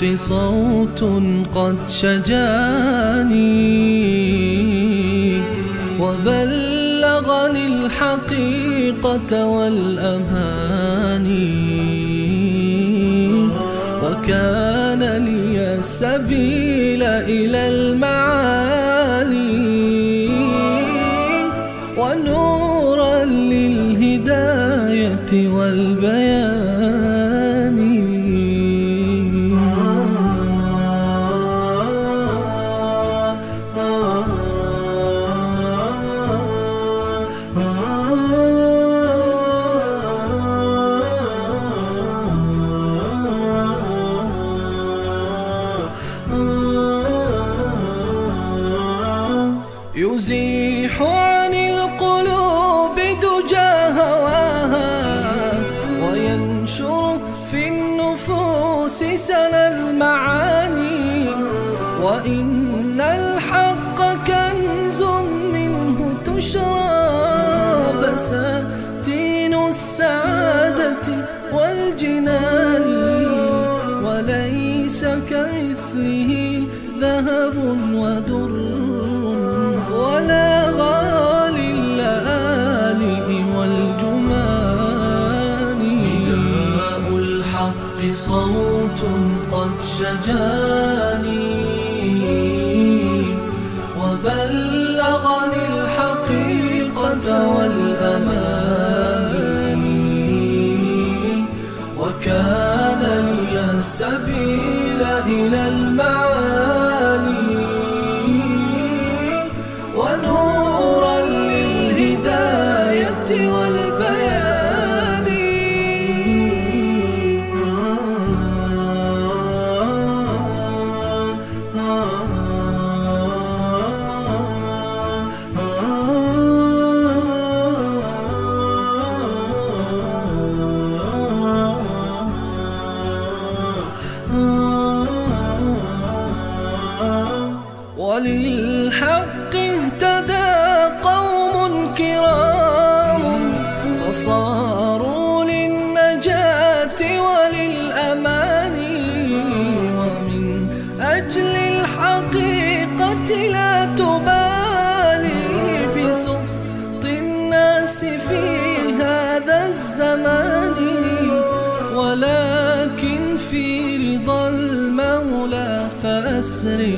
الحق صوت قد شجاني وبلغني الحقيقة والأماني وكان لي السبيل إلى المعالي ونورا للهداية والبيان. يزيح عن القلوب دجى هواها وينشر في النفوس سنا المعاني وإن الحق كنز منه تشرى بساتين السعادة والجنان وليس كمثله ذهب ودر ولا غالي اللآلئ والجمان. نداء الحق صوت قد شجاني وبلغني الحقيقة والأماني وكان لي السبيل إلى المعالي ونورا للهداية والبيان. وللحق اهتدى قوم كرام فصاروا للنجاة وللأمان ومن أجل الحقيقة لا تبالي بسخط الناس في هذا الزمان ولكن في رضا المولى فأسري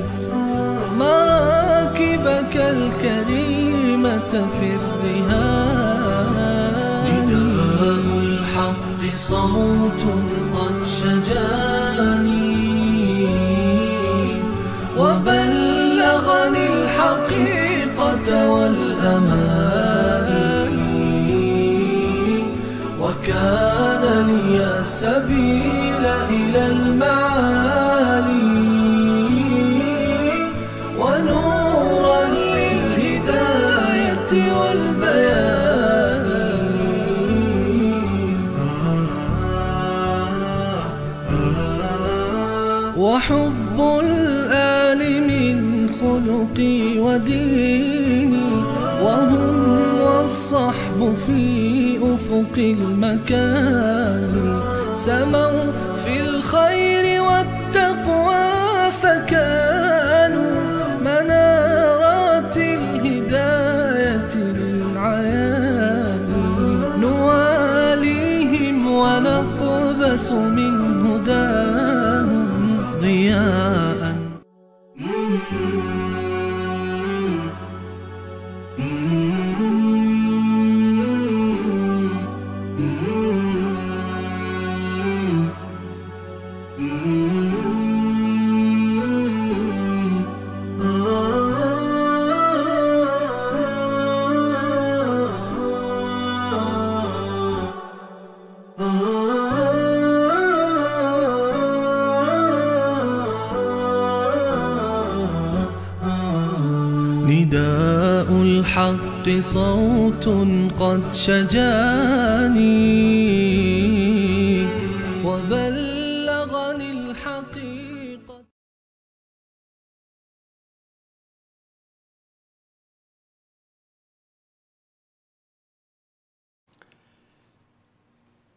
مراكبك الكريمة في الرهان. نداء الحق صوت قد شجاني وبلغني الحقيقة والأماني وكان لي السبيل إلى المعالي ونورا للهداية والبيان. وحب الآل من خلقي وديني وهم والصحب في أفق المكان سموا في الخير والتقوى فكانوا منارات الهداية للعيان نواليهم ونقبس من هداهم ضياء. نداء الحق صوت قد شجاني وبلغني الحقيقة.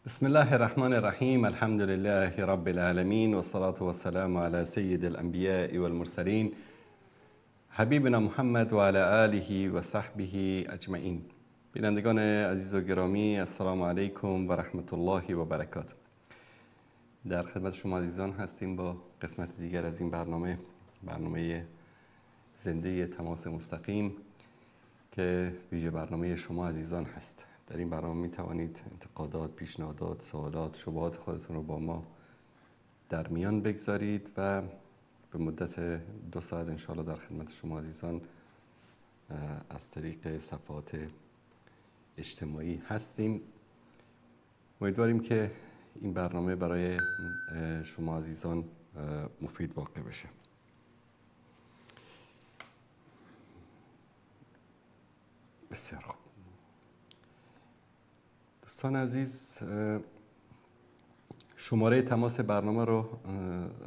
بسم الله الرحمن الرحیم، الحمد لله رب العالمین والصلاة والسلام على سید الانبیاء والمرسلین حبیبنا محمد و علی آله و صحبه اجمعین. بینندگان عزیز و گرامی، السلام علیکم و رحمت الله و برکاته. در خدمت شما عزیزان هستیم با قسمت دیگر از این برنامه، برنامه زنده تماس مستقیم که ویژه برنامه شما عزیزان هست. در این برنامه می توانید انتقادات، پیشنهادات، سوالات، شبهات خودتون رو با ما در میان بگذارید و به مدت 2 ساعت انشاءالله در خدمت شما عزیزان از طریق صفحات اجتماعی هستیم. امیدواریم که این برنامه برای شما عزیزان مفید واقع بشه. بسیار خوب دوستان عزیز، شماره تماس برنامه رو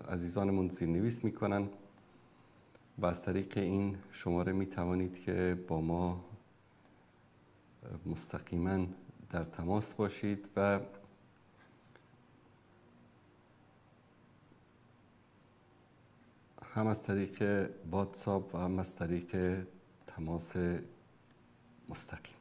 عزیزانمون زیرنویس میکنن و از طریق این شماره میتوانید که با ما مستقیما در تماس باشید و هم از طریق واتساپ و هم از طریق تماس مستقیم.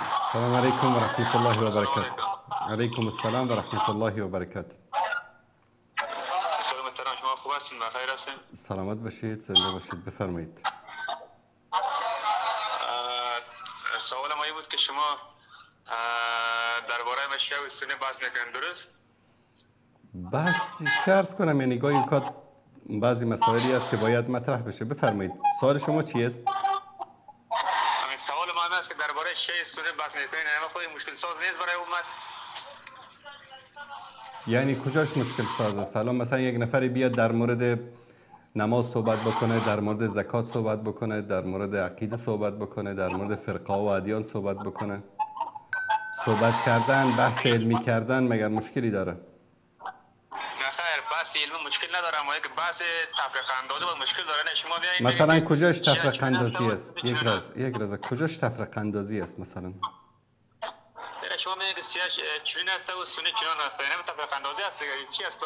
السلام علیکم و رحمت الله و برکاته. علیکم السلام و رحمت الله و برکاته. شما خوب هستین؟ بخیر هستین؟ سلامت باشید، زنده باشید. بفرمایید. سوال ما این بود که شما درباره شیعه و سنی بحث میکنید، درست؟ بحث چه عرض کنم، یعنی گاهی اوقات بعضی مسائلی است که باید مطرح بشه. بفرمایید، سوال شما چی است؟ سوال ما است که درباره شیعه سنی بحث میکنید، یعنی خود مشکل ساز نیست برای امت؟ یعنی کجاش مشکل ساز است؟ الان مثلا یک نفری بیاد در مورد نماز صحبت بکنه، در مورد زکات صحبت بکنه، در مورد عقیده صحبت بکنه، در مورد فرقه و ادیان صحبت بکنه، صحبت کردن، بحث علمی کردن مگر مشکلی داره؟ نه خیر، بحث علمی مشکل نداره، اما یک بحث تفرقه اندازی با مشکل داره. نه شما بیاین مثلا کجاش تفرقه اندازی است؟ یک راز کجاش تفرقه اندازی است؟ مثلا شما میگید شیعه چنین است و سنی چنان است، یعنی تفرقه اندازی است دیگه. چی است؟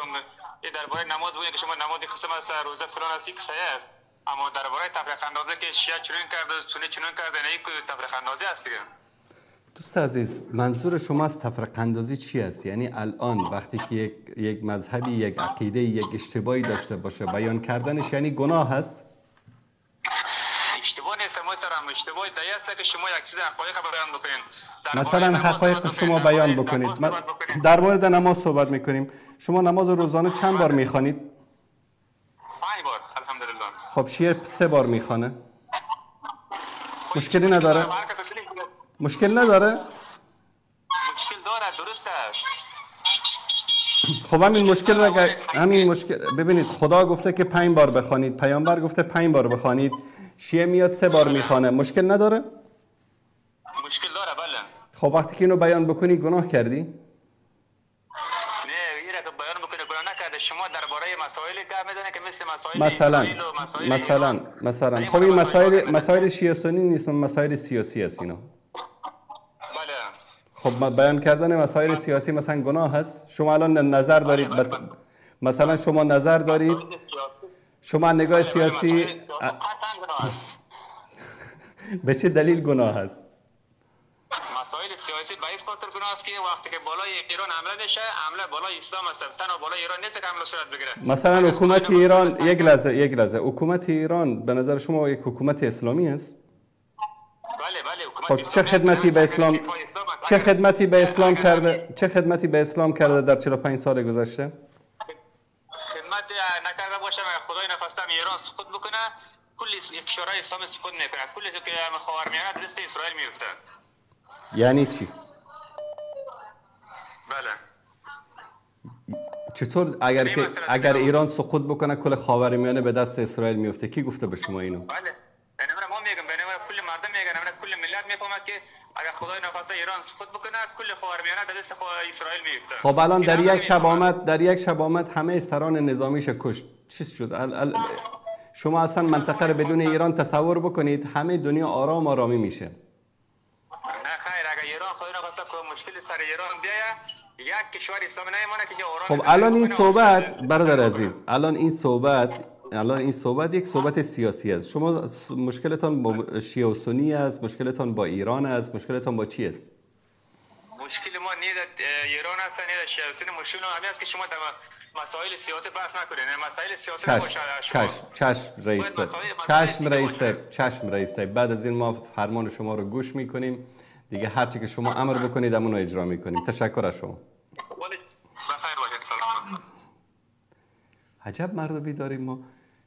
درباره نماز بگید که شما نماز قسم است، روزه فلان است، یک صحیح است، اما درباره تفرقه اندازی که شیعه چنین کرده و سنی چنین کرده، نه یک تفرقه اندازی است دیگه. دوست عزیز، منظور شما از تفرقه اندازی چی است؟ یعنی الان وقتی که یک مذهبی، یک عقیده، یک اشتباهی داشته باشه، بیان کردنش یعنی گناه است؟ اشتباه نیست محترم، اشتباه دایی است که شما یک چیز حقایق بیان بکنید. مثلا حقایق شما بیان بکنید. در مورد نماز صحبت میکنیم. شما نماز روزانه چند بار میخوانید؟ 5 بار الحمدلله. خب شیعه 3 بار میخوانه. مشکلی نداره؟ مشکل نداره؟ مشکل داره، درست است. خب همین مشکل را، همین مشکل، ببینید خدا گفته که 5 بار بخوانید، پیامبر گفته 5 بار بخوانید، شیعه میاد 3 بار میخوانه، مشکل نداره؟ مشکل داره بله. خب وقتی که اینو بیان بکنی گناه کردی؟ نه، اینو که بیان بکنی گناه نکرده. شما درباره مسائل گپ میزنید که مثل مسائل مثلا مثلا خب این مسائل شیعه سنی نیست، مسائل سیاسی است اینا. بله. خب بیان کردن مسائل سیاسی مثلا گناه هست؟ شما الان نظر دارید مثلا شما نظر دارید، شما نگاه سیاسی به چه دلیل گناه هست؟ مسائل سیاسی به این خاطر گناه است که وقتی که بالای ایران حمله میشه، حمله بالای اسلام است، تنها بالای ایران نیست که حمله صورت بگیره. مثلا حکومت ایران، یک لحظه، حکومت ایران به نظر شما یک حکومت اسلامی است؟ بله بله، حکومت. خب چه خدمتی به اسلام، چه خدمتی به اسلام کرده، چه خدمتی به اسلام کرده در 45 سال گذشته؟ خدمت نکرده باشه، خدای نخواسته ایران سقوط بکنه، کل کشورهای اسلامی سقوط میکنه، کل که خاورمیانه دست اسرائیل میفته. یعنی چی؟ بله. چطور اگر ایران سقوط بکنه کل خاورمیانه به دست اسرائیل میفته؟ کی گفته به شما اینو؟ بله، یعنی ما میگم، یعنی کل مردم میگن، یعنی کل ملت میفهمد که اگر خدای نخواسته ایران سقوط بکنه کل خاورمیانه در دست اسرائیل میفته. خب الان در یک شب آمد، در یک شب آمد همه سران نظامیش کشت. چیز شد؟ شما اصلا منطقه رو بدون ایران تصور بکنید، همه دنیا آرام آرامی میشه. نه خیر، اگر ایران خدای نخواسته که مشکل سر ایران بیاید یک کشور اسلامی نمیمونه که آرام. خب الان این صحبت برادر عزیز، الان این صحبت یک صحبت سیاسی است. شما مشکلتان با شیعه و سنی است، مشکلتان با ایران است، مشکلتان با چی است؟ مشکل ما نه در ایران است نه در شیعه و سنی، مشکل ما همین است که شما در مسائل سیاسی بحث نکنید. مسائل سیاسی نباشه. چشم رئیس صاحب، چشم رئیس صاحب، چشم رئیس صاحب. بعد از این ما فرمان شما رو گوش میکنیم دیگه، هر چی که شما امر بکنید همون رو اجرا میکنیم. تشکر از شما. عجب مردمی داریم ما.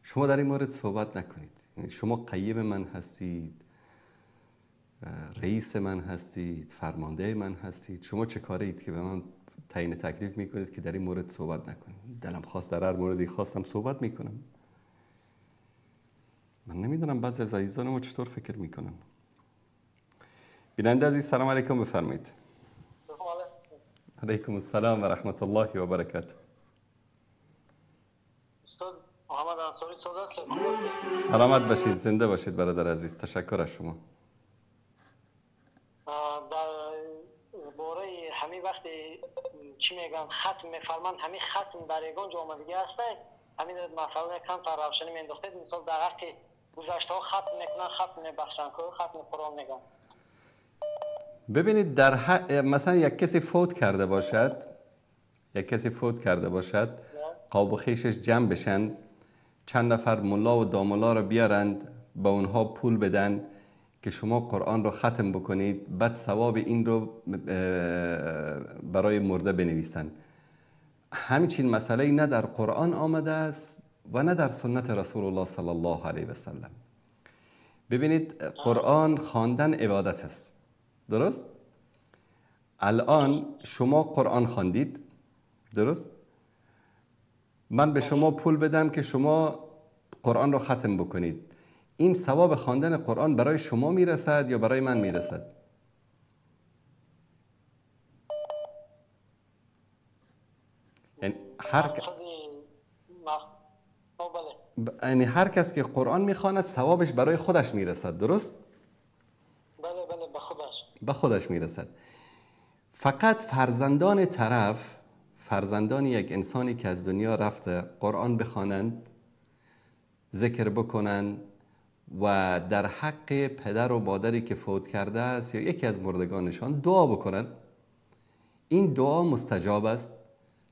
شما در این مورد صحبت نکنید. شما قیم من هستید، رئیس من هستید، فرمانده من هستید. شما چه کاره اید که به من تعیین تکلیف میکنید که در این مورد صحبت نکنید؟ دلم خواست در هر موردی خواستم صحبت میکنم. من نمیدونم بعضی از عزیزان ما چطور فکر میکنن. بیننده عزیز سلام علیکم، بفرمایید. علیکم السلام و رحمت الله و برکاته. سلامت باشید، زنده باشید برادر عزیز. تشکر از شما. در باره همین وقتی چی میگن ختم میفرمند، همین ختم در یگان جا آمدگی هست، همین مسئله کم تر روشنی میانداختید. مثال در حق گذشته ها ختم میکنن، ختم میبخشن، ختم قرآن میگن. ببینید در مثلا یک کسی فوت کرده باشد، یک کسی فوت کرده باشد، قاب و خیشش جمع بشن، چند نفر ملا و داملا رو بیارند، با اونها پول بدن که شما قرآن رو ختم بکنید، بعد ثواب این رو برای مرده بنویسن. همچین مسئله نه در قرآن آمده است و نه در سنت رسول الله صلی الله علیه و سلم. ببینید قرآن خواندن عبادت است، درست؟ الان شما قرآن خواندید، درست؟ من به شما پول بدم که شما قرآن رو ختم بکنید، این ثواب خواندن قرآن برای شما میرسد یا برای من میرسد؟ یعنی هر کس که قرآن میخواند ثوابش برای خودش میرسد، درست؟ بله بله، به خودش، به خودش میرسد. فقط فرزندان طرف، فرزندان یک انسانی که از دنیا رفته، قرآن بخوانند، ذکر بکنند و در حق پدر و مادری که فوت کرده است یا یکی از مردگانشان دعا بکنند، این دعا مستجاب است.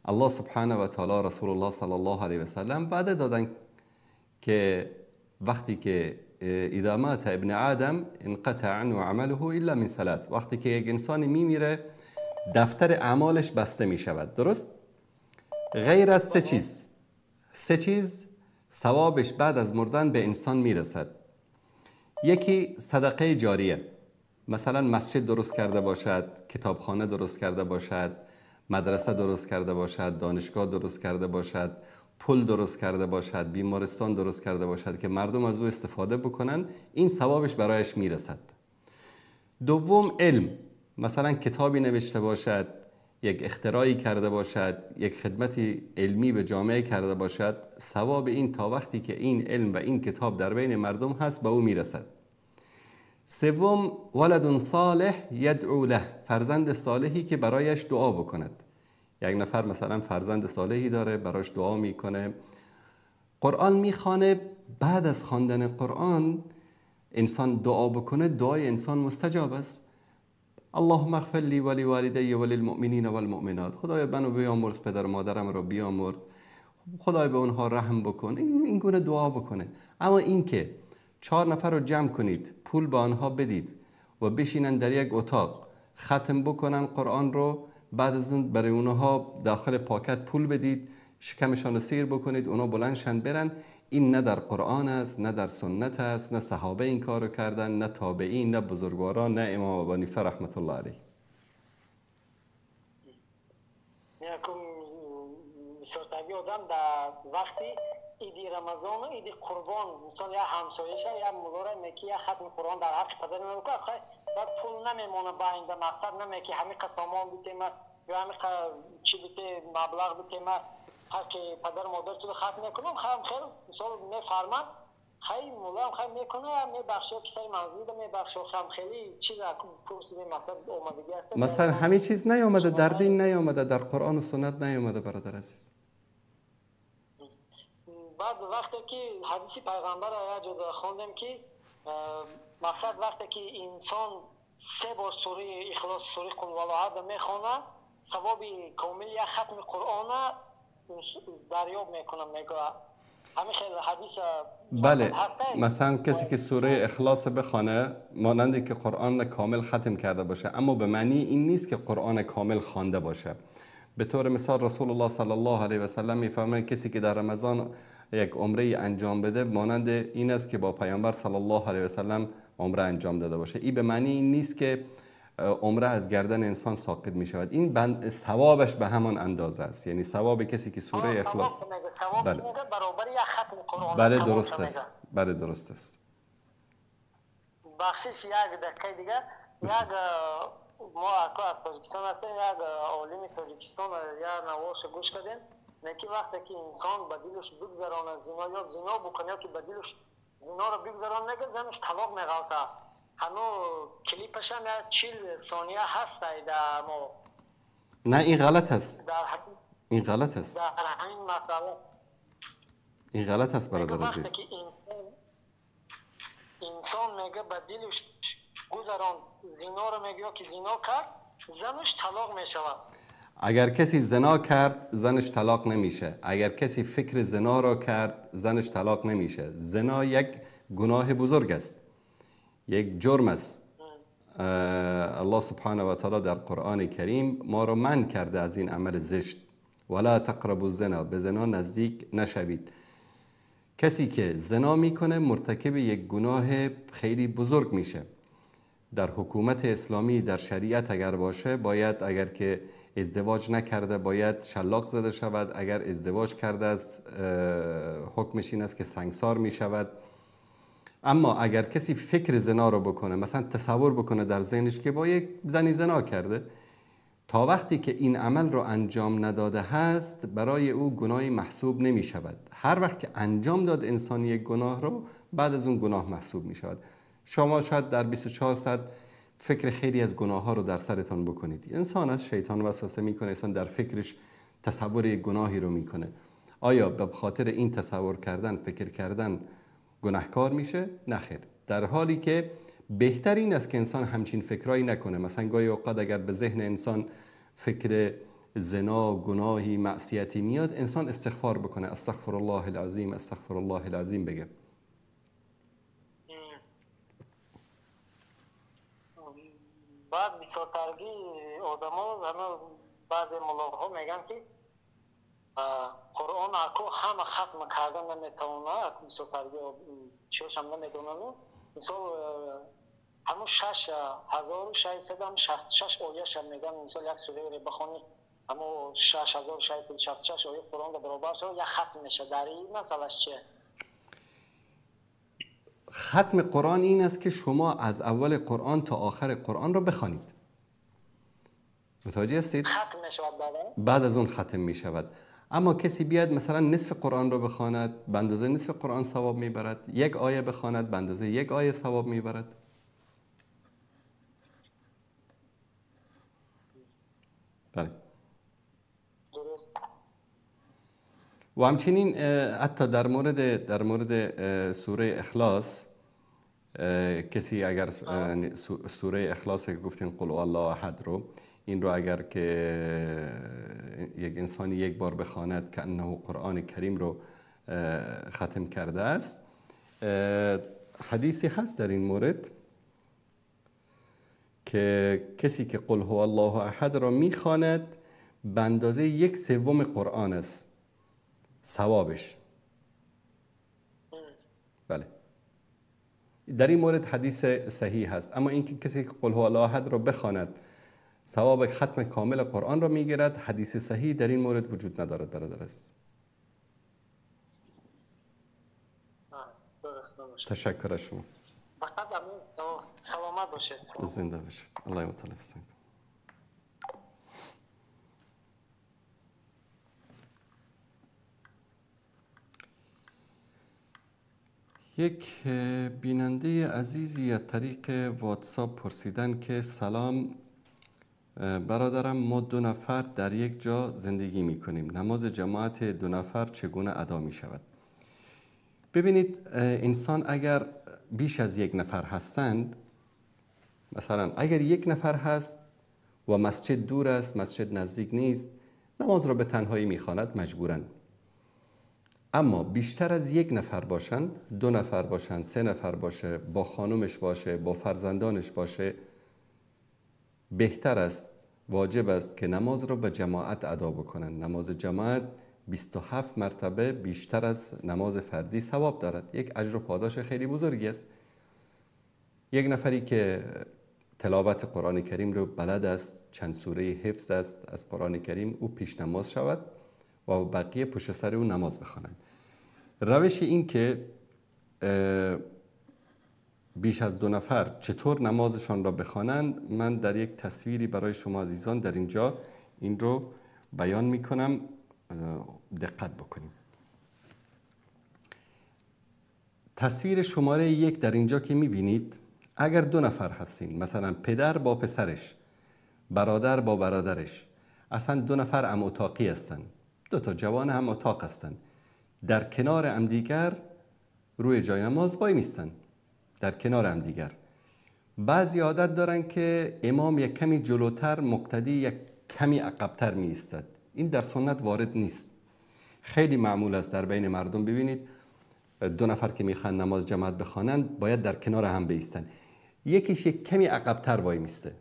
الله سبحانه و تعالی، رسول الله صلی الله علیه و سلم وعده دادن که وقتی که اذا مات ابن آدم انقطع عنه عمله الا من ثلاث، وقتی که یک انسانی میمیره دفتر اعمالش بسته می شود، درست؟ غیر از سه چیز، سه چیز ثوابش بعد از مردن به انسان میرسد. یکی صدقه جاریه، مثلا مسجد درست کرده باشد، کتابخانه درست کرده باشد، مدرسه درست کرده باشد، دانشگاه درست کرده باشد، پل درست کرده باشد، بیمارستان درست کرده باشد که مردم از او استفاده بکنن، این ثوابش برایش میرسد. دوم علم، مثلا کتابی نوشته باشد، یک اختراعی کرده باشد، یک خدمت علمی به جامعه کرده باشد، ثواب این تا وقتی که این علم و این کتاب در بین مردم هست به او میرسد. سوم ولد صالح یدعو له، فرزند صالحی که برایش دعا بکند. یک نفر مثلا فرزند صالحی داره، براش دعا میکنه، قرآن میخوانه، بعد از خواندن قرآن انسان دعا بکنه، دعای انسان مستجاب است. اللهم اغفر لی ولی والدی وللمؤمنین والمؤمنات، خدای منو بیامرز، پدر و مادرم رو بیامرز، خدای به اونها رحم بکن، این گونه دعا بکنه. اما اینکه 4 نفر رو جمع کنید، پول به آنها بدید و بشینن در یک اتاق ختم بکنن قرآن رو، بعد از اون برای اونها داخل پاکت پول بدید، شکمشان رو سیر بکنید، اونا بلندشن برن، این نه در قرآن است، نه در سنت است، نه صحابه این کارو کردن، نه تابعین، نه بزرگواران، نه امام ابو حنیفه رحمت الله علیه. یکم سرطبی آدم در وقتی иди Рамазон ва иди Қурбон, мисол як ҳамсояша, як муллора меки як хатми Қуръон дар ҳаққи падари ман бикун, хай баъд пул намемона ба оинда, мақсад наме ки ҳамин қа сомон битема ё ҳамин қа чӣ бите, маблағ битема, ҳаққи падару модар ту хатм мекунам, хам хел мисол мефарманд, хай муллоам хай мекуна, мебахшо, ки сари манзилда мебахшо, хам хели чиз пурсидем, мақсад омадагӣ аст. Масалан ҳамин чиз наёмада, дар дин наёмада, дар Қуръону суннат наёмада, бародар азиз. Баъд вақте ки ҳадиси пайғамбарро як ҷо хондем, ки мақсад вақте ки инсон се бор сураи Ихлос, сураи Қул ҳуваллоҳу аҳад мехонад, савоби комили як хатми Қуръона дарёб мекунад, мегӯяд. ҳамин хел ҳадис بله، مثلا کسی که سوره اخلاص بخوانه مانند که قرآن کامل ختم کرده باشه، اما به معنی این نیست که قرآن کامل خوانده باشه. به طور مثال رسول الله صلی الله علیه و سلم میفرمایند کسی که در رمضان یک عمره انجام بده مانند این است که با پیامبر صلی الله علیه و سلم عمره انجام داده باشه. این به معنی این نیست که عمره از گردن انسان ساقط می شود. این بند ثوابش به همان اندازه است، یعنی ثواب کسی که سوره اخلاص بله بله درست است، بله درست است. بخشش یک دقیقه دیگه، یک ما از تاجیکستان هستیم، یک عالم تاجیکستان یک نوارش گوش کردیم، که وقتی که انسان به دلش بگذرانه زنا یا زنا بکنه یا که به دلش زنا رو بگذرانه نگه زنش طلاق میغلطه. هنو کلیپش هم 40 ثانیه هست در ما. نه این غلط هست، این غلط هست، در همین مسئله این غلط هست برادر عزیز. وقتی که انسان میگه به دلش گذران زنا رو میگه که زنا کرد زنش طلاق میشود. اگر کسی زنا کرد زنش طلاق نمیشه، اگر کسی فکر زنا را کرد زنش طلاق نمیشه. زنا یک گناه بزرگ است، یک جرم است. الله سبحانه و تعالی در قرآن کریم ما را منع کرده از این عمل زشت. ولا تقربوا الزنا، به زنا نزدیک نشوید. کسی که زنا میکنه مرتکب یک گناه خیلی بزرگ میشه. در حکومت اسلامی، در شریعت اگر باشه، باید اگر که ازدواج نکرده باید شلاق زده شود، اگر ازدواج کرده است حکمش این است که سنگسار می شود. اما اگر کسی فکر زنا رو بکنه، مثلا تصور بکنه در ذهنش که با یک زنی زنا کرده، تا وقتی که این عمل رو انجام نداده هست برای او گناهی محسوب نمی شود. هر وقت که انجام داد انسان یک گناه رو، بعد از اون گناه محسوب می شود. شما شاید در 24 ساعت فکر خیلی از گناه ها رو در سرتان بکنید. انسان از شیطان وسوسه میکنه، انسان در فکرش تصور یک گناهی رو میکنه. آیا به خاطر این تصور کردن، فکر کردن گناهکار میشه؟ نه خیر. در حالی که بهتر این است که انسان همچین فکرایی نکنه. مثلا گاهی اوقات اگر به ذهن انسان فکر زنا، گناهی، معصیتی میاد، انسان استغفار بکنه، استغفر الله العظیم، استغفر الله العظیم بگه. بعد бисёртарги одамо, баъзе муллоҳо мегӯянд, ки Қуръон ако ҳама хатм карда наметавона, бисёртарги чиёшам намедонану, мисол ҳамун 6666 ояшам мегӯянд, мисол як сураеро бихонӣ ҳамун 6666 оя Қуръонро баробар шавад, як хатм мешавад. Дар ин масъалаш чие? ختم قرآن این است که شما از اول قرآن تا آخر قرآن را بخوانید. متوجه هستید؟ ختم می‌شود بعد از اون ختم می شود. اما کسی بیاد مثلا نصف قرآن را بخواند، به اندازه نصف قرآن ثواب میبرد. یک آیه بخواند، به اندازه یک آیه ثواب میبرد. بله. و همچنین حتی در مورد سوره اخلاص، کسی اگر سوره اخلاص که گفتیم قل الله احد رو، این رو اگر که یک انسانی یک بار بخواند که انه قرآن کریم رو ختم کرده است. حدیثی هست در این مورد که کسی که قل هو الله احد را میخواند به اندازه 1/3 قرآن است ثوابش. بله، در این مورد حدیث صحیح هست. اما اینکه کسی که قل هو الله احد را بخواند ثواب ختم کامل قرآن را میگیرد، حدیث صحیح در این مورد وجود ندارد برادر است. تشکر از شما. فقط سلامت باشید. زنده باشید. الله متعال حفظتان. یک بیننده عزیزی از طریق واتساپ پرسیدن که سلام برادرم، ما 2 نفر در یک جا زندگی می کنیم، نماز جماعت 2 نفر چگونه ادا می شود؟ ببینید، انسان اگر بیش از 1 نفر هستند، مثلا اگر 1 نفر هست و مسجد دور است، مسجد نزدیک نیست، نماز را به تنهایی می خواند مجبوراً. اما بیشتر از 1 نفر باشند، 2 نفر باشند، 3 نفر باشه، با خانومش باشه، با فرزندانش باشه، بهتر است، واجب است که نماز را به جماعت ادا بکنند. نماز جماعت 27 مرتبه بیشتر از نماز فردی ثواب دارد. یک اجر و پاداش خیلی بزرگی است. یک نفری که تلاوت قرآن کریم رو بلد است، چند سوره حفظ است از قرآن کریم، او پیش نماز شود و بقیه پشت سر او نماز بخوانند. روش این که بیش از 2 نفر چطور نمازشان را بخوانند، من در یک تصویری برای شما عزیزان در اینجا این رو بیان میکنم، دقت بکنیم. تصویر شماره 1 در اینجا که میبینید، اگر 2 نفر هستین، مثلا پدر با پسرش، برادر با برادرش، اصلا 2 نفر هم اتاقی هستن، 2 تا جوان هم اتاق هستن، در کنار هم دیگر روی جای نماز وای میستن، در کنار هم دیگر. بعضی عادت دارن که امام یک کمی جلوتر، مقتدی یک کمی عقبتر می ایستد. این در سنت وارد نیست. خیلی معمول است در بین مردم، ببینید 2 نفر که میخوان نماز جماعت بخوانند باید در کنار هم بایستن، یکیش یک کمی عقبتر وای میسته.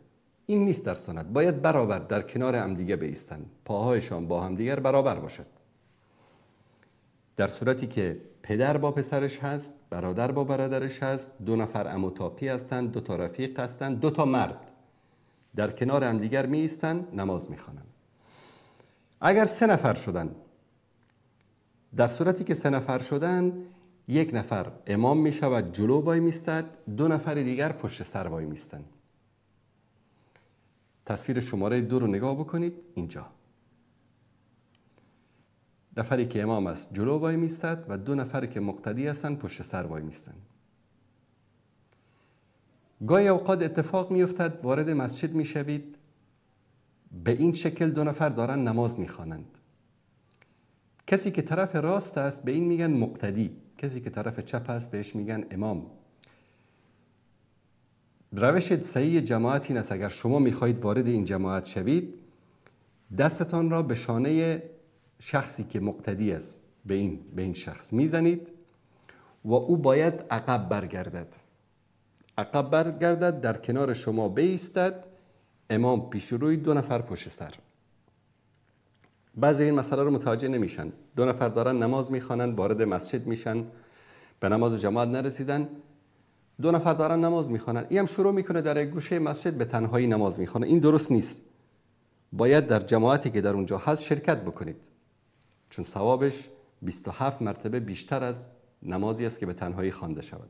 این نیست در سنت، باید برابر در کنار هم دیگه بایستن، پاهایشان با هم دیگر برابر باشد. در صورتی که پدر با پسرش هست، برادر با برادرش هست، 2 نفر عم اتاقی هستند، 2 تا رفیق هستند، 2 تا مرد در کنار هم دیگر می ایستن، نماز میخوانند. اگر 3 نفر شدن، در صورتی که 3 نفر شدن، 1 نفر امام می شود، جلو وای میستد، 2 نفر دیگر پشت سر وای میستن. تصویر شماره 2 رو نگاه بکنید. اینجا نفری که امام است جلو وای میستد و 2 نفری که مقتدی هستند پشت سر وای میستند. گاهی اوقات اتفاق میافتد وارد مسجد میشوید، به این شکل 2 نفر دارن نماز میخوانند. کسی که طرف راست است به این میگن مقتدی، کسی که طرف چپ است بهش میگن امام. روش صحیح جماعت این است، اگر شما میخواهید وارد این جماعت شوید، دستتان را به شانه شخصی که مقتدی است به این شخص میزنید و او باید عقب برگردد، عقب برگردد، در کنار شما بایستد، امام پیش روی، 2 نفر پشت سر. بعضی این مسئله رو متوجه نمیشن. 2 نفر دارن نماز میخوانن، وارد مسجد میشن، به نماز جماعت نرسیدن، 2 نفر دارن نماز میخوانن، این هم شروع میکنه در یک گوشه مسجد به تنهایی نماز میخوانه. این درست نیست. باید در جماعتی که در اونجا هست شرکت بکنید، چون ثوابش 27 مرتبه بیشتر از نمازی است که به تنهایی خوانده شود.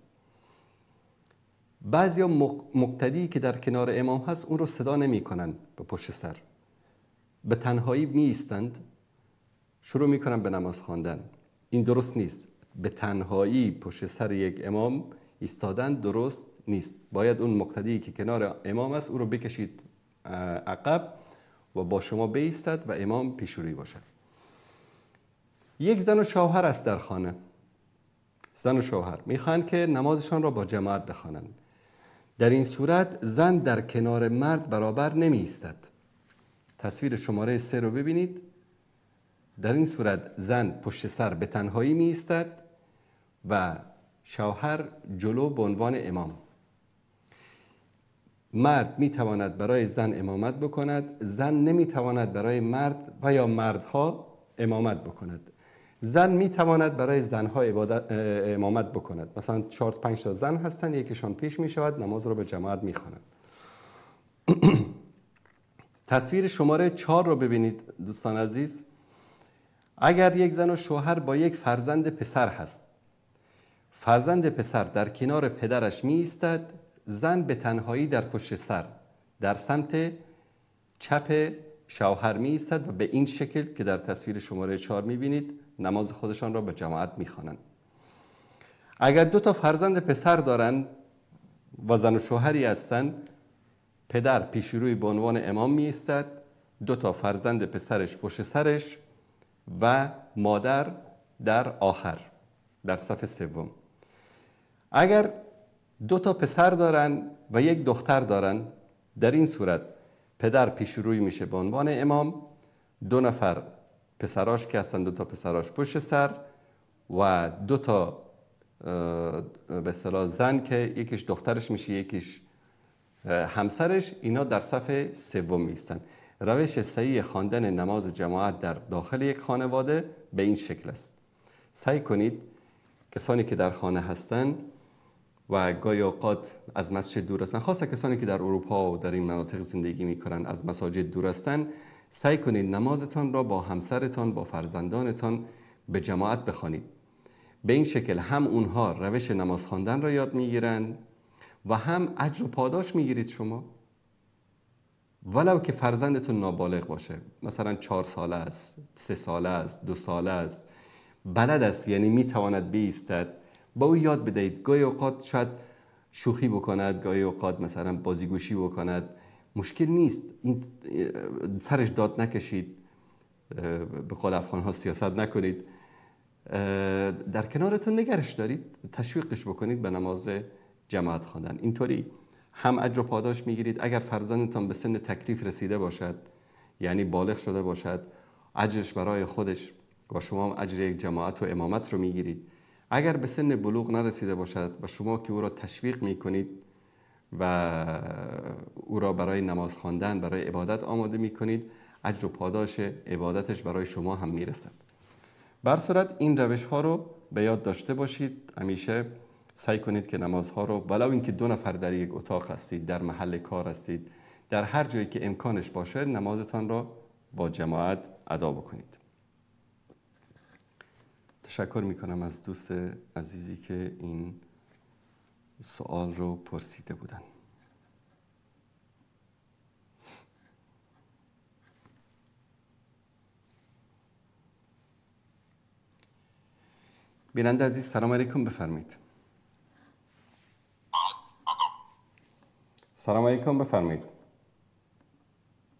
بعضیا مقتدی که در کنار امام هست اون رو صدا نمیکنن به پشت سر، به تنهایی می ایستند، شروع میکنن به نماز خواندن. این درست نیست. به تنهایی پشت سر یک امام ایستادن درست نیست. باید اون مقتدی که کنار امام است او رو بکشید عقب و با شما بایستد و امام پیش روی باشد. یک زن و شوهر است در خانه، زن و شوهر میخوان که نمازشان را با جماعت بخوانند. در این صورت زن در کنار مرد برابر نمی ایستد. تصویر شماره 3 رو ببینید. در این صورت زن پشت سر به تنهایی می ایستد و شوهر جلو به عنوان امام. مرد می تواند برای زن امامت بکند، زن نمی تواند برای مرد و یا مردها امامت بکند. زن می تواند برای زنها امامت بکند. مثلا 4-5 تا زن هستند، یکیشان پیش می شود، نماز را به جماعت می خوانند. تصویر شماره 4 رو ببینید دوستان عزیز. اگر یک زن و شوهر با یک فرزند پسر هست، فرزند پسر در کنار پدرش می ایستد، زن به تنهایی در پشت سر در سمت چپ شوهر می ایستد و به این شکل که در تصویر شماره 4 می بینید نماز خودشان را به جماعت می خوانند. اگر دو تا فرزند پسر دارند و زن و شوهری هستند، پدر پیش روی به عنوان امام می ایستد، دو تا فرزند پسرش پشت سرش و مادر در آخر در صف سوم. اگر دو تا پسر دارن و یک دختر دارن، در این صورت پدر پیش روی میشه به عنوان امام، دو نفر پسراش که هستن دو تا پسراش پشت سر و دو تا به اصطلاح زن که یکیش دخترش میشه یکیش همسرش، اینا در صف سوم میستن. روش صحیح خواندن نماز جماعت در داخل یک خانواده به این شکل است. سعی کنید کسانی که در خانه هستند و گاهی اوقات از مسجد دور هستند، خاصه کسانی که در اروپا و در این مناطق زندگی میکنن از مساجد دور هستند، سعی کنید نمازتان را با همسرتان با فرزندانتان به جماعت بخوانید. به این شکل هم اونها روش نماز خواندن را یاد میگیرند و هم اجر و پاداش میگیرید شما، ولو که فرزندتون نابالغ باشه، مثلا 4 ساله است، 3 ساله است، 2 ساله است، بلد است، یعنی میتواند بایستد، با او یاد بدهید. گاهی اوقات شاید شوخی بکند، گاهی اوقات مثلا بازیگوشی بکند، مشکل نیست، این سرش داد نکشید، به قول افغان ها سیاست نکنید، در کنارتون نگرش دارید، تشویقش بکنید به نماز جماعت خواندن. اینطوری هم اجر و پاداش میگیرید. اگر فرزندتان به سن تکلیف رسیده باشد، یعنی بالغ شده باشد، اجرش برای خودش و شما هم اجر یک جماعت و امامت رو میگیرید. اگر به سن بلوغ نرسیده باشد و شما که او را تشویق میکنید و او را برای نماز خواندن، برای عبادت آماده میکنید، اجر و پاداش عبادتش برای شما هم میرسد. بر صورت این روش ها رو به یاد داشته باشید. همیشه سعی کنید که نمازها رو، ولو اینکه 2 نفر در یک اتاق هستید، در محل کار هستید، در هر جایی که امکانش باشه، نمازتان را با جماعت ادا بکنید. تشکر میکنم از دوست عزیزی که این سوال رو پرسیده بودن. بیننده عزیز سلام علیکم، بفرمایید. سلام علیکم، بفرمایید.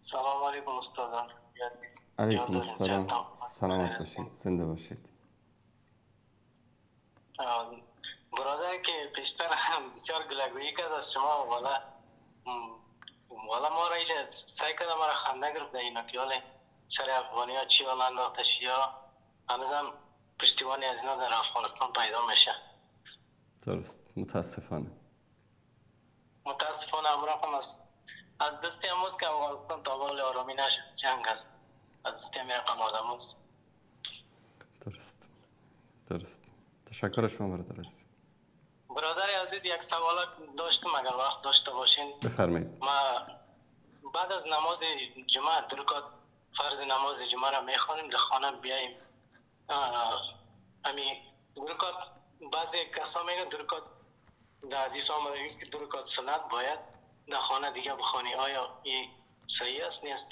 سلام علیکم استاد عزیز. علیکم السلام، سلامت باشید، زنده باشید. برادر که پیشتر هم بسیار گله‌گویی کرد از شما، والا ما را ایجا سعی کرده ما را خنده گرفت در اینا که حالا سر افغانی ها چی والا انداختش، یا هنوزم پشتیبانی از اینا در افغانستان پیدا میشه. درست، متاسفانه. متاسفانه امرا هم از دست امروز که افغانستان تا حال آرامی نشد، جنگ است، از دست هم رقم آدم است. درست درست، تشکر از شما برادر عزیز. برادر عزیز یک سوال داشتم اگر وقت داشته باشین. بفرمایید. ما بعد از نماز جمعه دو رکعت فرض نماز جمعه را میخوانیم، در خانه بیاییم امی دو رکعت، بعضی کسا میگن دو رکعت در حدیث آمده است که دو رکعت سنت باید در خانه دیگه بخوانی، آیا این صحیح است نیست؟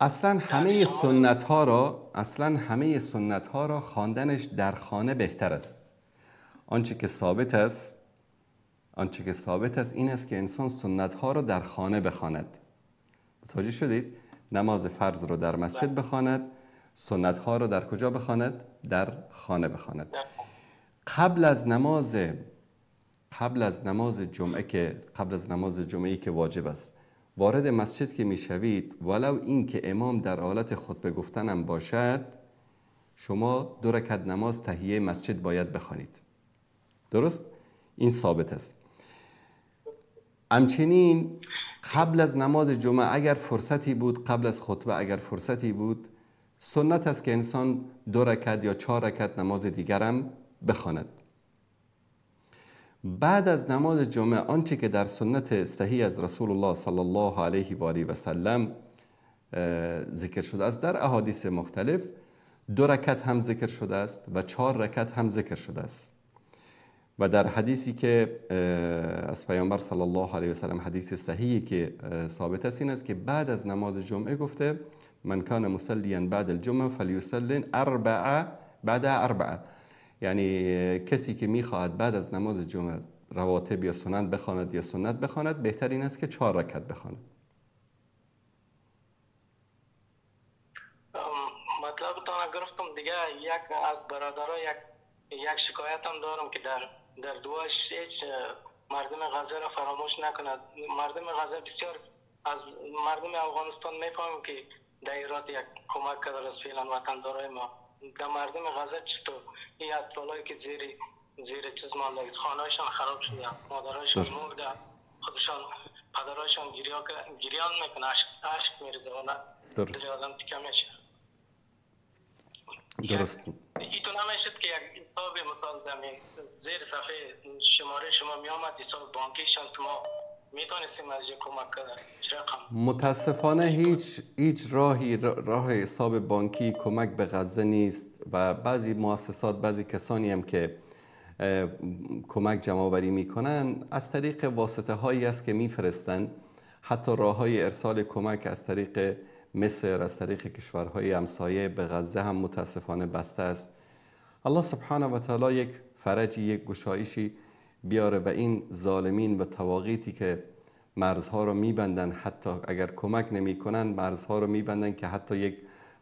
اصلا همه سنت ها را خواندنش در خانه بهتر است. آنچه که ثابت است این است که انسان سنت ها را در خانه بخواند. متوجه شدید؟ نماز فرض را در مسجد بخواند، سنت ها را در کجا بخواند؟ در خانه بخواند. قبل از نماز جمعه که واجب است، وارد مسجد که میشوید، ولو این که امام در حالت خطبه گفتنم باشد، شما 2 رکعت نماز تحیه مسجد باید بخوانید. درست؟ این ثابت است. همچنین قبل از نماز جمعه اگر فرصتی بود، قبل از خطبه اگر فرصتی بود، سنت است که انسان 2 رکعت یا 4 رکعت نماز دیگرم بخواند. بعد از نماز جمعه آنچه که در سنت صحیح از رسول الله صلی الله علیه و آله و سلم ذکر شده است، در احادیث مختلف 2 رکعت هم ذکر شده است و 4 رکعت هم ذکر شده است. و در حدیثی که از پیامبر صلی الله علیه و سلم حدیث صحیحی که ثابت است این است که بعد از نماز جمعه گفته من کان مصلیا بعد الجمعه فلیصلی اربعه بعد اربعه، یعنی کسی که میخواهد بعد از نماز جمعه رواتب یا سنت بخواند یا سنت بخواند بهتر این است که 4 رکعت بخواند. مطلبتان گرفتم. دیگه یک از برادرها یک شکایت هم دارم که در دعاش هیچ مردم غزه را فراموش نکند. مردم غزه بسیار از مردم افغانستان میفهمم که در ایراد یک کمک کرده است فعلا وطندارای ما. در مردم غزه چطور این اطفالایی که زیر چیز مانده، خانه‌هایشان خراب شده، مادرایشان مرده، خودشان پدرایشان گریان میکنه، اشک میریزه و درست آدم تیکه میشه. درست ایتو نمیشد که یک حساب مثال زیر صفحه شماره شما میآمد حساب بانکیشان که ما میتونستیم از یک کمک کنیم. متاسفانه هیچ راهی راه حساب بانکی کمک به غزه نیست و بعضی مؤسسات بعضی کسانی هم که کمک جمع آوری میکنن از طریق واسطه هایی است که میفرستن. حتی راه های ارسال کمک از طریق مصر، از طریق کشورهای همسایه به غزه هم متاسفانه بسته است. الله سبحانه و تعالی یک فرجی، یک گشایشی بیاره و این ظالمین و طواغیتی که مرزها رو میبندن، حتی اگر کمک نمیکنن مرزها رو میبندن که حتی یک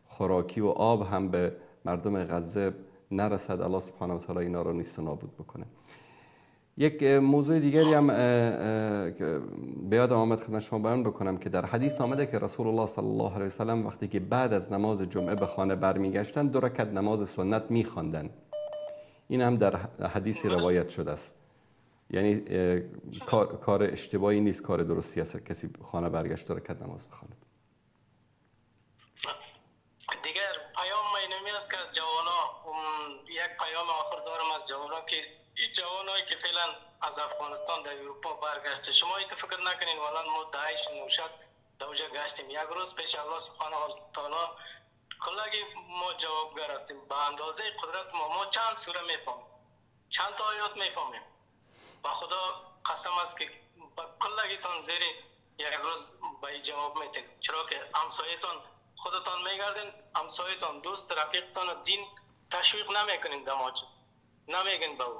خوراکی و آب هم به مردم غزه نرسد. الله سبحانه و تعالی اینا رو نیست و نابود بکنه. یک موضوع دیگری هم به یادم آمد خدمت شما بیان بکنم که در حدیث آمده که رسول الله صلی الله علیه و سلم وقتی که بعد از نماز جمعه به خانه برمیگشتن 2 رکعت نماز سنت میخواندن. این هم در حدیث روایت شده است. یعنی کار اشتباهی نیست، کار درستی است کسی خانه برگشت 2 رکعت نماز بخواند. دیگر پیام اینمی است که از جوانا، یک پیام آخر دارم از جوانا که این جوانایی که فعلا از افغانستان در اروپا برگشته، شما ایت فکر نکنین والا ما داعش نوشد در اونجا گشتیم. یک روز پیش الله سبحانه و تعالی کلگی ما جوابگر هستیم. به اندازه قدرت ما چند سوره میفهمیم، چند تا آیات میفهمیم. و خدا قسم است که کلگیتان زیر یک روز به این جواب میتین. چرا که همسایتان خودتان میگردین، همسایتان، دوست، رفیقتان دین تشویق نمیکنین، دماج نمیگین به او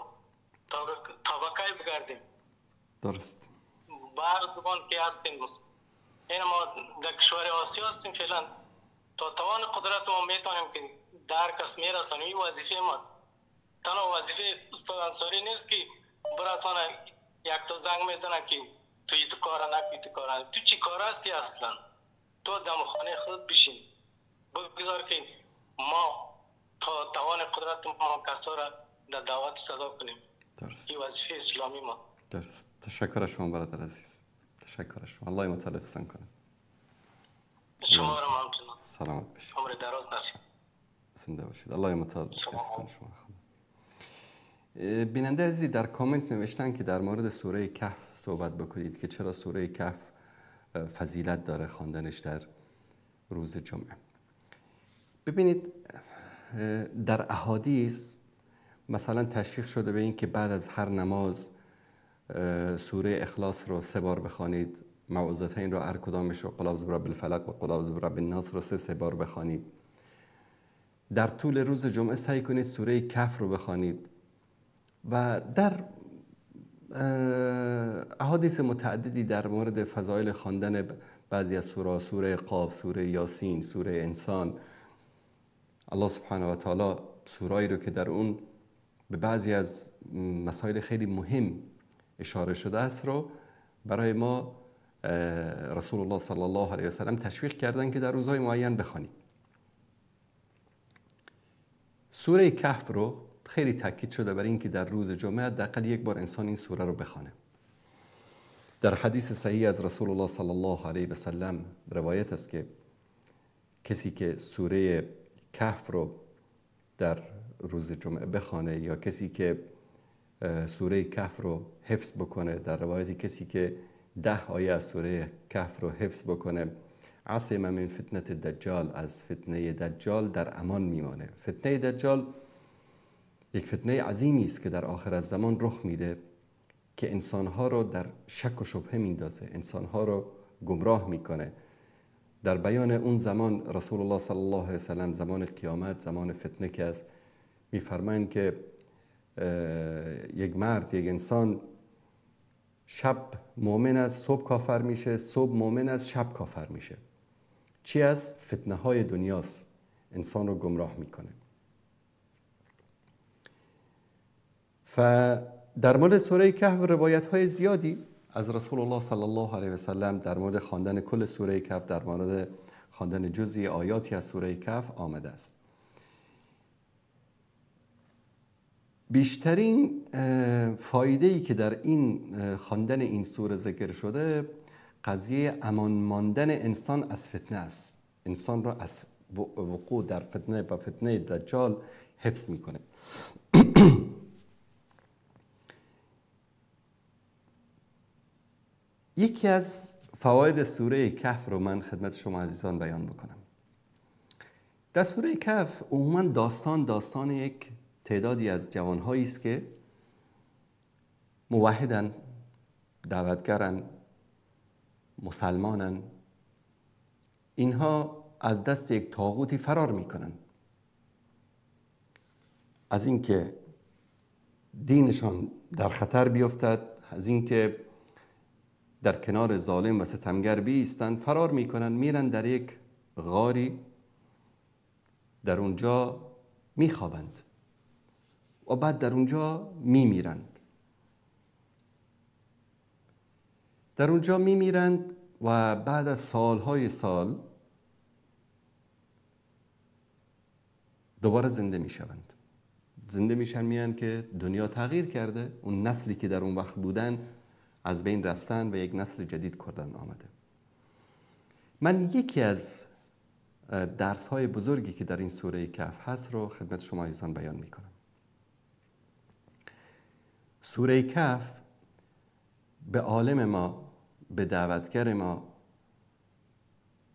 تا به کی بگردیم. درست بر زبان که هستیم این ما در کشور آسیا هستیم فعلا. تا توان قدرت ما میتونیم که در کس میرسانیم. این وظیفه ماست. تنها وظیفه استاد انصاری نیست که برسانه یک تا زنگ میزنه که تو این کار نکنی، تو کار نکنی. تو چی کار هستی اصلا؟ تو دم خانه خود بشین، بگذار که ما تا توان قدرت ما کسا را در دعوت صدا کنیم. درست. این وظیفه اسلامی ما. درست. تشکر شما برادر عزیز. تشکر شما. الله متعال حفظتان کنه. شما را ممنونم. سلامت باشید. عمر دراز نصیب. زنده باشید. الله متعال حفظ کنه شما. بیننده عزیزی در کامنت نوشتن که در مورد سوره کهف صحبت بکنید که چرا سوره کهف فضیلت داره خواندنش در روز جمعه. ببینید در احادیث مثلا تشویق شده به این که بعد از هر نماز سوره اخلاص رو 3 بار بخوانید، معوذتین رو هر کدامش رو، قل اعوذ برب الفلق و قل اعوذ برب الناس رو 3 بار بخوانید. در طول روز جمعه سعی کنید سوره کهف رو بخوانید. و در احادیث متعددی در مورد فضایل خواندن بعضی از سوره، سوره قاف، سوره یاسین، سوره انسان، الله سبحانه و تعالی سورایی رو که در اون به بعضی از مسائل خیلی مهم اشاره شده است رو برای ما رسول الله صلی الله علیه و سلم تشویق کردن که در روزهای معین بخوانید. سوره کهف رو خیلی تاکید شده بر اینکه در روز جمعه حداقل یک بار انسان این سوره رو بخوانه. در حدیث صحیح از رسول الله صلی الله علیه و سلم روایت است که کسی که سوره کهف رو در روز جمعه بخوانه یا کسی که سوره کهف رو حفظ بکنه، در روایت کسی که 10 آیه از سوره کهف رو حفظ بکنه، عصم من فتنه دجال، از فتنه دجال در امان میمانه. فتنه دجال یک فتنه عظیمی است که در آخر از زمان رخ میده که انسانها رو در شک و شبهه میندازه، انسانها رو گمراه میکنه. در بیان اون زمان رسول الله صلی الله علیه وسلم، زمان قیامت، زمان فتنه که است، میفرمایند که یک مرد، یک انسان شب مؤمن است، صبح کافر میشه، صبح مؤمن است، شب کافر میشه. چی از فتنه های دنیاست، انسان رو گمراه میکنه. در مورد سوره کهف روایت های زیادی از رسول الله صلی الله علیه و سلم در مورد خواندن کل سوره کهف، در مورد خواندن جزئی آیاتی از سوره کهف آمده است. بیشترین فایده‌ای که در این خواندن این سوره ذکر شده، قضیه امان ماندن انسان از فتنه است. انسان را از وقوع در فتنه و فتنه دجال حفظ میکنه. یکی از فواید سوره کهف رو من خدمت شما عزیزان بیان بکنم. در سوره کهف عموما داستان یک تعدادی از جوانهایی است که موحدن، دعوتگرن، مسلمانن. اینها از دست یک طاغوتی فرار میکنن، از اینکه دینشان در خطر بیفتد، از اینکه در کنار ظالم و ستمگر بیستند، فرار میکنن، میرن در یک غاری، در اونجا میخوابند و بعد در اونجا میمیرند. در اونجا میمیرند و بعد از سالهای سال دوباره زنده میشوند. زنده میشن، میان که دنیا تغییر کرده، اون نسلی که در اون وقت بودن از بین رفتن و یک نسل جدید کردن آمده. من یکی از درس های بزرگی که در این سوره کهف هست رو خدمت شما عزیزان بیان میکنم. سوره کهف به عالم ما، به دعوتگر ما،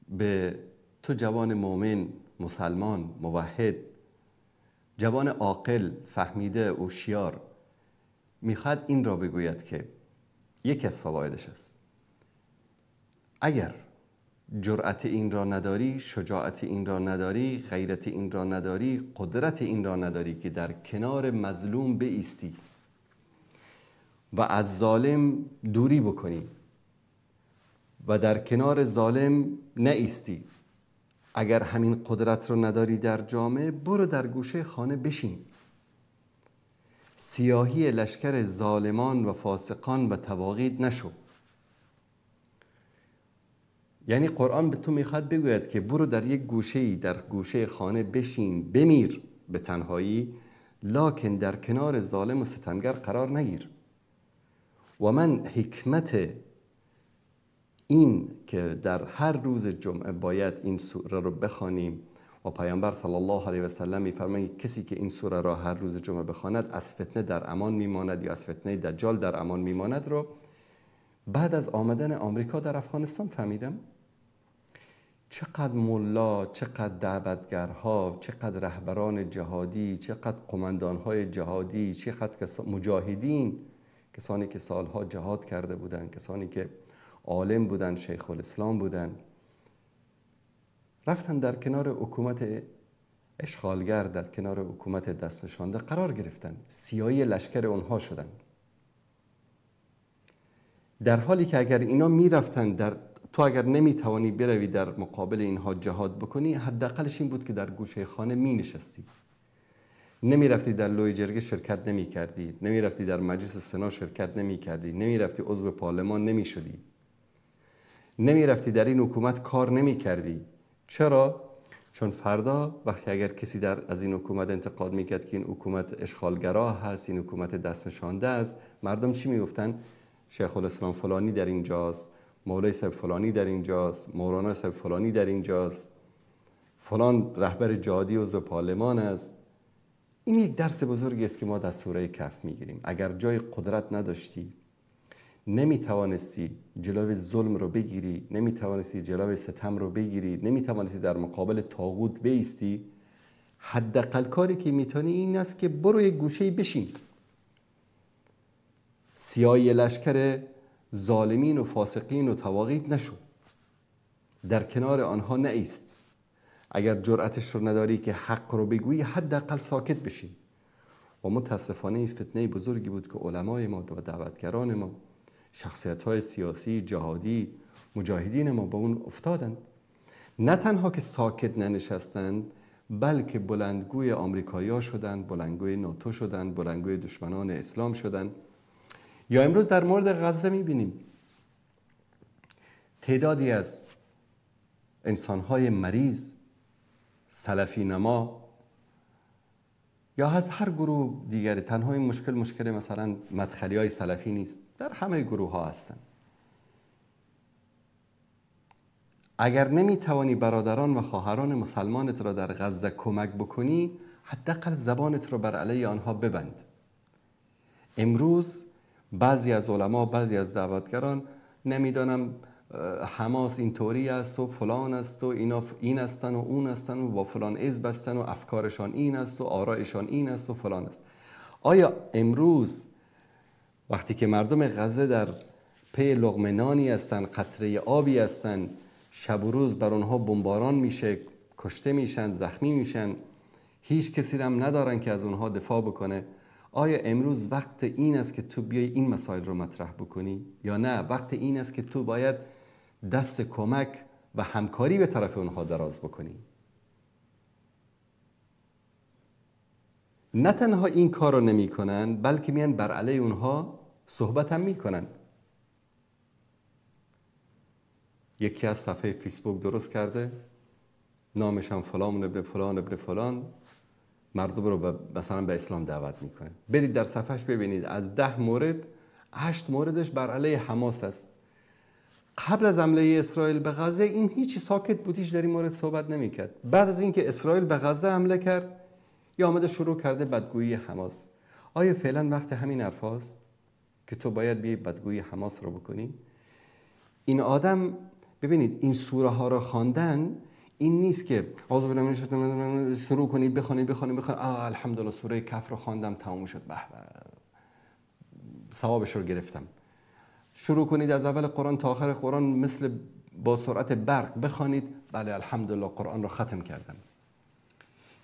به تو جوان مؤمن، مسلمان، موحد، جوان عاقل، فهمیده، هوشیار، میخواد این را بگوید که یکی از فوایدش است. اگر جرأت این را نداری، شجاعت این را نداری، غیرت این را نداری، قدرت این را نداری که در کنار مظلوم بایستی و از ظالم دوری بکنی و در کنار ظالم نایستی، اگر همین قدرت رو نداری در جامعه، برو در گوشه خانه بشین. سیاهی لشکر ظالمان و فاسقان و طواغیت نشو. یعنی قرآن به تو میخواد بگوید که برو در یک گوشه‌ای، در گوشه خانه بشین، بمیر به تنهایی، لکن در کنار ظالم و ستمگر قرار نگیر. و من حکمت این که در هر روز جمعه باید این سوره رو بخوانیم و پیامبر صلی الله علیه و سلم می‌فرمایند کسی که این سوره را هر روز جمعه بخواند از فتنه در امان میماند یا از فتنه دجال در امان میماند رو بعد از آمدن آمریکا در افغانستان فهمیدم. چقدر ملا، چقدر دعوتگرها، چقدر رهبران جهادی، چقدر قماندانهای جهادی، چقدر مجاهدین، کسانی که سالها جهاد کرده بودند، کسانی که عالم بودند، شیخ الاسلام بودند، رفتن در کنار حکومت اشغالگر، در کنار حکومت دست نشانده قرار گرفتن، سیاهی لشکر اونها شدن. در حالی که اگر اینا میرفتن در تو اگر نمیتوانی بروی در مقابل اینها جهاد بکنی، حداقلش این بود که در گوشه خانه می نشستی، نمیرفتی در لوی جرگه شرکت نمی کردی، نمیرفتی در مجلس سنا شرکت نمی کردی، نمیرفتی عضو پارلمان نمی شدی، نمیرفتی در این حکومت کار نمی کردی. چرا؟ چون فردا وقتی اگر کسی از این حکومت انتقاد میکرد که این حکومت اشغالگرا هست، این حکومت دست نشانده است، مردم چی میگفتن؟ شیخ الاسلام فلانی در اینجاست، مولوی صاحب فلانی در اینجاست، مولانا صاحب فلانی در اینجاست، فلان رهبر جهادی عضو پارلمان است. این یک درس بزرگی است که ما در سوره کهف میگیریم. اگر جای قدرت نداشتی، نمیتوانستی جلوی ظلم رو بگیری، نمیتوانستی جلوی ستم رو بگیری، نمیتوانستی در مقابل طاغوت بایستی، حداقل کاری که میتونی این است که برو یک گوشه بشین، سیای لشکر ظالمین و فاسقین و طواغیت نشو، در کنار آنها نایست. اگر جرأتش رو نداری که حق رو بگویی، حداقل ساکت بشین. و متاسفانه این فتنه بزرگی بود که علمای ما و دعوتگران ما، شخصیت‌های سیاسی، جهادی، مجاهدین ما با اون افتادند. نه تنها که ساکت ننشستند، بلکه بلندگوی آمریکایی‌ها شدند، بلندگوی ناتو شدند، بلندگوی دشمنان اسلام شدند. یا امروز در مورد غزه می‌بینیم تعدادی از انسان‌های مریض، سلفی نما یا از هر گروه دیگری، تنها این مشکل مثلا مدخلی های سلفی نیست، در همه گروه ها هستن. اگر نمیتوانی برادران و خواهران مسلمانت را در غزه کمک بکنی، حداقل زبانت را بر علیه آنها ببند. امروز بعضی از علما، بعضی از دعوتگران، نمیدانم حماس اینطوری است و فلان است و اینا این هستن و اون هستن و با فلان حزب هستن و افکارشان این است و آرایشان این است و فلان است. آیا امروز وقتی که مردم غزه در پی لقمه نانی هستن، قطره آبی هستن، شب و روز بر آنها بمباران میشه، کشته میشن، زخمی میشن، هیچ کسی هم ندارن که از اونها دفاع بکنه، آیا امروز وقت این است که تو بیای این مسائل رو مطرح بکنی یا نه؟ وقت این است که تو باید دست کمک و همکاری به طرف اونها دراز بکنی. نه تنها این کار رو نمی کنن، بلکه میان بر علیه اونها صحبت هم می کنن. یکی از صفحه فیسبوک درست کرده، نامش هم فلان ابن فلان ابن فلان، مردم رو مثلا به اسلام دعوت میکنه. برید در صفحهش ببینید از 10 مورد 8 موردش بر علیه حماس است. قبل از حمله اسرائیل به غزه این هیچی ساکت بود، هیچ در این مورد صحبت نمیکرد. بعد از اینکه اسرائیل به غزه حمله کرد، یا آمده شروع کرده بدگویی حماس. آیا فعلا وقت همین حرف هاست که تو باید بیای بدگویی حماس رو بکنی؟ این آدم، ببینید، این سوره ها رو خواندن این نیست که شروع کنید بخونید بخونید بخونید، الحمدلله سوره کهف رو خواندم تموم شد، به ثوابش رو گرفتم. شروع کنید از اول قرآن تا آخر قرآن مثل با سرعت برق بخوانید، بله الحمدلله قرآن رو ختم کردم.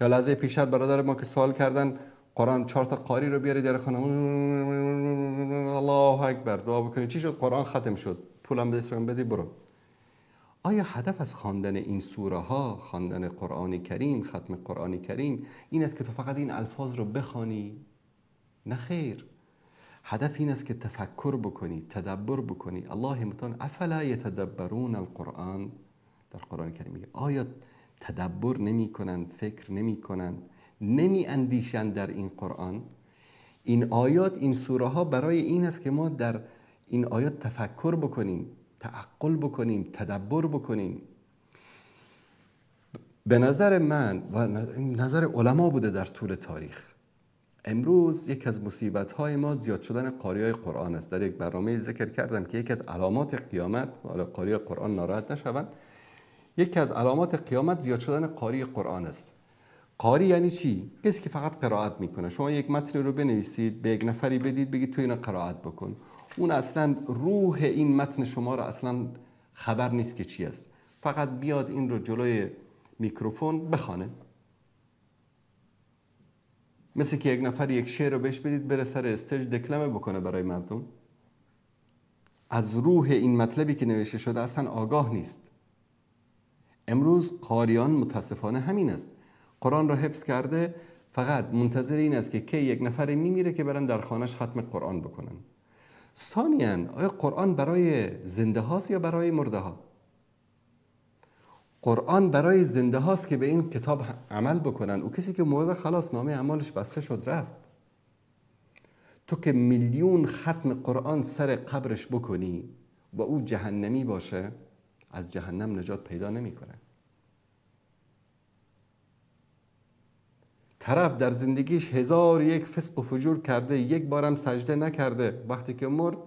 یا لحظه پیشتر برادر ما که سوال کردن قرآن 4 تا قاری رو بیارید در خانه، الله اکبر دعا بکنید، چی شد؟ قرآن ختم شد، پولم بدی برو. آیا هدف از خواندن این سوره ها، خواندن قرآن کریم، ختم قرآن کریم این است که تو فقط این الفاظ رو بخوانی؟ نه خیر، هدف این است که تفکر بکنی، تدبر بکنی. الله متعال افلا یتدبرون القرآن در قرآن کریم میگه آیا تدبر نمی کنن، فکر نمی کنن، نمی اندیشن در این قرآن؟ این آیات، این سوره ها برای این است که ما در این آیات تفکر بکنیم، تعقل بکنیم، تدبر بکنیم. به نظر من و نظر علما بوده در طول تاریخ، امروز یک از مصیبت‌های ما زیاد شدن قاری‌های قرآن است. در یک برنامه ذکر کردم که یکی از علامات قیامت، حالا قاری قرآن ناراحت نشوند، یکی از علامات قیامت زیاد شدن قاری قرآن است. قاری یعنی چی؟ کسی که فقط قرائت میکنه. شما یک متن رو بنویسید، به یک نفری بدید، بگید تو اینو قرائت بکن، اون اصلا روح این متن شما رو اصلا خبر نیست که چی است، فقط بیاد این رو جلوی میکروفون بخوانه. مثل که یک نفر یک شعر رو بهش بدید بره سر stage دکلمه بکنه برای مردم، از روح این مطلبی که نوشته شده اصلا آگاه نیست. امروز قاریان متاسفانه همین است، قرآن رو حفظ کرده، فقط منتظر این است که کی یک نفر میمیره که برن در خانهش ختم قرآن بکنن. ثانیاً آیا قرآن برای زنده هاست یا برای مرده ها؟ قرآن برای زنده هاست که به این کتاب عمل بکنن. او کسی که مرده خلاص نامه اعمالش بسته شد رفت. تو که میلیون ختم قرآن سر قبرش بکنی و او جهنمی باشه، از جهنم نجات پیدا نمیکنه. طرف در زندگیش 1001 فسق و فجور کرده، یک بارم سجده نکرده، وقتی که مرد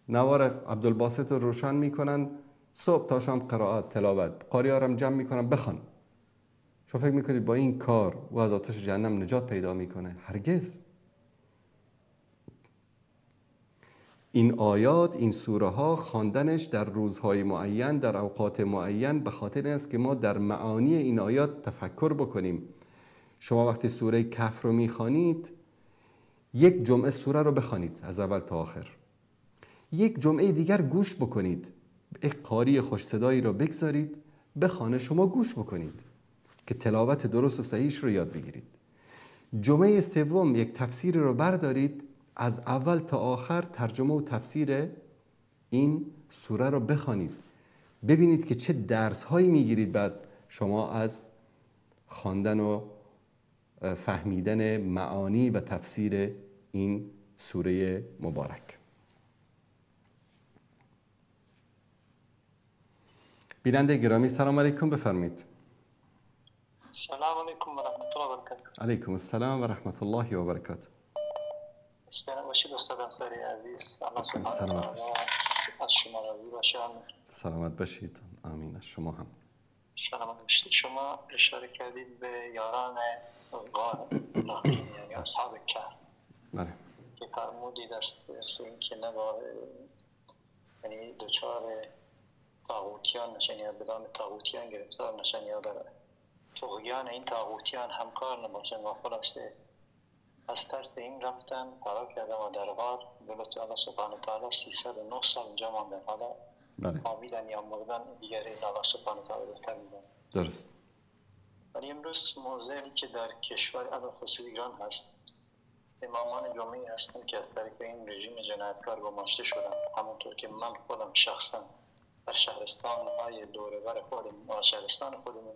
نوار عبدالباسط رو روشن میکنن، صبح تا شام قرائت تلاوت، قاری ها رو جمع میکنن بخوان. شما فکر میکنید با این کار او از آتش جهنم نجات پیدا میکنه؟ هرگز. این آیات، این سوره ها خواندنش در روزهای معین، در اوقات معین، به خاطر این است که ما در معانی این آیات تفکر بکنیم. شما وقتی سوره کهف رو میخوانید، یک جمعه سوره رو بخوانید از اول تا آخر، یک جمعه دیگر گوش بکنید، یک قاری خوش صدایی رو بگذارید بخوانه، شما گوش بکنید که تلاوت درست و صحیحش رو یاد بگیرید. جمعه سوم یک تفسیر رو بردارید، از اول تا آخر ترجمه و تفسیر این سوره رو بخوانید، ببینید که چه درس هایی میگیرید بعد شما از خواندن و فهمیدن معانی و تفسیر این سوره مبارک. بیننده گرامی، سلام علیکم، بفرمایید. سلام علیکم و رحمت الله و برکاته. علیکم السلام و رحمت الله و برکاته. سلام باشید استاد انصاری عزیز. الله سلامت از شما راضی باشه. آمین. سلامت باشید. آمین. از شما هم سلامت باشید. شما اشاره کردید به یاران غار، یعنی اصحاب کهف. بله. که فرمودید از اینکه نباید، یعنی دچار طاغوتیان نشن یا به دام طاغوتیان گرفتار نشن یا در طغیان این طاغوتیان همکار نباشن و خلاصه از ترس این رفتن فرار کردن و در غار به لطف الله سبحانه و تعالی 309 سال اونجا ماندن. حالا خوابیدن یا مردن دیگر این الله سبحانه و تعالی بهتر میدن. درست. ولی امروز موضعی که در کشور علی خصوص ایران هست، امامان جمعه هستن که از طرف این رژیم جنایتکار گماشته شدن. همونطور که من خودم شخصا در شهرستان های دور و بر خودم، شهرستان خودمون،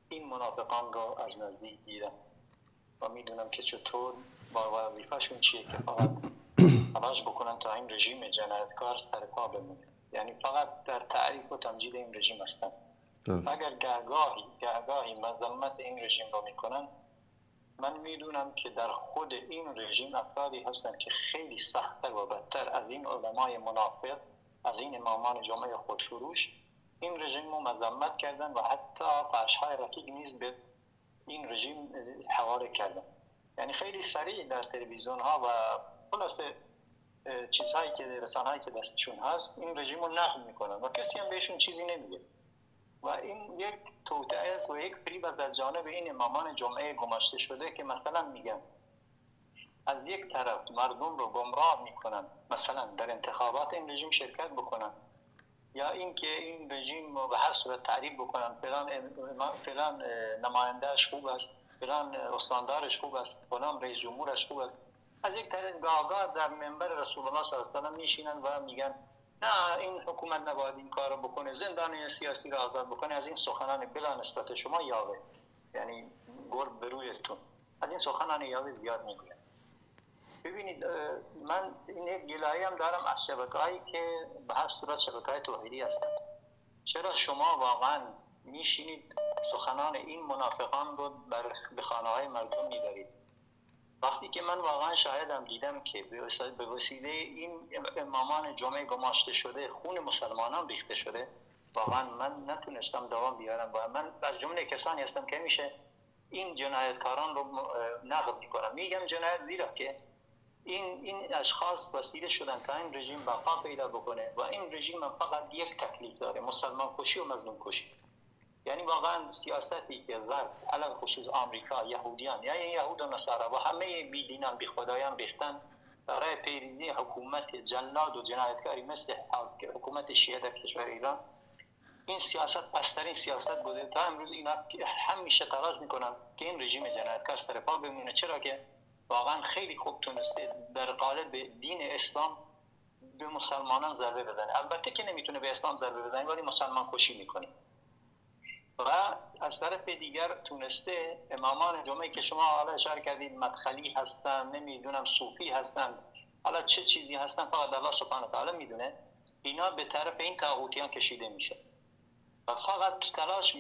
این منافقان رو از نزدیک دیدم و میدونم که چطور با وظیفه‌شون چیه که فقط تلاش بکنن تا این رژیم جنایتکار سر پا بمونه. یعنی فقط در تعریف و تمجید این رژیم هستن. اگر گهگاهی مذمت این رژیم رو میکنن، من میدونم که در خود این رژیم افرادی هستن که خیلی سخت‌تر و بدتر از این علمای منافق، از این امامان جمعه خودفروش، این رژیم رو مذمت کردن و حتی فرش‌های رکیک نیز به این رژیم حواله کردن. یعنی خیلی سریع در تلویزیون ها و خلاصه چیزهایی که رسانه‌هایی که دستشون هست این رژیم رو نقد میکنن و کسی هم بهشون چیزی نمیگه. و این یک توطئه است و یک فریب از جانب این امامان جمعه گماشته شده که مثلا میگن از یک طرف مردم رو گمراه میکنن، مثلا در انتخابات این رژیم شرکت بکنن یا اینکه این رژیم رو به هر صورت تعریف بکنن، فلان نمایندهش خوب است، فلان استاندارش خوب است، فلان رئیس جمهورش خوب است. از یک طرف گاهگاه در منبر رسول الله صلی الله علیه و سلم میشینن و میگن نه این حکومت نباید این کارو بکنه، زندانی سیاسی رو آزاد بکنه. از این سخنان بلا نسبت شما یاوه، یعنی گرب به رویتون، از این سخنان یاوه زیاد میگوین. ببینید من این یک گلایه هم دارم از شبکه‌هایی که به هر صورت شبکه‌های توحیدی هستند. چرا شما واقعا میشینید سخنان این منافقان رو به خانه‌های مردم میبرید؟ وقتی که من واقعا شاهدم، دیدم که به وسیله این امامان جمعه گماشته شده خون مسلمانان ریخته شده، واقعا من نتونستم دوام بیارم و من از جمله کسانی هستم که میشه این جنایتکاران رو نقد میکنم. میگم جنایت زیرا که این اشخاص وسیله شدن تا این رژیم بقا پیدا بکنه و این رژیم هم فقط یک تکلیف داره، مسلمان کشی و مظلوم کشی. یعنی واقعا سیاستی که غرب علی خصوص آمریکا، یهودیان، یعنی یهود و نصارا و همه بیدینان بی خدایان ریختن برای پیریزی حکومت جلاد و جنایتکاری مثل حکومت شیعه در کشور ایران، این سیاست پسترین سیاست بوده تا امروز. اینا همیشه تلاش میکنن که این رژیم جنایتکار سر پا بمونه، چرا که واقعا خیلی خوب تونسته در قالب دین اسلام به مسلمانان ضربه بزنه. البته که نمیتونه به اسلام ضربه بزنه، ولی مسلمان کشی میکنه. و از طرف دیگر تونسته امامان جمعه که شما حالا اشاره کردید مدخلی هستن، نمیدونم صوفی هستن، حالا چه چیزی هستن فقط الله سبحانه و تعالی میدونه، اینا به طرف این طاغوتیان کشیده میشه و فقط تلاش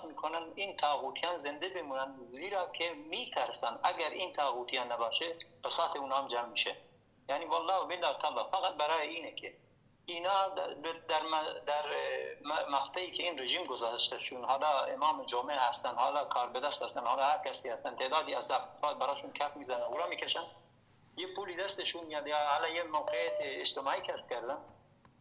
میکنن این طاغوتیان زنده بمونن، زیرا که میترسن اگر این طاغوتیان نباشه بساط اونا هم جمع میشه. یعنی والله و بالله تعالی فقط برای اینه که اینا در مقطعی که این رژیم گذاشتهشون، حالا امام جمعه هستن، حالا کاربدست هستن، حالا هر کسی هستن، تعدادی از افراد براشون کف میزنن، اورا میکشن، یه پولی دستشون میاد یا حالا یه موقعیت اجتماعی کسب کردن.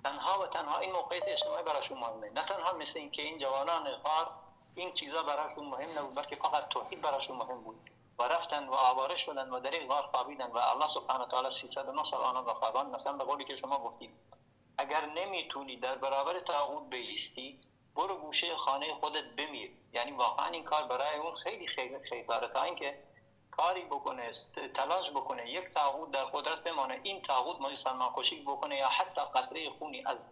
تنها و تنها این موقعیت اجتماعی براشون مهمه. نه تنها مثل این که این جوانان غار این چیزا براشون مهم نبود، بلکه فقط توحید براشون مهم بود و رفتن و آواره شدن و در این غار خوابیدن و الله سبحانه و تعالی 309 سال آنان را خواباند. مثلا به قولی که شما گفتید، اگر نمیتونی در برابر طاغوت بایستی، برو گوشه خانه خودت بمیر. یعنی واقعا این کار برای اون خیلی خیلی خیلی داره تا اینکه کاری بکنه، تلاش بکنه یک طاغوت در قدرت بمانه، این طاغوت مسلمان کشی بکنه یا حتی قطره خونی از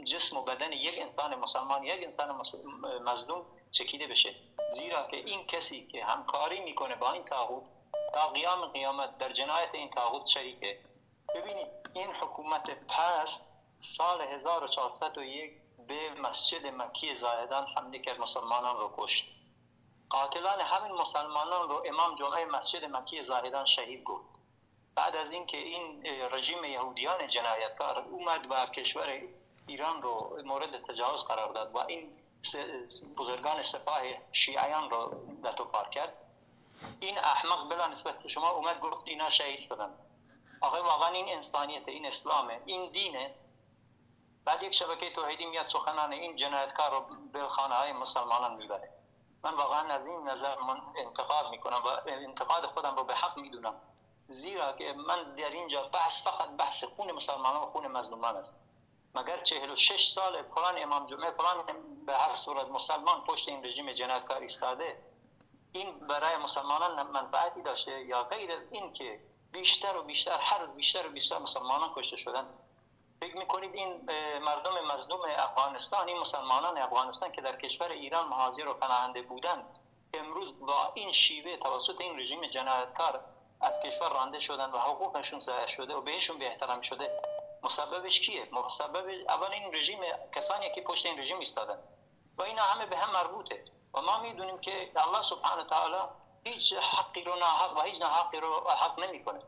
جسم و بدن یک انسان مسلمان، یک انسان مظلوم چکیده بشه. زیرا که این کسی که همکاری میکنه با این طاغوت تا قیام قیامت در جنایت این طاغوت شریکه. ببینید این حکومت پست سال 1401 به مسجد مکی زاهدان حمله کرد، مسلمانان رو کشت. قاتلان همین مسلمانان رو امام جمعه مسجد مکی زاهدان شهید گفت. بعد از اینکه این رژیم یهودیان جنایتکار اومد و کشور ایران رو مورد تجاوز قرار داد و این بزرگان سپاه شیعیان رو لت و پار کرد، این احمق بلا نسبت شما اومد گفت اینا شهید شدن. آقای واقعا این انسانیت، این اسلامه، این دینه. بعد یک شبکه توحیدی میاد سخنان این جنایتکار رو به خانه های مسلمانان میبره. من واقعا از این نظر من انتقاد میکنم و انتقاد خودم رو به حق میدونم، زیرا که من در اینجا بحث فقط بحث خون مسلمانان و خون مظلومان است. مگر 46 سال فلان امام جمعه فلان به هر صورت مسلمان پشت این رژیم جنایتکار ایستاده، این برای مسلمانان منفعتی داشته یا غیر از این که بیشتر و بیشتر هر روز بیشتر و بیشتر مسلمانان کشته شدن؟ فکر میکنید این مردم مظلوم افغانستان، این مسلمانان افغانستان که در کشور ایران مهاجر و پناهنده بودند، امروز با این شیوه توسط این رژیم جنایتکار از کشور رانده شدن و حقوقشون ضایع شده و بهشون بی احترامی شده، مسببش کیه؟ مسبب اول این رژیم، کسانی که پشت این رژیم ایستادن و اینا همه به هم مربوطه. و ما میدونیم که الله سبحانه و تعالی هیچ حقی رو ناحق و هیچ ناحقی رو حق نمیکنه.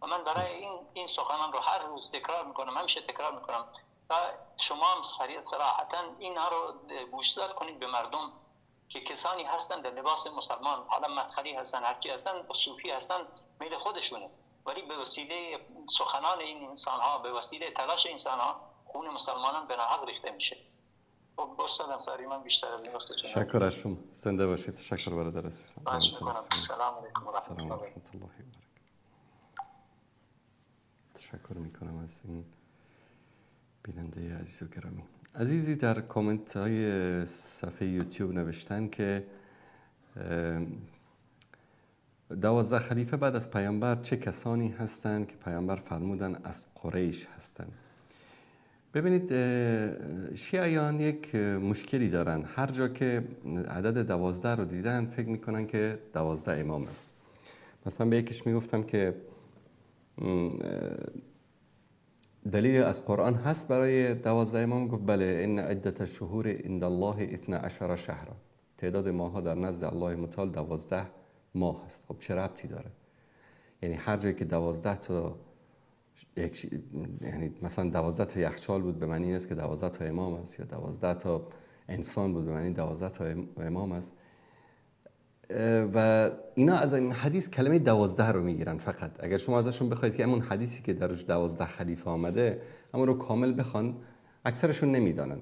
و من برای این سخنان رو هر روز تکرار میکنم، همیشه تکرار میکنم و شما هم صراحتا اینها رو گوشزد کنید به مردم که کسانی هستن در لباس مسلمان، حالا مدخلی هستن، هرچی هستن، صوفی هستن، میل خودشونه، ولی به وسیله سخنان این انسان ها، به وسیله تلاش انسان ها خون مسلمانان به ناحق ریخته میشه. خب استاد انصاری، من بیشتر از این وقتتون تشکر از شما، زنده باشید. تشکر برادر عزیز. سلام علیکم و رحمت الله و برکاته. تشکر میکنم از این بیننده عزیز و گرامی. عزیزی در کامنت های صفحه یوتیوب نوشتن که 12 خلیفه بعد از پیامبر چه کسانی هستند که پیامبر فرمودن از قریش هستند. ببینید شیعیان یک مشکلی دارن، هر جا که عدد 12 رو دیدن فکر میکنن که 12 امام است. مثلا به یکیش میگفتم که دلیل از قرآن هست برای 12 امام؟ گفت بله، ان عدت الشهور عند الله 12 شهرا، تعداد ماه‌ها در نزد الله متعال 12 ماه هست. خب چه ربطی داره؟ یعنی هر جایی که 12 تا یعنی مثلا 12 تا یخچال بود به معنی این است که 12 تا امام است، یا 12 تا انسان بود به معنی 12 تا امام است. و اینا از این حدیث کلمه 12 رو میگیرن فقط. اگر شما ازشون بخواید که همون حدیثی که درش 12 خلیفه آمده همون رو کامل بخوان، اکثرشون نمیدانن.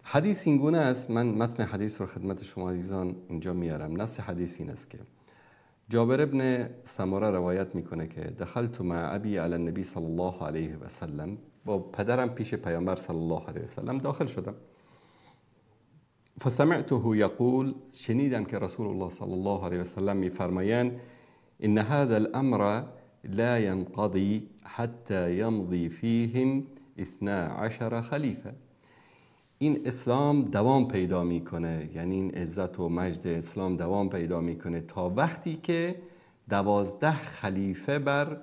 حدیث این گونه است، من متن حدیث رو خدمت شما عزیزان اینجا میارم. نص حدیث این است که جابر ابن سمره روایت میکنه که دخلت مع ابی علی النبی صلی الله علیه و سلم، با پدرم پیش پیامبر صلی الله علیه و سلم داخل شدم. فسمعته یقول، شنیدم که رسول الله صلی الله علیه و سلم میفرمایند ان هذا الامر لا ينقضي حتى يمضي فيهم 12 خلیفه. این اسلام دوام پیدا میکنه، یعنی این عزت و مجد اسلام دوام پیدا میکنه تا وقتی که 12 خلیفه بر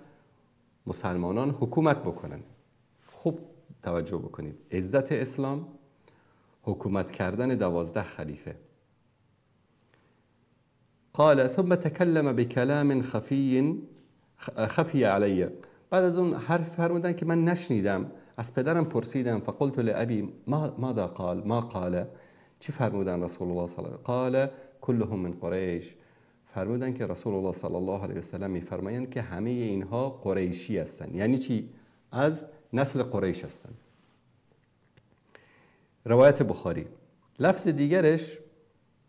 مسلمانان حکومت بکنن. خوب توجه بکنید، عزت اسلام، حکومت کردن 12 خلیفه. قال ثم تکلم بکلام خفی علی، بعد از اون حرف فرمودن که من نشنیدم، از پدرم پرسیدم، فقلت لأبی ماذا قال، ما قال، چی فرمودن رسول الله صلی الله علیه و قال كلهم من قریش. فرمودن که رسول الله صلی الله علیه و سلم میفرمایند که همه اینها قریشی هستند. یعنی چی؟ از نسل قریش هستند. روایت بخاری. لفظ دیگرش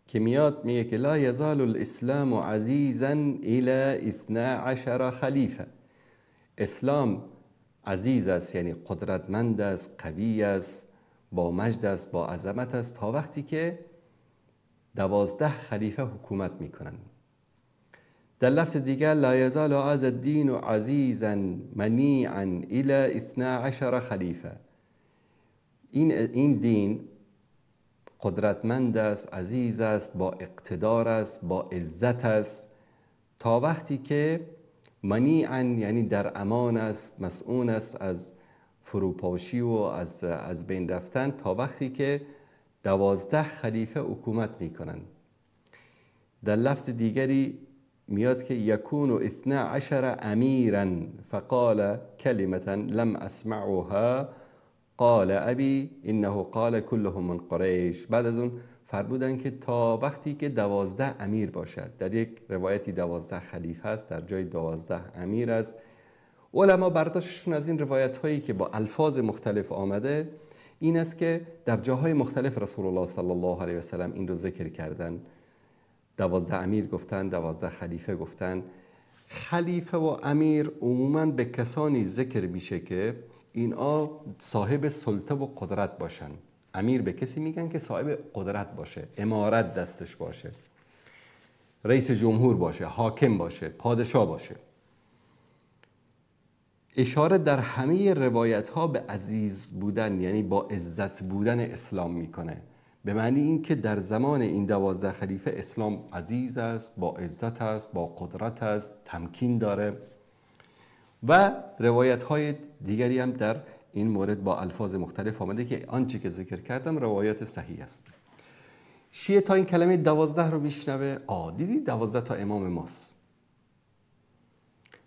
که میاد میگه که لا یزال الاسلام عزیزا الى 12 خلیفه. اسلام عزیز است، یعنی قدرتمند است، قوی است، با مجد است، با عظمت است، تا وقتی که 12 خلیفه حکومت میکنند. در لفظ دیگر لا یزال هذا الدین عزیزا منیعا الى 12 خلیفه. این دین قدرتمند است، عزیز است، با اقتدار است، با عزت است، تا وقتی که منیعا یعنی در امان است، مسئول است از فروپاشی و از بین رفتن، تا وقتی که 12 خلیفه حکومت میکنند. در لفظ دیگری میاد که یکون 12 امیرا فقال کلمة لم اسمعها قال ابی انه قال كلهم من قریش. بعد از اون فرمودن که تا وقتی که 12 امیر باشد. در یک روایتی 12 خلیفه است، در جای 12 امیر است. علما برداشتشون از این روایت هایی که با الفاظ مختلف آمده این است که در جاهای مختلف رسول الله صلی الله علیه و سلم این رو ذکر کردن. 12 امیر گفتن، 12 خلیفه گفتن. خلیفه و امیر عموما به کسانی ذکر میشه که اینا صاحب سلطه و قدرت باشن. امیر به کسی میگن که صاحب قدرت باشه، امارت دستش باشه، رئیس جمهور باشه، حاکم باشه، پادشاه باشه. اشاره در همه روایت ها به عزیز بودن، یعنی با عزت بودن اسلام میکنه، به معنی اینکه در زمان این 12 خلیفه اسلام عزیز است، با عزت است، با قدرت است، تمکین داره. و روایت های دیگری هم در این مورد با الفاظ مختلف آمده که آنچه که ذکر کردم روایت صحیح است. شیعه تا این کلمه 12 رو میشنوه، آ دیدی 12 تا امام ماست،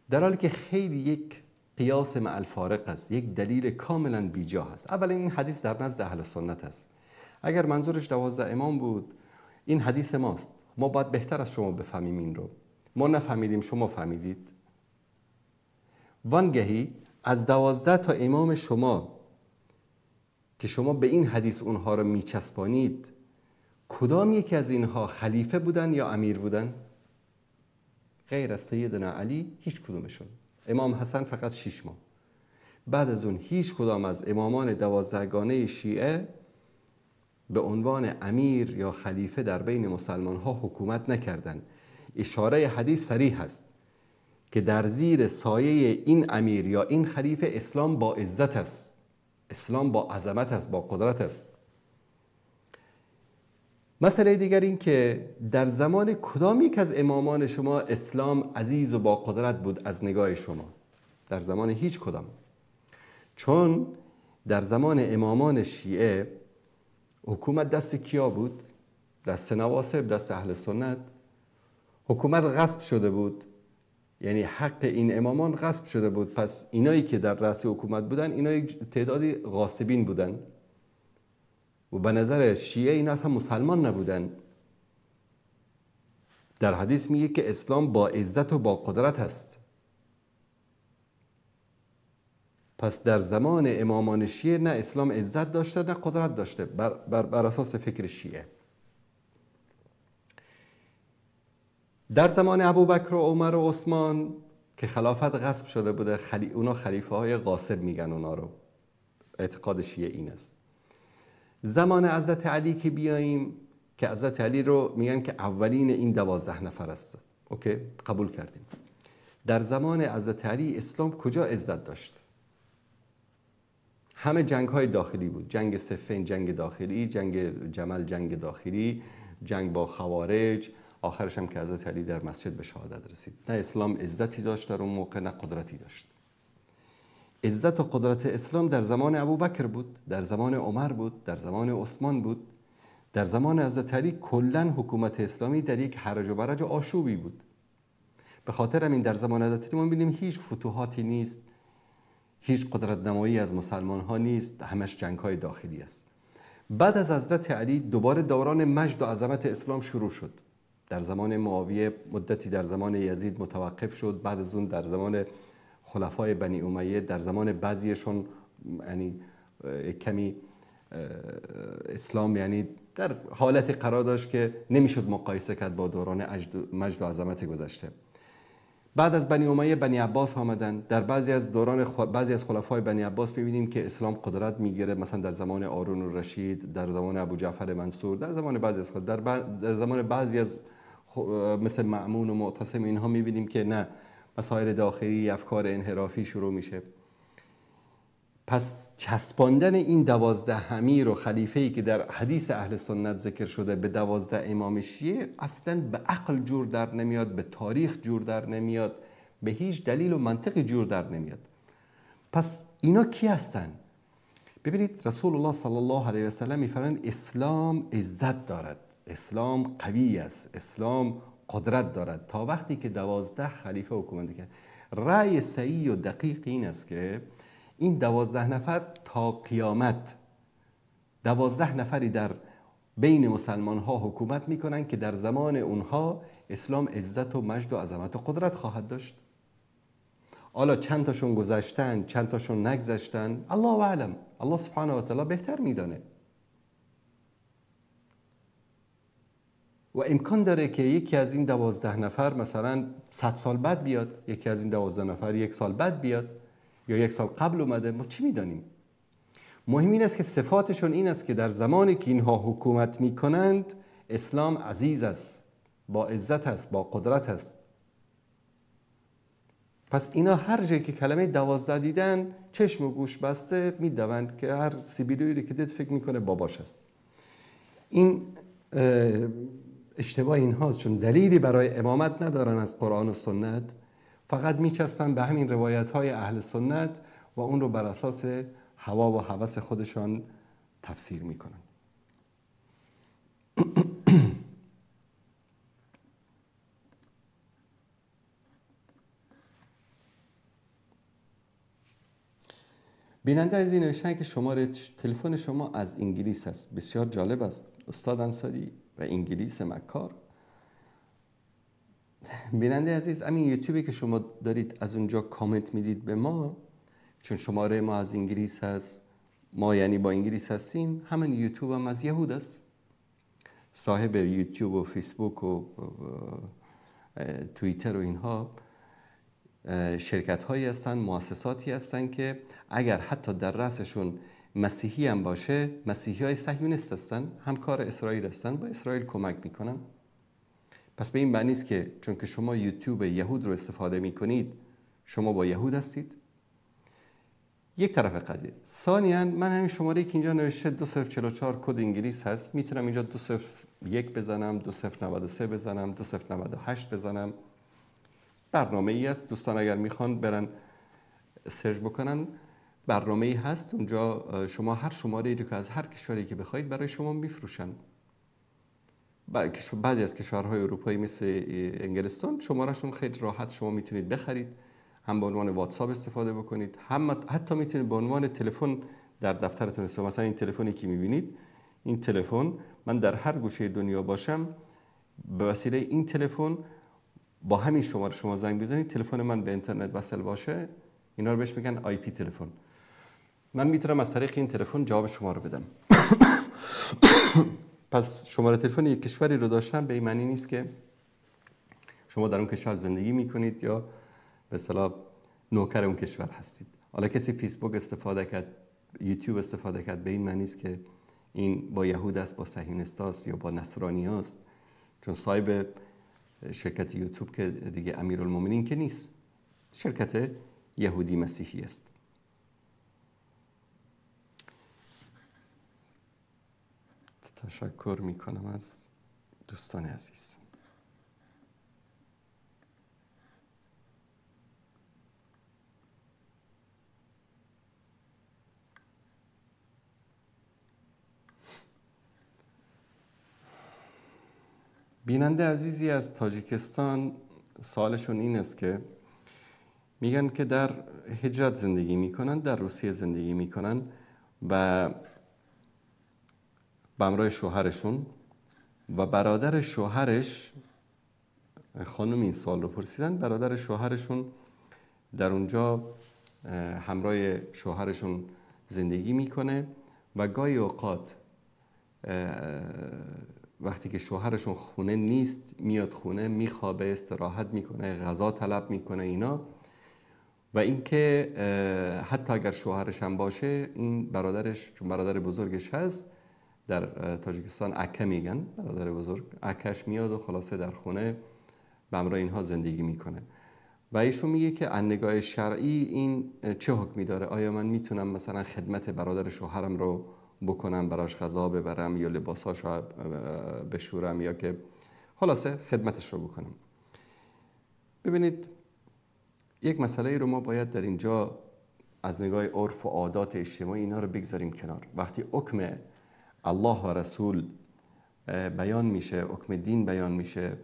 در حالی که خیلی یک قیاس مع الفارق است، یک دلیل کاملا بیجا است. اولا این حدیث در نزد اهل سنت است. اگر منظورش 12 امام بود، این حدیث ماست، ما باید بهتر از شما بفهمیم این رو. ما نفهمیدیم، شما فهمیدید. وانگهی از 12 تا امام شما که شما به این حدیث اونها رو میچسبانید، کدام یکی از اینها خلیفه بودن یا امیر بودن؟ غیر از سیدنا علی هیچ کدومشون. امام حسن فقط 6 ماه. بعد از اون هیچ کدام از امامان 12 گانه شیعه به عنوان امیر یا خلیفه در بین مسلمان ها حکومت نکردند. اشاره حدیث صریح است که در زیر سایه این امیر یا این خلیفه اسلام با عزت است، اسلام با عظمت است، با قدرت است. مسئله دیگر این که در زمان کدام یک از امامان شما اسلام عزیز و با قدرت بود از نگاه شما؟ در زمان هیچ کدام. چون در زمان امامان شیعه حکومت دست کیا بود؟ دست نواصب، دست اهل سنت. حکومت غصب شده بود، یعنی حق این امامان غصب شده بود. پس اینایی که در رأس حکومت بودن، اینا یک تعدادی غاصبین بودن و به نظر شیعه اینا اصلا مسلمان نبودن. در حدیث میگه که اسلام با عزت و با قدرت است. پس در زمان امامان شیعه نه اسلام عزت داشته نه قدرت داشته، بر اساس فکر شیعه. در زمان ابوبکر و عمر و عثمان که خلافت غصب شده بوده، اونا خلیفه های غاصب میگن اونا رو، اعتقاد شیعه این است. زمان حضرت علی که بیاییم، که حضرت علی رو میگن که اولین این 12 نفر است، اوکی قبول کردیم. در زمان حضرت علی اسلام کجا عزت داشت؟ همه جنگ های داخلی بود، جنگ صفین جنگ داخلی، جنگ جمل جنگ داخلی، جنگ با خوارج، آخرش هم که حضرت علی در مسجد به شهادت رسید. نه اسلام عزتی داشت در اون موقع، نه قدرتی داشت. عزت و قدرت اسلام در زمان ابوبکر بود، در زمان عمر بود، در زمان عثمان بود. در زمان حضرت علی کلا حکومت اسلامی در یک حرج و برج و آشوبی بود. به خاطر همین در زمان حضرت علی ما می‌بینیم هیچ فتوحاتی نیست، هیچ قدرت نمایی از مسلمان ها نیست، همش جنگ های داخلی است. بعد از حضرت علی دوباره دوران مجد و عظمت اسلام شروع شد. در زمان معاویه مدتی، در زمان یزید متوقف شد، بعد از اون در زمان خلفای بنی امیه، در زمان بعضیشون یعنی کمی اسلام یعنی در حالت قرار داشت که نمیشد مقایسه کرد با دوران مجد و عظمت گذشته. بعد از بنی امیه بنی عباس آمدن. در بعضی از دوران بعضی از خلفای بنی عباس می‌بینیم که اسلام قدرت میگیره، مثلا در زمان هارون الرشید، در زمان ابو جعفر منصور، در زمان بعضی از خود، در زمان بعضی از مثل مأمون و معتصم اینها می‌بینیم که نه، مسائل داخلی، افکار انحرافی شروع میشه. پس چسباندن این 12 امیر و خلیفه‌ای که در حدیث اهل سنت ذکر شده به 12 امام شیعه اصلا به عقل جور در نمیاد، به تاریخ جور در نمیاد، به هیچ دلیل و منطقی جور در نمیاد. پس اینا کی هستن؟ ببینید رسول الله صلی الله علیه و سلم میفرمایند اسلام عزت دارد، اسلام قوی است، اسلام قدرت دارد تا وقتی که 12 خلیفه حکومت کرد. رأی صحیح و دقیق این است که این 12 نفر تا قیامت 12 نفری در بین مسلمان ها حکومت میکنن که در زمان اونها اسلام عزت و مجد و عظمت و قدرت خواهد داشت. حالا چند تاشون گذشتن، چند تاشون نگذشتن، الله اعلم، الله سبحانه و تعالی بهتر میدانه. و امکان داره که یکی از این 12 نفر مثلا 100 سال بعد بیاد، یکی از این 12 نفر 1 سال بعد بیاد یا 1 سال قبل اومده، ما چی میدانیم؟ مهم این است که صفاتشون این است که در زمانی که اینها حکومت میکنند اسلام عزیز است، با عزت است، با قدرت است. پس اینا هر جایی که کلمه 12 دیدن چشم و گوش بسته میدوند که هر سیبیلویی که دید فکر میکنه باباش است. این اشتباه اینهاست، چون دلیلی برای امامت ندارن از قرآن و سنت، فقط میچسبن به همین روایت های اهل سنت و اون رو بر اساس هوا و هوس خودشان تفسیر میکنن. بیننده از این نوشتن که شماره تلفن شما از انگلیس است. بسیار جالب است استاد انصاری و انگلیس مکار. بیننده عزیز، همین یوتیوبی که شما دارید از اونجا کامنت میدید به ما، چون شماره ما از انگلیس هست، ما یعنی با انگلیس هستیم، همین یوتیوب هم از یهود است. صاحب یوتیوب و فیسبوک و توییتر و اینها شرکت هایی هستن، مؤسساتی هستن که اگر حتی در رأسشون مسیحی هم باشه، مسیحی های صهیونیست هستن، همکار اسرائیل هستن، با اسرائیل کمک میکنن. پس به این معنی است که چون که شما یوتیوب یهود رو استفاده میکنید، شما با یهود هستید. یک طرف قضیه. ثانیاً من همین شماره که اینجا نوشته 2044 کد انگلیس هست، میتونم اینجا 201 بزنم، 2093 بزنم، 2098 بزنم. برنامه ای است، دوستان اگر میخوان برن سرچ بکنن، برنامه ای هست اونجا شما هر شماره ای رو که از هر کشوری که بخواید برای شما میفروشن. بعضی از کشورهای اروپایی مثل انگلستان شمارهشون خیلی راحت شما میتونید بخرید، هم به عنوان واتساپ استفاده بکنید، هم حتی میتونید به عنوان تلفن در دفترتون استفاده. مثلا این تلفنی که میبینید، این تلفن من در هر گوشه دنیا باشم به وسیله این تلفن با همین شماره شما زنگ بزنید، تلفن من به اینترنت وصل باشه، اینا رو بهش میگن آی پی تلفن، من میتونم از طریق این تلفن جواب شما رو بدم. پس شماره تلفن یک کشوری رو داشتن به این معنی نیست که شما در اون کشور زندگی میکنید یا به اصطلاح نوکر اون کشور هستید. حالا کسی فیسبوک استفاده کرد، یوتیوب استفاده کرد، به این معنی است که این با یهود است، با صهیونیست است یا با نصرانی است، چون صاحب شرکت یوتیوب که دیگه امیرالمومنین که نیست، شرکت یهودی مسیحی است. تشکر میکنم از دوستان عزیز. بیننده عزیزی از تاجیکستان سوالشون این است که میگن که در هجرت زندگی میکنن، در روسیه زندگی میکنن و به همراه شوهرشون و برادر شوهرش، خانم این سوال رو پرسیدن، برادر شوهرشون در اونجا همراه شوهرشون زندگی میکنه و گاهی اوقات وقتی که شوهرشون خونه نیست میاد خونه، میخوابه، استراحت میکنه، غذا طلب میکنه اینا، و اینکه حتی اگر شوهرش هم باشه این برادرش، چون برادر بزرگش هست، در تاجیکستان اکه میگن، برادر بزرگ، اکش میاد و خلاصه در خونه به همراه اینها زندگی میکنه. و ایشون میگه که از نگاه شرعی این چه حکمی داره؟ آیا من میتونم مثلا خدمت برادر شوهرم رو بکنم، براش غذا ببرم یا لباساش رو بشورم یا که خلاصه خدمتش رو بکنم؟ ببینید، یک مسئله رو ما باید در اینجا از نگاه عرف و عادات اجتماعی اینا رو بگذاریم کنار. وقتی حکم الله و رسول بیان میشه، حکم دین بیان میشه،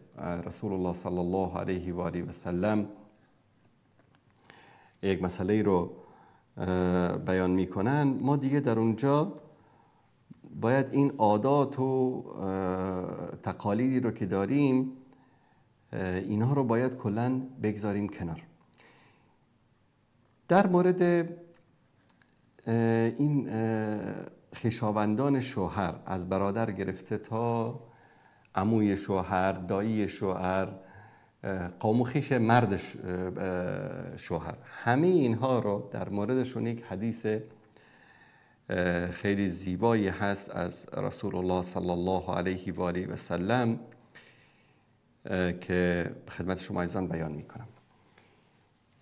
رسول الله صلی الله علیه و آله و سلم یک مسئله رو بیان میکنن، ما دیگه در اونجا باید این عادات و تقالیدی رو که داریم اینها رو باید کلاً بگذاریم کنار. در مورد این خویشاوندان شوهر، از برادر گرفته تا عموی شوهر، دایی شوهر، قوم و خویش مرد شوهر، همه اینها رو در موردشون یک حدیث خیلی زیبایی هست از رسول الله صلی الله علیه و آله و سلم که خدمت شما عزیزان بیان میکنم.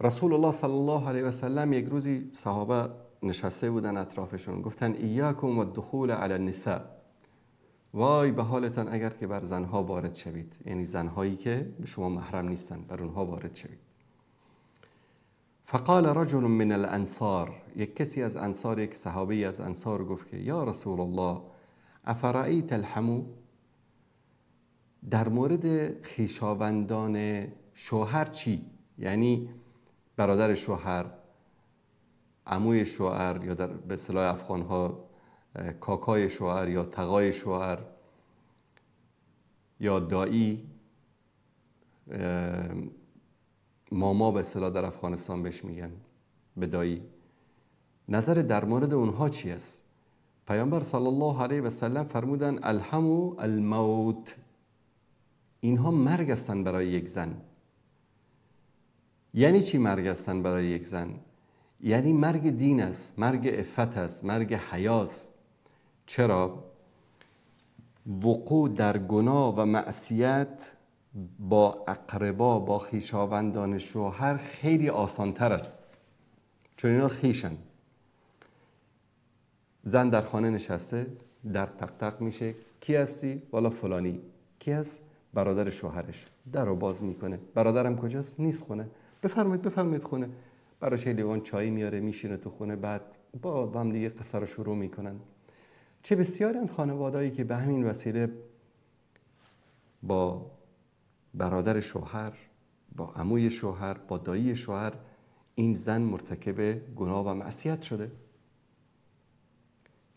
رسول الله صلی الله علیه و سلم یک روزی صحابه نشسته بودن اطرافشون، گفتن ایاکم و الدخول علی النساء، وای به حالتان اگر که بر زنها وارد شوید، یعنی زنهایی که به شما محرم نیستن بر اونها وارد شوید. فقال رجل من الانصار، یک کسی از انصار، یک صحابی از انصار گفت که یا رسول الله افرأیت الحمو، در مورد خویشاوندان شوهر چی؟ یعنی برادر شوهر، عموی شوهر، یا در به اصطلاح افغان‌ها کاکای شوهر یا تقای شوهر یا دایی، ماما به اصطلاح در افغانستان بهش میگن، به دایی. نظر در مورد اونها چی است؟ پیامبر صلی الله علیه و سلم فرمودن الحمو الموت، اینها مرگ هستند برای یک زن. یعنی چی مرگ هستند برای یک زن؟ یعنی مرگ دین است، مرگ عفت است، مرگ حیاست. چرا؟ وقوع در گناه و معصیت با اقربا، با خویشاوندان شوهر خیلی آسانتر است، چون اینا خویشن. زن در خانه نشسته، در تق تق میشه، کی هستی؟ والا فلانی. کی هست؟ برادر شوهرش. در رو باز میکنه، برادرم کجاست؟ نیست خونه. بفرمایید بفرمایید خونه. براش لیوان چای میاره، میشینه تو خونه، بعد با هم دیگه قصه رو شروع میکنن. چه بسیاری خانوادهایی که به همین وسیله با برادر شوهر، با عموی شوهر، با دایی شوهر، این زن مرتکب گناه و معصیت شده.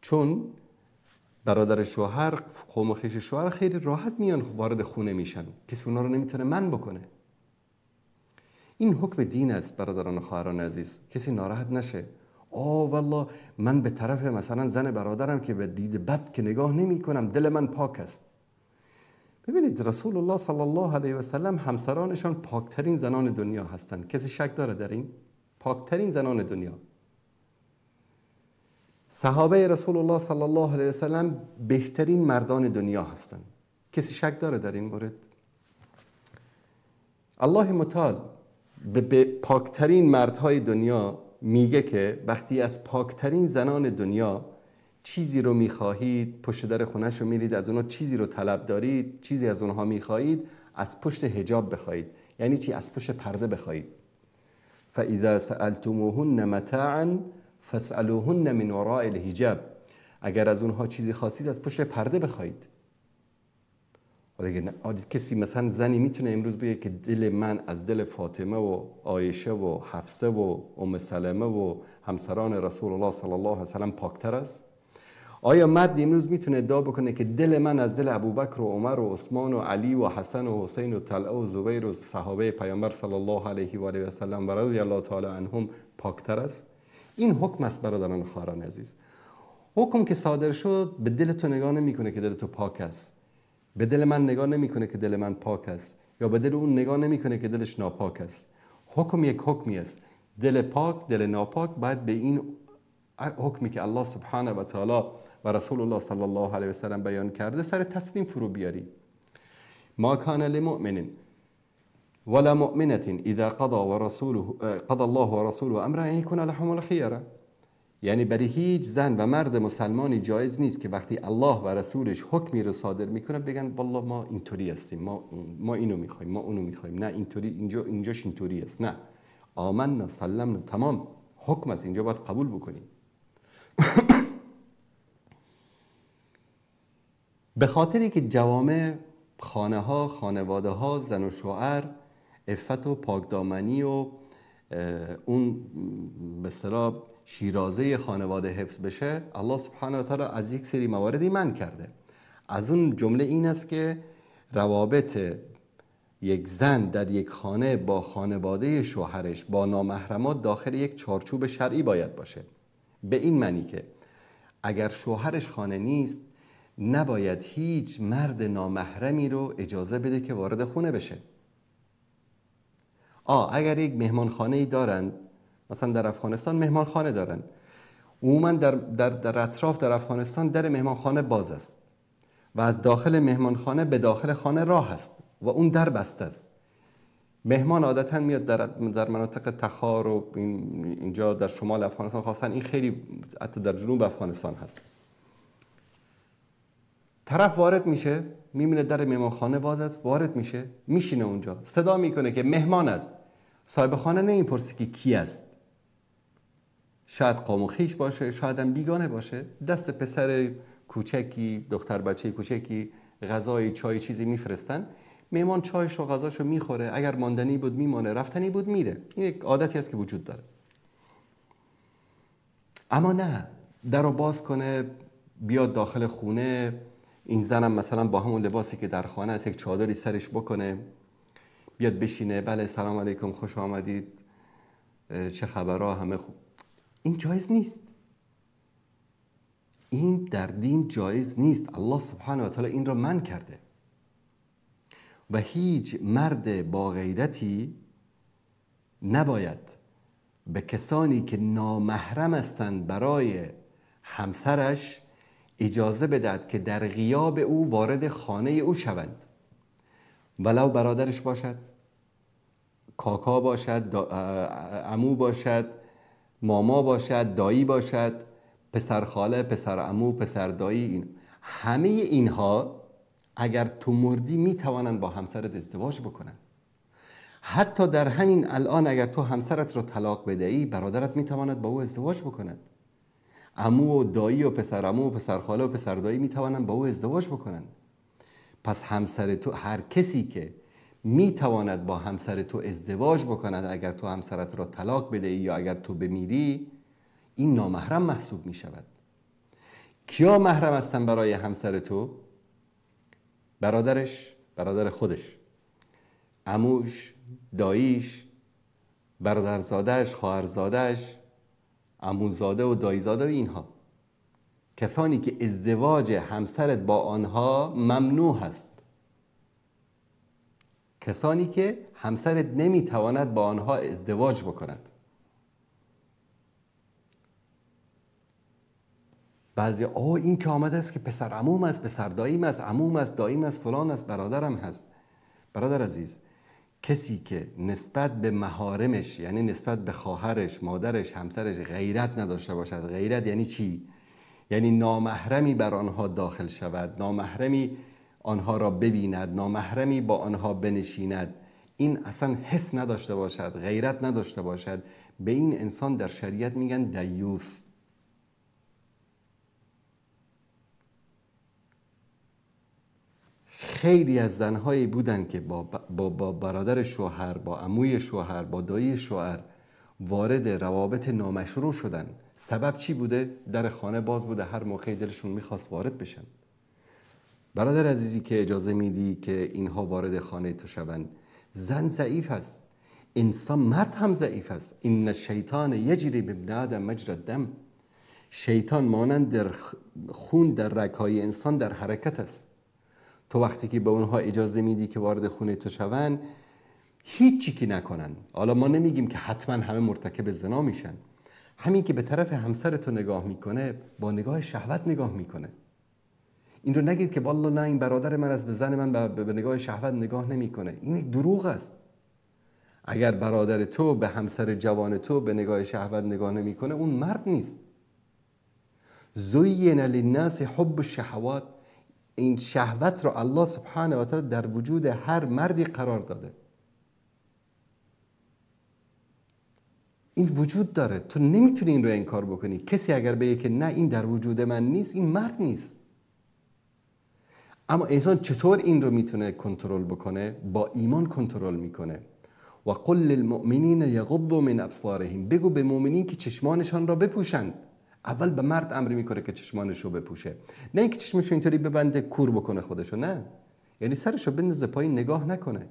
چون برادر شوهر، قوم و خویش شوهر خیلی راحت میان وارد خونه میشن، کسی اونا رو نمیتونه من بکنه. این حکم دین است برادران و خواهران عزیز، کسی ناراحت نشه. آه والله من به طرف مثلا زن برادرم که به دید بد که نگاه نمی کنم، دل من پاک است. ببینید رسول الله صلی الله علیه و سلم همسرانشان پاکترین زنان دنیا هستند. کسی شک داره در این؟ پاکترین زنان دنیا. صحابه رسول الله صلی الله علیه و سلم بهترین مردان دنیا هستند. کسی شک داره در این مورد؟ الله متعال به پاکترین مردهای دنیا میگه که وقتی از پاکترین زنان دنیا چیزی رو میخواهید، پشت در خونه‌ش رو میرید، از اونها چیزی رو طلب دارید، چیزی از اونها میخواهید، از پشت حجاب بخواهید. یعنی چی؟ از پشت پرده بخواهید. فَإِذَا سَأَلْتُمُوهُنَّ مَتَاعًا فَاسْأَلُوهُنَّ مِنْ وَرَاءِ الْحِجَابِ. اگر از اونها چیزی خواستید از پشت پرده بخواهید. کسی مثلا زنی میتونه امروز بگه که دل من از دل فاطمه و عایشه و حفصه و ام سلمه و همسران رسول الله صلی الله علیه و سلم پاکتر است؟ آیا مرد امروز میتونه ادعا بکنه که دل من از دل ابوبکر و عمر و عثمان و علی و حسن و حسین و طلحه و زبیر و صحابه پیامبر صلی الله علیه و آله و سلم و رضی الله تعالی عنهم پاکتر است؟ این حکم است برادران و خواهران عزیز. حکم که صادر شد به دل تو نگاه نمیکنه که دل تو پاک است، به دل من نگاه نمیکنه که دل من پاک است، یا به دل اون نگاه نمیکنه که دلش ناپاک است. حکم یک حکمی است. دل پاک، دل ناپاک باید به این حکمی که الله سبحانه و تعالی و رسول الله صلی الله علیه و سلم بیان کرده سر تسلیم فرو بیاری. ما کان لمؤمن ولا مؤمنة اذا قضى الله ورسوله امرا ان يكون لهم الخيره. یعنی برای هیچ زن و مرد مسلمانی جایز نیست که وقتی الله و رسولش حکمی رو صادر میکنه بگن والله ما اینطوری هستیم، ما اینو میخوایم، ما اونو میخوایم، نه اینطوری، اینجاش اینطوری است. نه، آمنا سلمنا، تمام حکم است، اینجا باید قبول بکنیم. به خاطری که جوامع، خانه ها، خانواده ها، زن و شوهر عفت و پاکدامنی و اون به اصطلاح شیرازه خانواده حفظ بشه، الله سبحانه و تعالی از یک سری مواردی منع کرده. از اون جمله این است که روابط یک زن در یک خانه با خانواده شوهرش با نامحرمات داخل یک چارچوب شرعی باید باشه. به این معنی که اگر شوهرش خانه نیست نباید هیچ مرد نامحرمی رو اجازه بده که وارد خونه بشه. اگر یک مهمانخانه‌ای دارند، مثلا در افغانستان مهمانخانه دارن، عموما در اطراف در افغانستان در مهمانخانه باز است و از داخل مهمانخانه به داخل خانه راه است و اون در بسته است. مهمان عادتا میاد در مناطق تخار و اینجا در شمال افغانستان، خاصا این خیلی حتی در جنوب افغانستان هست. طرف وارد میشه، میبینه در مهمانخانه باز است، وارد میشه، میشینه اونجا، صدا میکنه که مهمان است. صاحب خانه نمیپرسه که کی است، شاید قوم و خویش باشه، شاید هم بیگانه باشه. دست پسر کوچکی، دختر بچه کوچکی غذای، چای، چیزی میفرستن. مهمان چایش و غذاشو میخوره، اگر ماندنی بود میمانه، رفتنی بود میره. این یک عادتی است که وجود داره. اما نه، در رو باز کنه بیاد داخل خونه، این زنم مثلا با همون لباسی که در خانه است یک چادری سرش بکنه، بیاد بشینه، بله سلام علیکم، خوش آمدید، چه خبرها، همه خوب. این جایز نیست. این در دین جایز نیست. الله سبحانه و تعالی این را منع کرده و هیچ مرد با غیرتی نباید به کسانی که نامحرم هستند برای همسرش اجازه بدهد که در غیاب او وارد خانه او شوند، ولو برادرش باشد، کاکا باشد، عمو باشد، ماما باشد، دایی باشد، پسر خاله، پسر عمو، پسر دایی. این همه اینها اگر تو مردی میتوانند با همسرت ازدواج بکنن. حتی در همین الان اگر تو همسرت رو طلاق بدهی، برادرت میتواند با او ازدواج بکند. عمو و دایی و پسر عمو و پسر خاله و پسر دایی میتوانند با او ازدواج بکنند. پس همسر تو، هر کسی که میتواند با همسر تو ازدواج بکند اگر تو همسرت را طلاق بدهی یا اگر تو بمیری، این نامحرم محسوب میشود. کیا محرم هستن برای همسر تو؟ برادرش، برادر خودش، عموش، داییش، برادرزادهش، خواهرزادهش، عموزاده و داییزاده و اینها، کسانی که ازدواج همسرت با آنها ممنوع هست، کسانی که همسرت نمیتواند با آنها ازدواج بکند. بعضی این که آمده است که پسر عموم است، پسر داییم است، عموم است، داییم است، فلان است، برادرم هست. برادر عزیز، کسی که نسبت به محارمش، یعنی نسبت به خواهرش، مادرش، همسرش غیرت نداشته باشد. غیرت یعنی چی؟ یعنی نامحرمی بر آنها داخل شود، نامحرمی آنها را ببیند، نامحرمی با آنها بنشیند، این اصلا حس نداشته باشد، غیرت نداشته باشد، به این انسان در شریعت میگن دیوس. خیلی از زنهایی بودن که با برادر شوهر، با عموی شوهر، با دایی شوهر وارد روابط نامشروع شدن. سبب چی بوده؟ در خانه باز بوده، هر موقع دلشون میخواست وارد بشن. برادر عزیزی که اجازه میدی که اینها وارد خانه تو شوند، زن ضعیف است، انسان مرد هم ضعیف است. ان الشیطان یجری بابن آدم مجرى الدم. شیطان مانند در خون در رگ‌های انسان در حرکت است. تو وقتی که به اونها اجازه میدی که وارد خونه تو شوند، هیچی که نکنن. حالا ما نمیگیم که حتما همه مرتکب زنا میشن. همین که به طرف همسر تو نگاه میکنه، با نگاه شهوت نگاه میکنه. این رو نگید که والله نه این برادر من است، به زن من به نگاه شهوت نگاه نمیکنه. این دروغ است. اگر برادر تو به همسر جوان تو به نگاه شهوت نگاه نمیکنه، اون مرد نیست. زین للناس حب الشهوات. این شهوت رو الله سبحانه و تعالی در وجود هر مردی قرار داده. این وجود داره، تو نمیتونی این رو انکار بکنی. کسی اگر بگه که نه این در وجود من نیست، این مرد نیست. اما انسان چطور این رو میتونه کنترل بکنه؟ با ایمان کنترل میکنه. و قل للمؤمنین یغضوا من ابصارهم. بگو به مؤمنین که چشمانشان را بپوشند. اول به مرد امر میکنه که چشمانش رو بپوشه، نه اینکه چشمش رو اینطوری ببنده کور بکنه خودشو، نه، یعنی سرش رو بندازه پایین نگاه نکنه.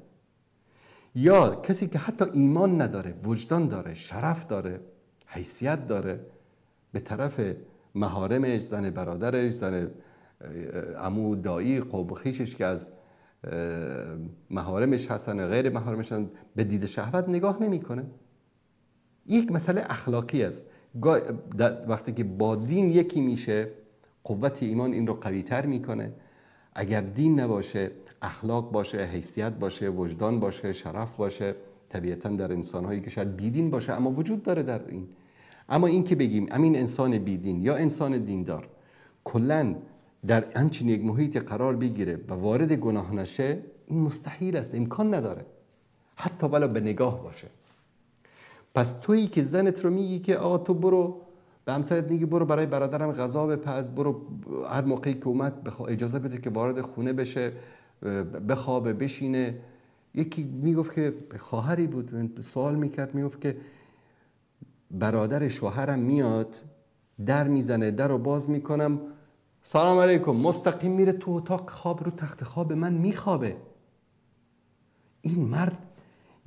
یا کسی که حتی ایمان نداره، وجدان داره، شرف داره، حیثیت داره، به طرف محارمش، زن برادرش، زن عمو، دایی، قوم خویشش که از محارمش هستن و غیر محارمش هستن، به دید شهوت نگاه نمیکنه. یک مسئله اخلاقی است. وقتی که با دین یکی میشه، قوت ایمان این رو قوی تر میکنه. اگر دین نباشه، اخلاق باشه، حیثیت باشه، وجدان باشه، شرف باشه، طبیعتا در انسانهایی که شاید بیدین باشه اما وجود داره در این. اما این که بگیم امین انسان بیدین یا انسان دیندار کلا در همچین یک محیط قرار بگیره و وارد گناه نشه، این مستحیل است، امکان نداره، حتی ولو به نگاه باشه. پس تویی که زنت رو میگی که آقا تو برو، به همسرت میگی برو برای برادرم غذا بپز، برو هر موقعی که اومد اجازه بده که وارد خونه بشه، بخوابه، بشینه. یکی میگفت که خواهری بود، سوال میکرد، میگفت که برادر شوهرم میاد در میزنه، در رو باز میکنم، سلام علیکم، مستقیم میره تو اتاق خواب، رو تخت خواب من میخوابه. این مرد،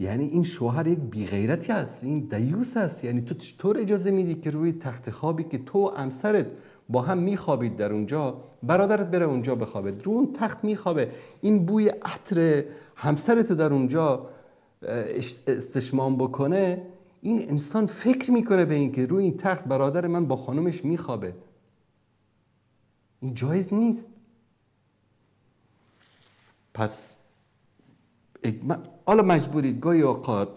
یعنی این شوهر یک بیغیرتی است، این دیوس است. یعنی تو چطور اجازه میدی که روی تخت خوابی که تو همسرت با هم میخوابید در اونجا، برادرت بره اونجا بخوابه، رو اون تخت میخوابه، این بوی عطر همسرت رو در اونجا استشمام بکنه؟ این انسان فکر میکنه به این که روی این تخت برادر من با خانومش میخوابه؟ این جایز نیست. پس حالا مجبورید گاهی اوقات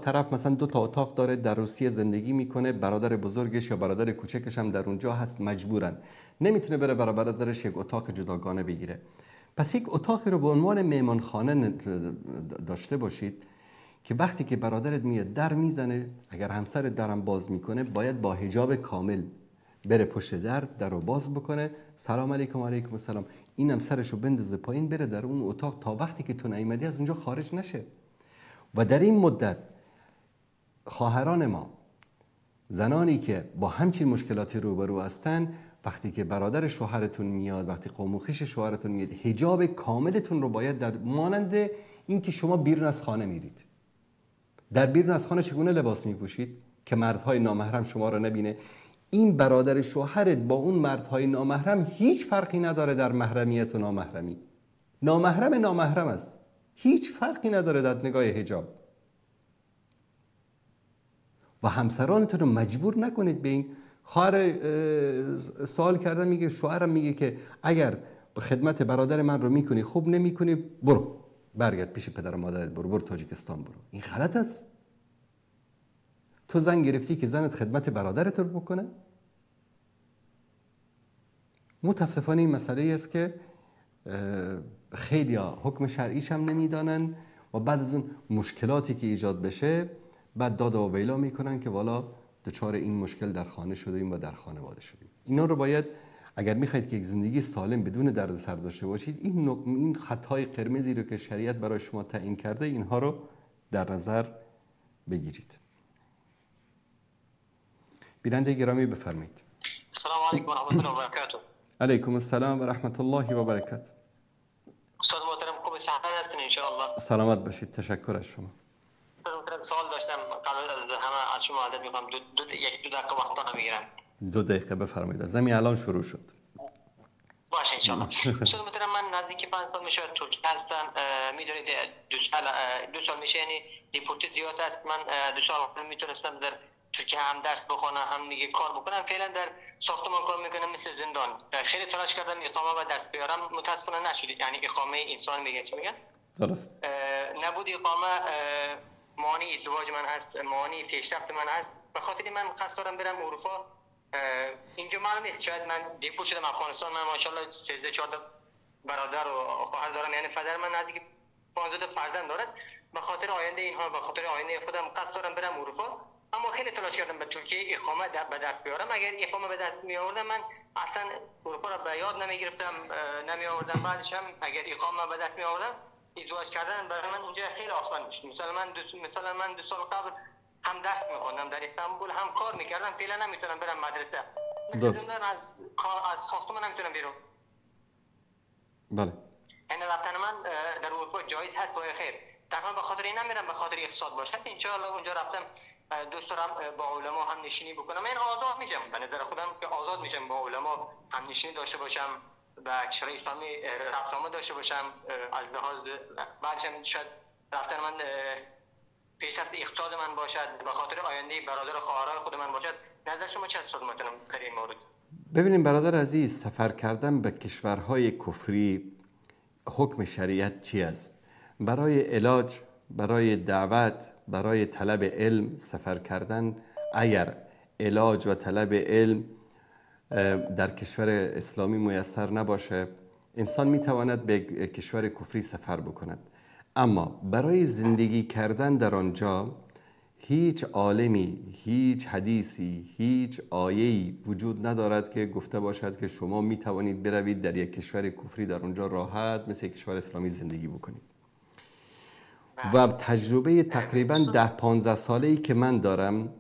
طرف مثلا 2 تا اتاق داره، در روسیه زندگی میکنه، برادر بزرگش یا برادر کوچکش هم در اونجا هست، مجبورن، نمیتونه بره برای برادرش یک اتاق جداگانه بگیره. پس یک اتاقی رو به عنوان مهمانخانه داشته باشید که وقتی که برادرت میاد در میزنه، اگر همسرت درم باز میکنه، باید با حجاب کامل بره پشت در، در رو باز بکنه، سلام علیکم، علیکم السلام، اینم سرشو بندازه پایین، بره در اون اتاق تا وقتی که تو نیومدی از اونجا خارج نشه. و در این مدت خواهران ما، زنانی که با همچین مشکلاتی روبرو هستن، وقتی که برادر شوهرتون میاد، وقتی قوم و خویش شوهرتون میاد، حجاب کاملتون رو باید در مانند اینکه شما بیرون از خانه میرید. در بیرون از خانه چگونه لباس میپوشید که مردهای نامحرم شما رو نبینه؟ این برادر شوهرت با اون مردهای نامحرم هیچ فرقی نداره در محرمیت و نامحرمی. نامحرم نامحرم است، هیچ فرقی نداره در نگاه حجاب. و همسرانتون رو مجبور نکنید به این. خواهر سوال کردن، میگه شوهرم میگه که اگر خدمت برادر من رو میکنی خوب، نمیکنی برو برگرد پیش پدر و مادرت، برو تاجیکستان برو. این غلط است. تو زن گرفتی که زنت خدمت برادرت رو بکنه؟ متاسفانه این مسئله است که خیلی ها حکم شرعیش هم نمیدانن و بعد از اون مشکلاتی که ایجاد بشه بعد داد و ویلا میکنن که والا دچار این مشکل در خانه شدیم و در خانواده شدیم. اینا رو باید اگر میخواید که یک زندگی سالم بدون دردسر داشته باشید، این خطهای قرمزی رو که شریعت برای شما تعیین کرده، اینها رو در نظر بگیرید. بیننده گرامی بفرمایید. السلام علیکم و رحمت الله و برکاته. علیکم السلام و رحمت الله و برکاته. استاد محترم، خوب صحت هستین ان شاء الله؟ سلامت باشید، تشکر از شما. سوال داشتم قبل از همه از شما معذرت میخوام، دو یک دو دقیقه وقتتان میگیرم. 2 دقیقه بفرمایید، از همین الان شروع شد. باشه انشالله. استاد محترم، من نزدیک 5 سال میشه ترکیه هستم. میدونید 2 سال میشه، یعنی deport زیاد است. من 2 سال میتونستم در ترکیه هم درس بخونم هم دیگه کار بکنم. فعلا در ساختمان کار میکنم مثل زندان. خیلی تلاش کردم اقامه و درس بیارم، متاسفانه نشد. یعنی اقامه انسان میگن چی میگن؟ درست. نبود اقامه مانع ازدواج من هست، مانع پیشرفت من هست. به خاطر من قصد دارم برم اروپا. اینجا معلوم نیست، شاید من deport شدم افغانستان. من ماشاءالله 13 14 برادر و خواهر دارم، یعنی پدر من نزدیک 15 فرزند دارد. به خاطر آینده اینها، به خاطر آینده خودم قصد دارم برم اروپا. اما خیلی تلاش کردم به ترکیه اقامه به دست بیارم. اگر اقامه به دست می آوردم من اصلا اروپا را به یاد نمی گرفتم، نمی آوردم. بعدش هم اگر اقامه به دست می آوردم ازدواج کردن برای من اونجا خیلی آسان میشد. مثلا من 2 سال قبل هم درس میخوندم در استانبول، هم کار میکردم. فعلا نمیتونم برم مدرسه، از ساختمان نمیتونم بیرون. بله، یعنی رفتن من در اروپا جایز هست و خیر. تنها به خاطر این نمیرم، به خاطر اقتصاد باشد. ان شاء الله اونجا رفتم دوست دارم با علما هم نشینی بکنم. من آزاد میشم، به نظر خودم که آزاد میشم با علما هم نشینی داشته باشم و کشورهای اسلامی رفت آمد داشته باشم. از لحاظ بعدش شاید رفتن من پیشرفت اقتصاد من باشد، به خاطر آینده برادر و خواهرای خود من باشد. نظر شما چه است محترم در این مورد؟ ببینیم برادر عزیز، سفر کردن به کشورهای کفری حکم شریعت چی است؟ برای علاج، برای دعوت، برای طلب علم سفر کردن، اگر علاج و طلب علم در کشور اسلامی میسر نباشه، انسان میتواند به کشور کفری سفر بکند. اما برای زندگی کردن در آنجا هیچ عالمی، هیچ حدیثی، هیچ آیه‌ای وجود ندارد که گفته باشد که شما میتوانید بروید در یک کشور کفری در آنجا راحت مثل یک کشور اسلامی زندگی بکنید. و تجربه تقریباً 10-15 ساله‌ای که من دارم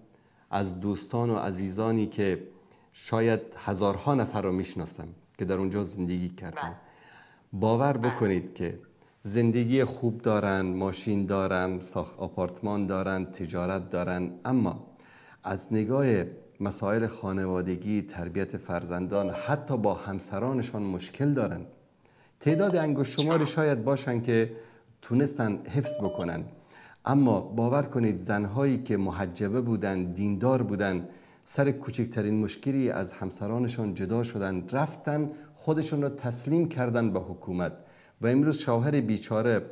از دوستان و عزیزانی که شاید هزارها نفر رو میشناسم که در اونجا زندگی کردن، باور بکنید که زندگی خوب دارن، ماشین دارن، ساخت آپارتمان دارن، تجارت دارن، اما از نگاه مسائل خانوادگی، تربیت فرزندان، حتی با همسرانشان مشکل دارن. تعداد انگشت شماری شاید باشن که تونستن حفظ بکنن، اما باور کنید زنهایی که محجبه بودن، دیندار بودن، سر کوچکترین مشکلی از همسرانشان جدا شدن، رفتن خودشون را تسلیم کردن به حکومت و امروز شوهر بیچاره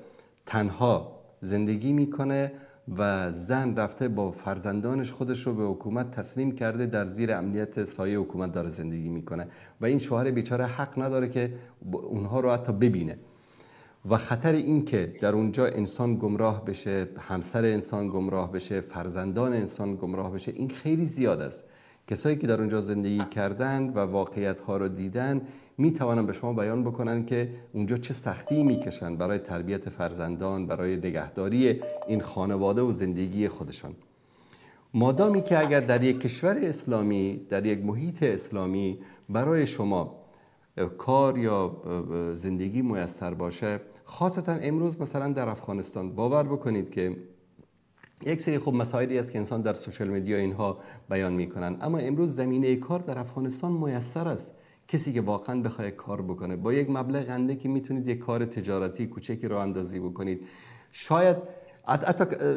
تنها زندگی میکنه و زن رفته با فرزندانش خودش رو به حکومت تسلیم کرده، در زیر امنیت سایه حکومت داره زندگی میکنه و این شوهر بیچاره حق نداره که اونها رو حتی ببینه. و خطر این که در اونجا انسان گمراه بشه، همسر انسان گمراه بشه، فرزندان انسان گمراه بشه، این خیلی زیاد است. کسایی که در اونجا زندگی کردن و واقعیت ها رو دیدن میتوانن به شما بیان بکنن که اونجا چه سختی میکشن برای تربیت فرزندان، برای نگهداری این خانواده و زندگی خودشان. مادامی که اگر در یک کشور اسلامی، در یک محیط اسلامی برای شما کار یا زندگی میسر باشه، خاصتا امروز مثلا در افغانستان، باور بکنید که یک سری خب مسائلی است که انسان در سوشال مدیا اینها بیان میکنن، اما امروز زمینه کار در افغانستان میسر است. کسی که واقعا بخواد کار بکنه با یک مبلغ اندکی میتونید یک کار تجارتی کوچکی راه اندازی بکنید. شاید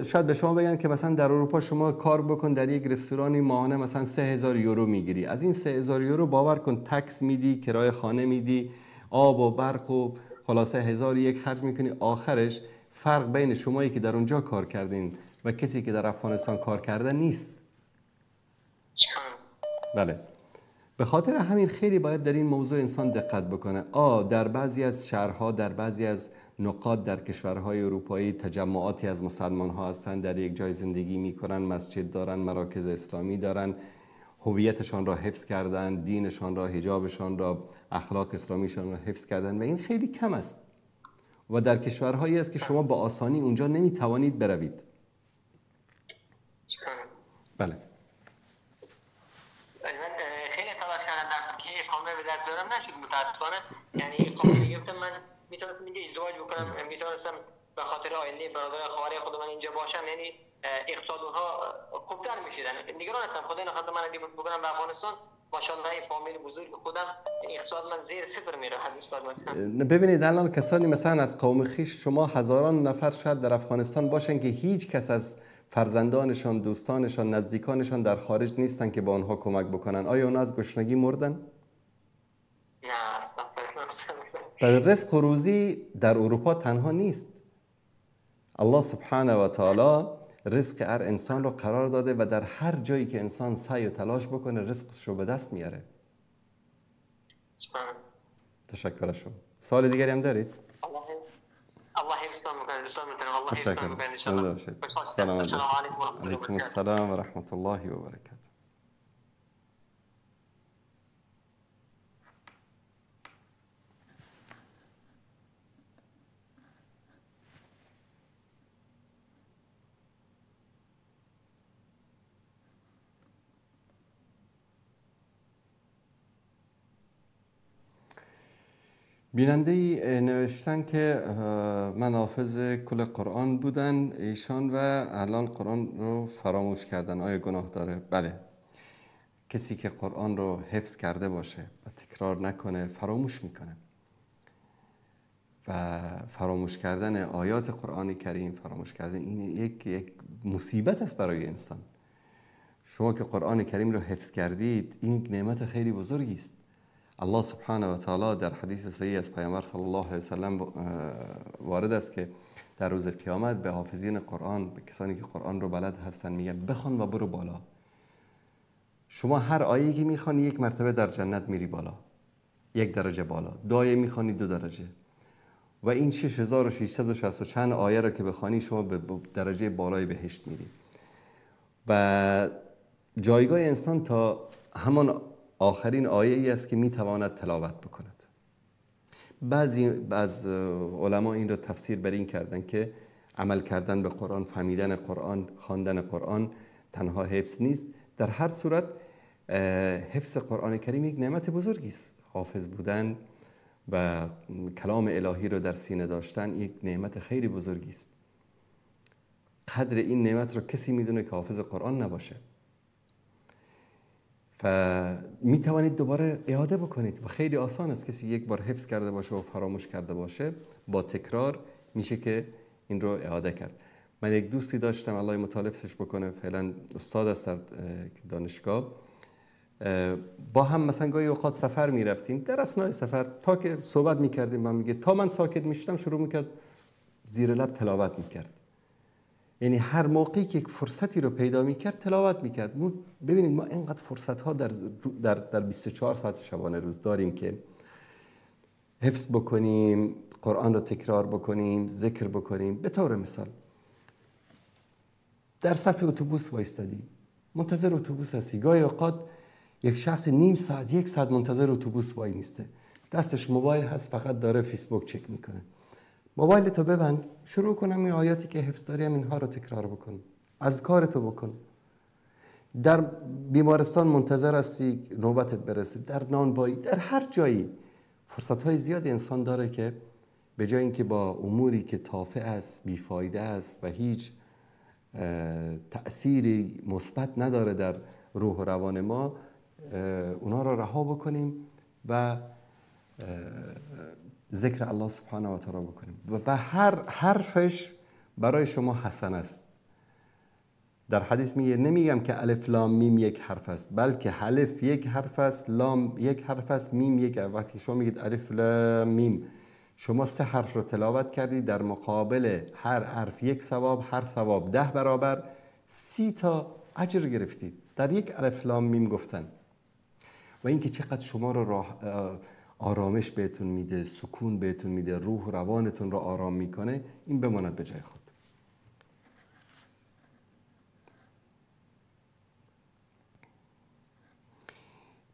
شاید به شما بگن که مثلا در اروپا شما کار بکن در یک رستورانی ماهانه مثلا 3000 یورو میگیری، از این 3000 یورو باور کن تکس میدی، کرایه خانه میدی، آب و برق و خلاصه 1001 خرج میکنی، آخرش فرق بین شمایی که در اونجا کار کردین و کسی که در افغانستان کار کرده نیست. بله، به خاطر همین خیلی باید در این موضوع انسان دقت بکنه. در بعضی از شهرها، در بعضی از نقاط در کشورهای اروپایی تجمعاتی از مسلمان ها هستند، در یک جای زندگی میکنن، مسجد دارن، مراکز اسلامی دارن، هویتشان را حفظ کردن، دینشان را، حجابشان را، اخلاق اسلامیشان را حفظ کردن و این خیلی کم است و در کشورهایی است که شما با آسانی اونجا نمیتوانید بروید. بله. من خیلی تلاش کردم در ترکیه اقامه به دست بیارم، نشد متاسفانه. یعنی اقامه گرفتم، من میتونستم اینجا ازدواج بکنم، میتونستم به خاطر آینده برادر خواهر خود من اینجا باشم، یعنی اقتصاد اونها خوبتر میشدن. نگران هستم خدای نخواسته من دیپورت بکنم به افغانستان، ماشاءالله این فامیل بزرگ خودم اقتصاد من زیر صفر میره. ببینید الان کسانی مثلا از قوم خویش شما هزاران نفر شاید در افغانستان باشن که هیچ کس از فرزندانشان، دوستانشان، نزدیکانشان در خارج نیستن که با آنها کمک بکنن. آیا اونا از گشنگی مردن؟ نه اصلا. رزق و روزی در اروپا تنها نیست. الله سبحانه و تعالی رزق هر انسان رو قرار داده و در هر جایی که انسان سعی و تلاش بکنه رزقش رو به دست میاره. تشکر از شما. سوال دیگری هم دارید؟ الله حفظتان بکنه، دوستان میتونم. الله تشکر. حفظتان بکنه. سلام علیکم. السلام و رحمت الله و برکاته. بیننده ای نوشتن که من حافظ کل قرآن بودن ایشان و الان قرآن رو فراموش کردن، آیا گناه داره؟ بله، کسی که قرآن رو حفظ کرده باشه و تکرار نکنه فراموش میکنه و فراموش کردن آیات قرآن کریم، فراموش کردن این یک مصیبت است برای انسان. شما که قرآن کریم رو حفظ کردید این نعمت خیلی بزرگی است. الله سبحانه و تعالی در حدیث صحیح از پیامبر صلی الله علیه و سلم وارد است که در روز قیامت به حافظین قرآن، به کسانی که قرآن رو بلد هستن میگه بخوان و برو بالا. شما هر آیه که میخوانی یک مرتبه در جنت میری بالا، یک درجه بالا، دو آیه میخوانی دو درجه، و این 6660 چند آیه رو که بخوانی شما به درجه بالای بهشت میری. و جایگاه انسان تا همان آخرین آیه ای است که میتواند تلاوت بکند. بعضی از علما این را تفسیر بر این کردن که عمل کردن به قرآن، فهمیدن قرآن، خواندن قرآن تنها حفظ نیست. در هر صورت حفظ قرآن کریم یک نعمت بزرگی است. حافظ بودن و کلام الهی رو در سینه داشتن یک نعمت خیلی بزرگی است. قدر این نعمت رو کسی میدونه که حافظ قرآن نباشه. و می توانید دوباره اعاده بکنید و خیلی آسان است. کسی یک بار حفظ کرده باشه و فراموش کرده باشه، با تکرار میشه که این رو اعاده کرد. من یک دوستی داشتم، الله متعال حفظش بکنه، فعلا استاد است در دانشگاه. با هم مثلا گاهی اوقات سفر میرفتیم، در اثنای سفر تا که صحبت میکردیم با هم میگه تا من ساکت میشدم شروع میکرد زیر لب تلاوت میکرد. یعنی هر موقعی که یک فرصتی رو پیدا میکرد تلاوت میکرد. ببینید ما اینقدر فرصت ها در 24 ساعت شبانه روز داریم که حفظ بکنیم، قرآن رو تکرار بکنیم، ذکر بکنیم. به طور مثال در صف اتوبوس وایستادی، منتظر اتوبوس هستی. گاهی اوقات یک شخص نیم ساعت یک ساعت منتظر اتوبوس وای میسته، دستش موبایل هست، فقط داره فیسبوک چک میکنه. موبایل تو ببند، شروع کنم این آیاتی که حفظ داریم اینها رو تکرار بکن، از کار تو بکن. در بیمارستان منتظر هستی نوبتت برسه، در نانوایی، در هر جایی فرصت‌های زیادی انسان داره که به جای اینکه با اموری که تافه است، بیفایده است و هیچ تأثیری مثبت نداره در روح و روان ما، اونا را رها بکنیم و ذکر الله سبحانه و تعالی بکنیم. و به هر حرفش برای شما حسن است. در حدیث میگه نمیگم که الف لام میم یک حرف است، بلکه الف یک حرف است، لام یک حرف است، میم یک حرف. وقتی شما میگید الف لام میم، شما سه حرف رو تلاوت کردید، در مقابل هر حرف یک ثواب، هر ثواب 10 برابر، 30 تا اجر گرفتید در یک الف لام میم گفتن. و اینکه چقدر شما رو آرامش بهتون میده، سکون بهتون میده، روح و روانتون رو آرام میکنه، این بماند به جای خود.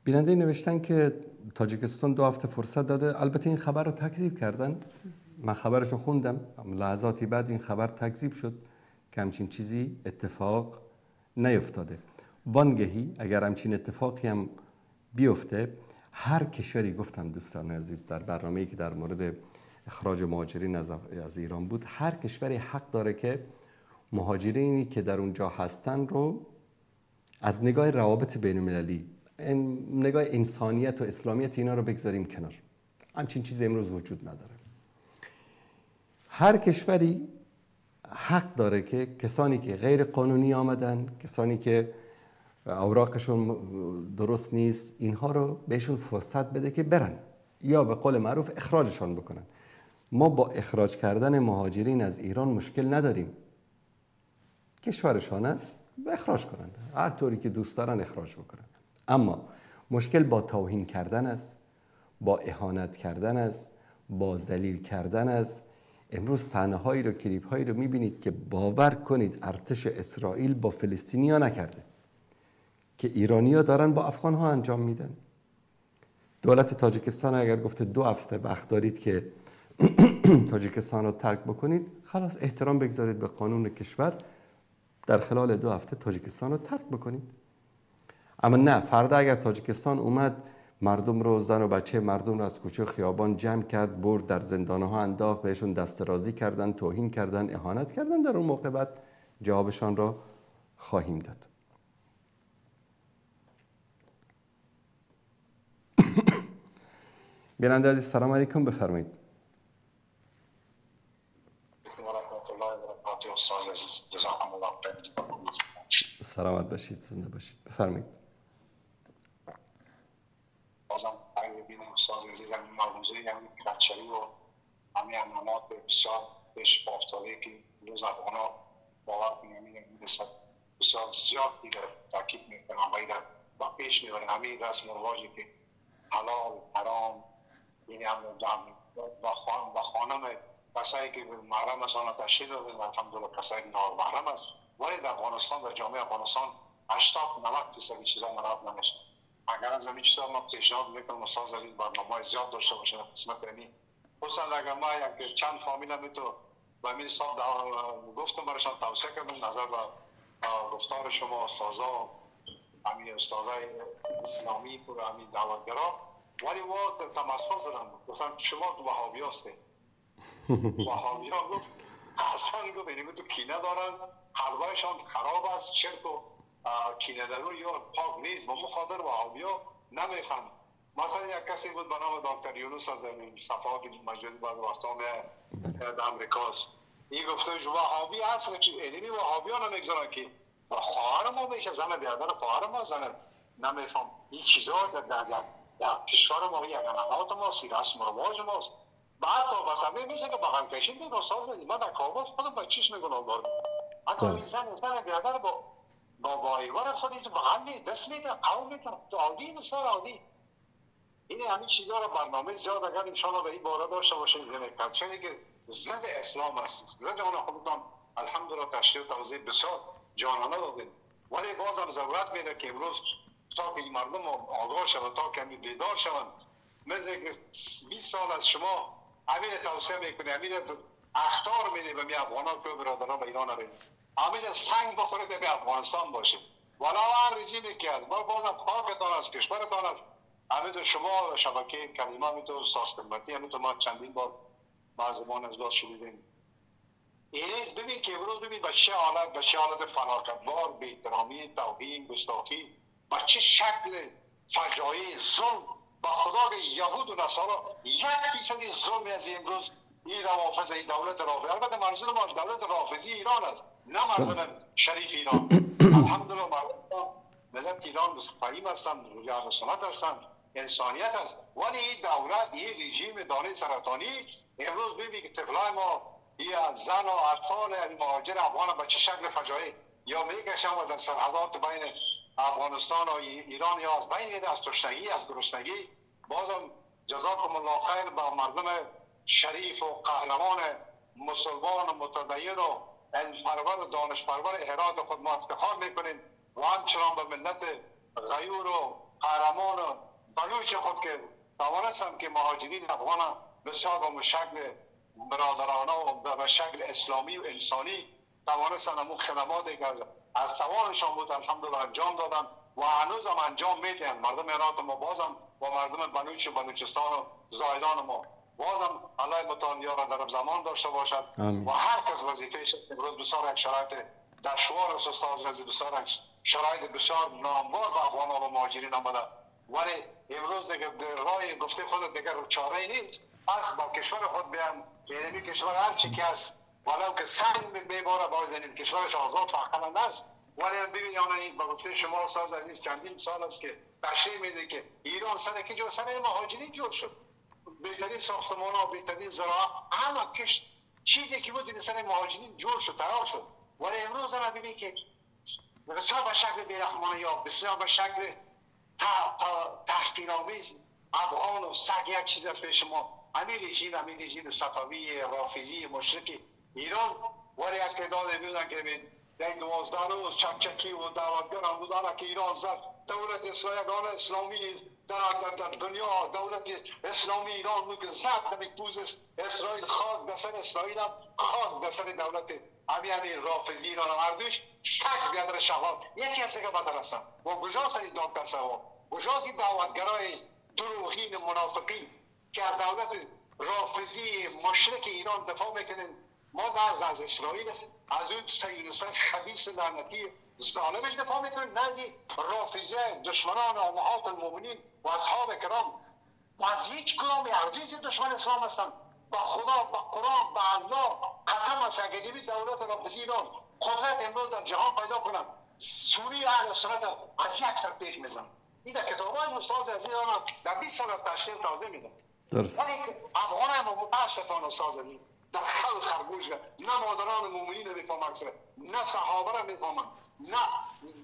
بیننده نوشتن که تاجیکستان 2 هفته فرصت داده. البته این خبر رو تکذیب کردن، من خبرش رو خوندم، لحظاتی بعد این خبر تکذیب شد که همچین چیزی اتفاق نیفتاده. وانگهی اگر همچین اتفاقی هم بیفته، هر کشوری، گفتم دوستان عزیز در برنامه‌ای که در مورد اخراج مهاجرین از ایران بود، هر کشوری حق داره که مهاجرینی که در اونجا هستن رو از نگاه روابط بین المللی، نگاه انسانیت و اسلامیت اینا رو بگذاریم کنار، همچین چیزی امروز وجود نداره. هر کشوری حق داره که کسانی که غیر قانونی آمدن، کسانی که اوراقشون درست نیست، اینها رو بهشون فرصت بده که برن یا به قول معروف اخراجشان بکنن. ما با اخراج کردن مهاجرین از ایران مشکل نداریم، کشورشان است، اخراج کنن، هر طوری که دوست دارن اخراج بکنن. اما مشکل با توهین کردن است، با اهانت کردن است، با ذلیل کردن است. امروز صحنه‌هایی رو، کلیپ‌هایی رو می‌بینید که باور کنید ارتش اسرائیل با فلسطینی‌ها نکرده، که ایرانی‌ها دارن با افغان‌ها انجام میدن. دولت تاجیکستان اگر گفته 2 هفته وقت دارید که تاجیکستان رو ترک بکنید، خلاص احترام بگذارید به قانون کشور، در خلال 2 هفته تاجیکستان رو ترک بکنید. اما نه، فردا اگر تاجیکستان اومد مردم رو، زن و بچه مردم رو از کوچه خیابان جمع کرد، برد در زندانها انداخت، بهشون دست رازی کردن، توهین کردن، اهانت کردن، در اون موقع بعد جوابشان را خواهیم داد. بیننده عزیز سلام علیکم، بفرمایید. سلامت باشید، زنده باشید، بفرمایید. بازم ببینیم استاد عزیز، همین موضوع همین کلچری و همین عنعنات بسیار پیش افتاده که امروز افغان‌ها باور کنیم همین بسیار زیاد دیگر تاکید میکنن و با پیش میبرن همین رسم و رواجی که حلال حرام، یعنی هم با خانم کسایی که محرم است آنها تشریح دادن، الحمدلله کسایی که نامحرم است، ولی در افغانستان، در جامعه افغانستان 80-90% چیزا مراعات نمیشه. اگر از همین چیزا ما پیشنهاد میکنم استاد از این برنامه‌های زیاد داشته باشه قسمت یعنی خصوصا اگر ما یک چند فامیل هم تو به همین حساب گفتم برایشان توصیه کردم نظر به گفتار شما استادا، همین استادای اسلامی پر همین دعوتگرا، ولی ما تمسخر زدم، گفتم شما تو وهابی هستید. وهابی ها گفت اصلا گفت یعنی تو کینه دارن، قلبایشان خراب است، چرک و کینه درون یا پاک نیست، با مخاطر وهابی ها نمیخوان. مثلا یک کسی بود به نام دکتر یونس از صفحات مجازی بعد وقتا در امریکاست، این گفته وهابی هست، یعنی وهابی ها نمیگذارن که خواهر ما میشه، زن بیادر خواهر ما زن نمیفهم. این چیزا در کشور ما یک عنعنات ماست، رسم و رواج ماست. بعد تا بسمه میشه که بغل کشید میگه استاد ما در کابل خودم با چشم گناهکار، حتی این زن بیادر با بایوار خودش بغل می دست میده، قوم میده، عادی مثال عادی. این همین چیزا رو برنامه زیاد اگر ان شاء الله در این باره داشته باشیم، زن کلچری که ضد اسلام است، ضد آن خودتان الحمدلله تشریح و توضیح بسیار جانانه دادیم، ولی بازم ضرورت میده که امروز تا که مردم آگاه شوند، تا که بیدار شوند. مثل که 20 سال از شما همین توصیه میکنه، همین اخطار میده به می افغان‌ها که برادران به ایران نرید، همین سنگ بخورید به افغانستان باشید، ولی هر رژیمی که از ما بازم خاکتان است، کشورتان است. همین شما شبکه کلمه، همین تو ساز خدمتی، همین تو ما چندین بار با زبان از دست شنیدیم. این ببین که امروز ببین به چه حالت، به چه حالت فلاکتبار، بی احترامی، توهین، گستاخی، به چه شکل فجایع ظلم. با خدا که یهود و نصارا 1% ظلم از امروز این روافض، این دولت رافضی، البته منظور ما دولت رافضی ایران است، نه مردم شریف ایران. الحمدلله مردم ملت ایران فهیم هستند، اهل سنت هستند، انسانیت است، ولی این دولت، این رژیم دانه سرطانی امروز ببینید که طفلای ما، این زن و اطفال مهاجر افغان به چه شکل فجایع یا میکشن و در سرحدات بین افغانستان و ایران یا از بین میره، از تشنگی، از گرسنگی. بازم جزاکم الله خیر به مردم شریف و قهرمان مسلمان و متدین و علم پرور و دانش پرور هرات خود ما افتخار میکنیم و همچنان به ملت غیور و قهرمان بلوچ خود که توانستند که مهاجرین افغان بسیار به شکل برادرانه و به شکل اسلامی و انسانی توانستند همون خدماتی که از توانشان بود الحمدلله انجام دادن و هنوز هم انجام میدهند. مردم هرات ما بازم و مردم بلوچ و بلوچستان و زاهدان ما بازم الله متعال یار در زمان داشته باشد. آمین. و هر کس وظیفه‌اش امروز بسیار یک شرایط دشوار است استاد عزیز، بسیار شرایط بسیار ناموار به افغان‌ها و مهاجرین آمده، ولی امروز دیگه رای گفته خود دیگر چاره نیست. از با کشور خود بیان، یعنی کشور هر چی که است ولو که سنگ میباره باز یعنی کشورش آزاد و عقلانه است. ولی هم ببین یعنی با گفته شما استاد عزیز چندین سال است که تشریح میده که ایران سر کی جور سر مهاجرین جور شد، بهترین ساختمان ها، بهترین زراعت، همه کشت چیزی که بود این سر مهاجرین جور شد، ترار شد. ولی امروز هم ببین که بسیار به شکل بی‌رحمانه یا بسیار به شکل تحقیرآمیز افغان و سگ یک چیز است پیش ما. همین رژیم، همین رژیم صفوی رافضی مشرک ایران، ولی یک تعداد می‌بینن که در 12 روز چکچکی و دعوتگر هم بودن که ایران زد دولت اسرائیل اسلامی در دنیا، دولت اسلامی ایران بود که زد در پوز اسرائیل، خاک در سر اسرائیل هم خاک در سر دولت همین رافضی ایران هم هردوش سگ بیادر شهاب یکی از دیگه بدتر هستن. و کجاست این دکتر صاحب؟ کجاست این دعوتگرای دروغین منافقین که از دولت رافضی مشرک ایران دفاع میکنن؟ ما نه از اسرائیل، از اون صهیونیست‌های خبیث لعنتی ظالمش دفاع میکنیم، نه از رافضه دشمنان امهات المؤمنین و اصحاب کرام. ما از هیچ کدام هرگز دشمن اسلام هستند. با خدا، با قرآن، با الله قسم است اگه دولت رافضی ایران قدرت امروز در جهان پیدا کنند، سوری اهل سنت از یک سر تیغ میزنن. این در کتاب‌های استاد عزیز در 20 سال از تشریح تازه میدن. درست. ولی افغان هم متاسفانه استاد عزیز در خل خرگوش، نه مادران مومنین رو میفهمند، نه صحابه رو میفهمند، نه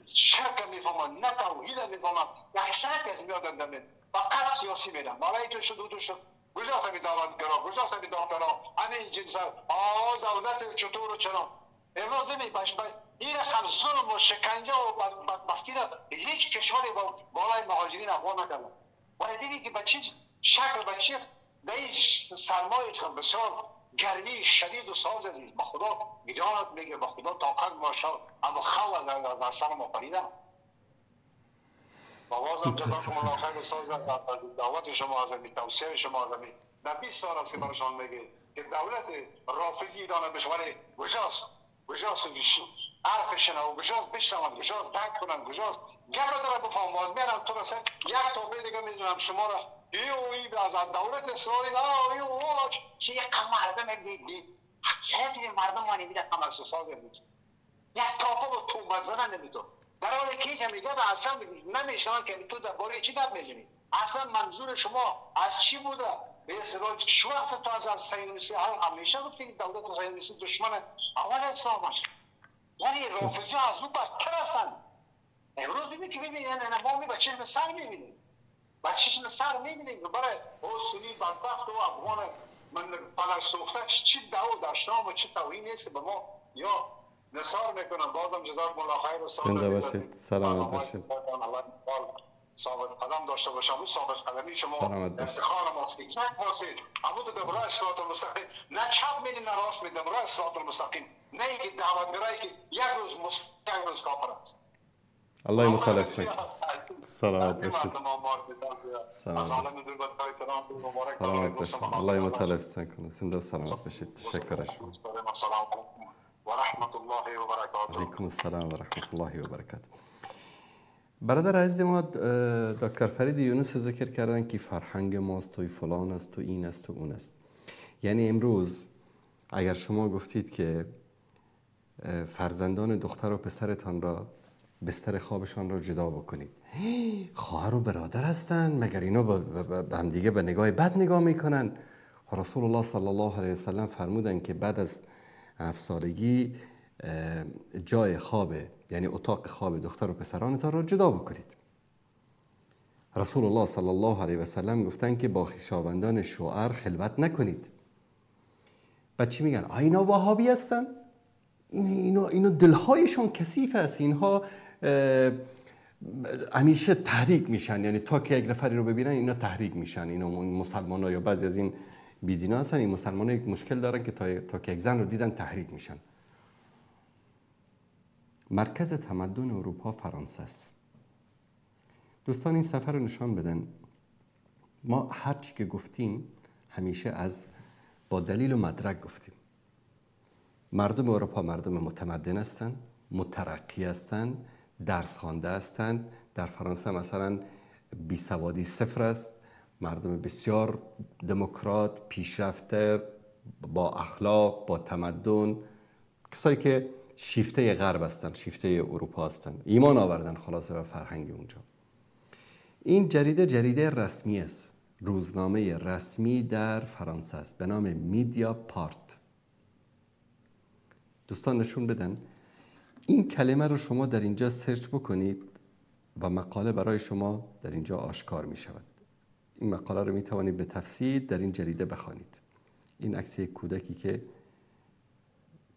شرک میفهمند، نه توحید میفهمند. اکثریت از میادن دمه فقط سیاسی میدن. برای تو شد و تو شد. کجاست همین دعوتگرا؟ کجاست همین دکترا؟ همین جنس دولت چطور و چرا؟ امروز ببین این رقم ظلم و شکنجه و بدبختی را هیچ کشوری با بالای مهاجرین افغان نکرده. ولی دیدی که به چه شکل، به چه در این سرمایه بسیار گرمی شدید و ساز عزیز، با خدا گریانت میگه، با خدا طاقت باشه، اما خو از سر ما پریده. با بازم جزاکم الله خیر استاد دعوت شما، از توصیه شما، از در 20 سال است که برایشان میگه که دولت رافضی ایران بشه، ولی کجاست؟ کجاست حرفش و کجاست بشنوند، کجاست درک کنند، کجاست گپ را داره بفهم. باز میرم تو رسد یک توبه دیگه میزنم شما را ای از دولت اسرائیل ای او چه یک مردم بی اکثریت مردم ما نمیده کم از ساز نیست، یک تاپه و تو زدن نمیدو. در حالی که هیچ میگه اصلا نمیشنون که تو درباره چی گپ میزنی، اصلا منظور شما از چی بوده؟ به اسرائیل چه وقت تو از صهیونیستی همیشه گفتی که دولت صهیونیستی دشمن اول اسلام است، ولی رافضی از او بدتر هستند. امروز ببین که ببین یعنی ما می با چشم سر میبینیم، با چشم سر میبینیم برای او سنی بدبخت و افغان من پدر سوخته چی دعوا دشنام و چی توهین نیست که به ما یا نثار میکنم. بازم جزاکم الله خیر. زنده باشید، سلامت باشید، ثابت قدم داشته باشم. اون ثابت قدمی شما افتخار ماست. یک باشید اما تو درباره صراط المستقیم نه چپ میدی نه راست میدی، درباره صراط المستقیم، نه اینکه دعوتگرایی که یک روز مسلمان یک روز کافر است. الله متعال حفظ. سلامت باشید. سلامت باشید. الله متعال حفظ کنه. زنده و سلامت باشید. تشکر از شما. السلام علیکم و رحمت الله و برکاته. علیکم السلام و رحمت الله و برکاته. برادر عزیز ما دکتر فرید یونس ذکر کردن که فرهنگ ماست و فلان است و این است و اون است. یعنی امروز اگر شما گفتید که فرزندان دختر و پسرتان را بستر خوابشان را جدا بکنید، خواهر و برادر هستند، مگر اینا به هم دیگه به نگاه بد نگاه میکنن؟ رسول الله صلی الله علیه وسلم فرمودن که بعد از 7 سالگی جای خواب، یعنی اتاق خواب دختر و پسرانتان را جدا بکنید. رسول الله صلی الله علیه و سلم گفتن که با خویشاوندان شوهر خلوت نکنید. بعد چی میگن؟ اینا وهابی هستن، اینا دلهایشان کثیف است، اینها همیشه تحریک میشن، یعنی تا که یک نفری رو ببینن اینا تحریک میشن. اینا مسلمان ها یا بعضی از این بیدینا هستن، این مسلمان ها یک مشکل دارن که تا که یک زن رو دیدن تحریک میشن. مرکز تمدن اروپا فرانسه است. دوستان این سفر رو نشان بدن. ما هر چی که گفتیم همیشه از با دلیل و مدرک گفتیم. مردم اروپا مردم متمدن هستند، مترقی هستند، درس خوانده هستند. در فرانسه مثلا بیسوادی صفر است. مردم بسیار دموکرات، پیشرفته، با اخلاق، با تمدن، کسایی که شیفته غرب هستند، شیفته اروپا هستند، ایمان آوردن خلاصه به فرهنگ اونجا. این جریده جریده رسمی است، روزنامه رسمی در فرانسه است به نام میدیا پارت. دوستان نشون بدن این کلمه رو شما در اینجا سرچ بکنید و مقاله برای شما در اینجا آشکار می شود. این مقاله رو می توانید به تفصیل در این جریده بخوانید. این عکس یک کودکی که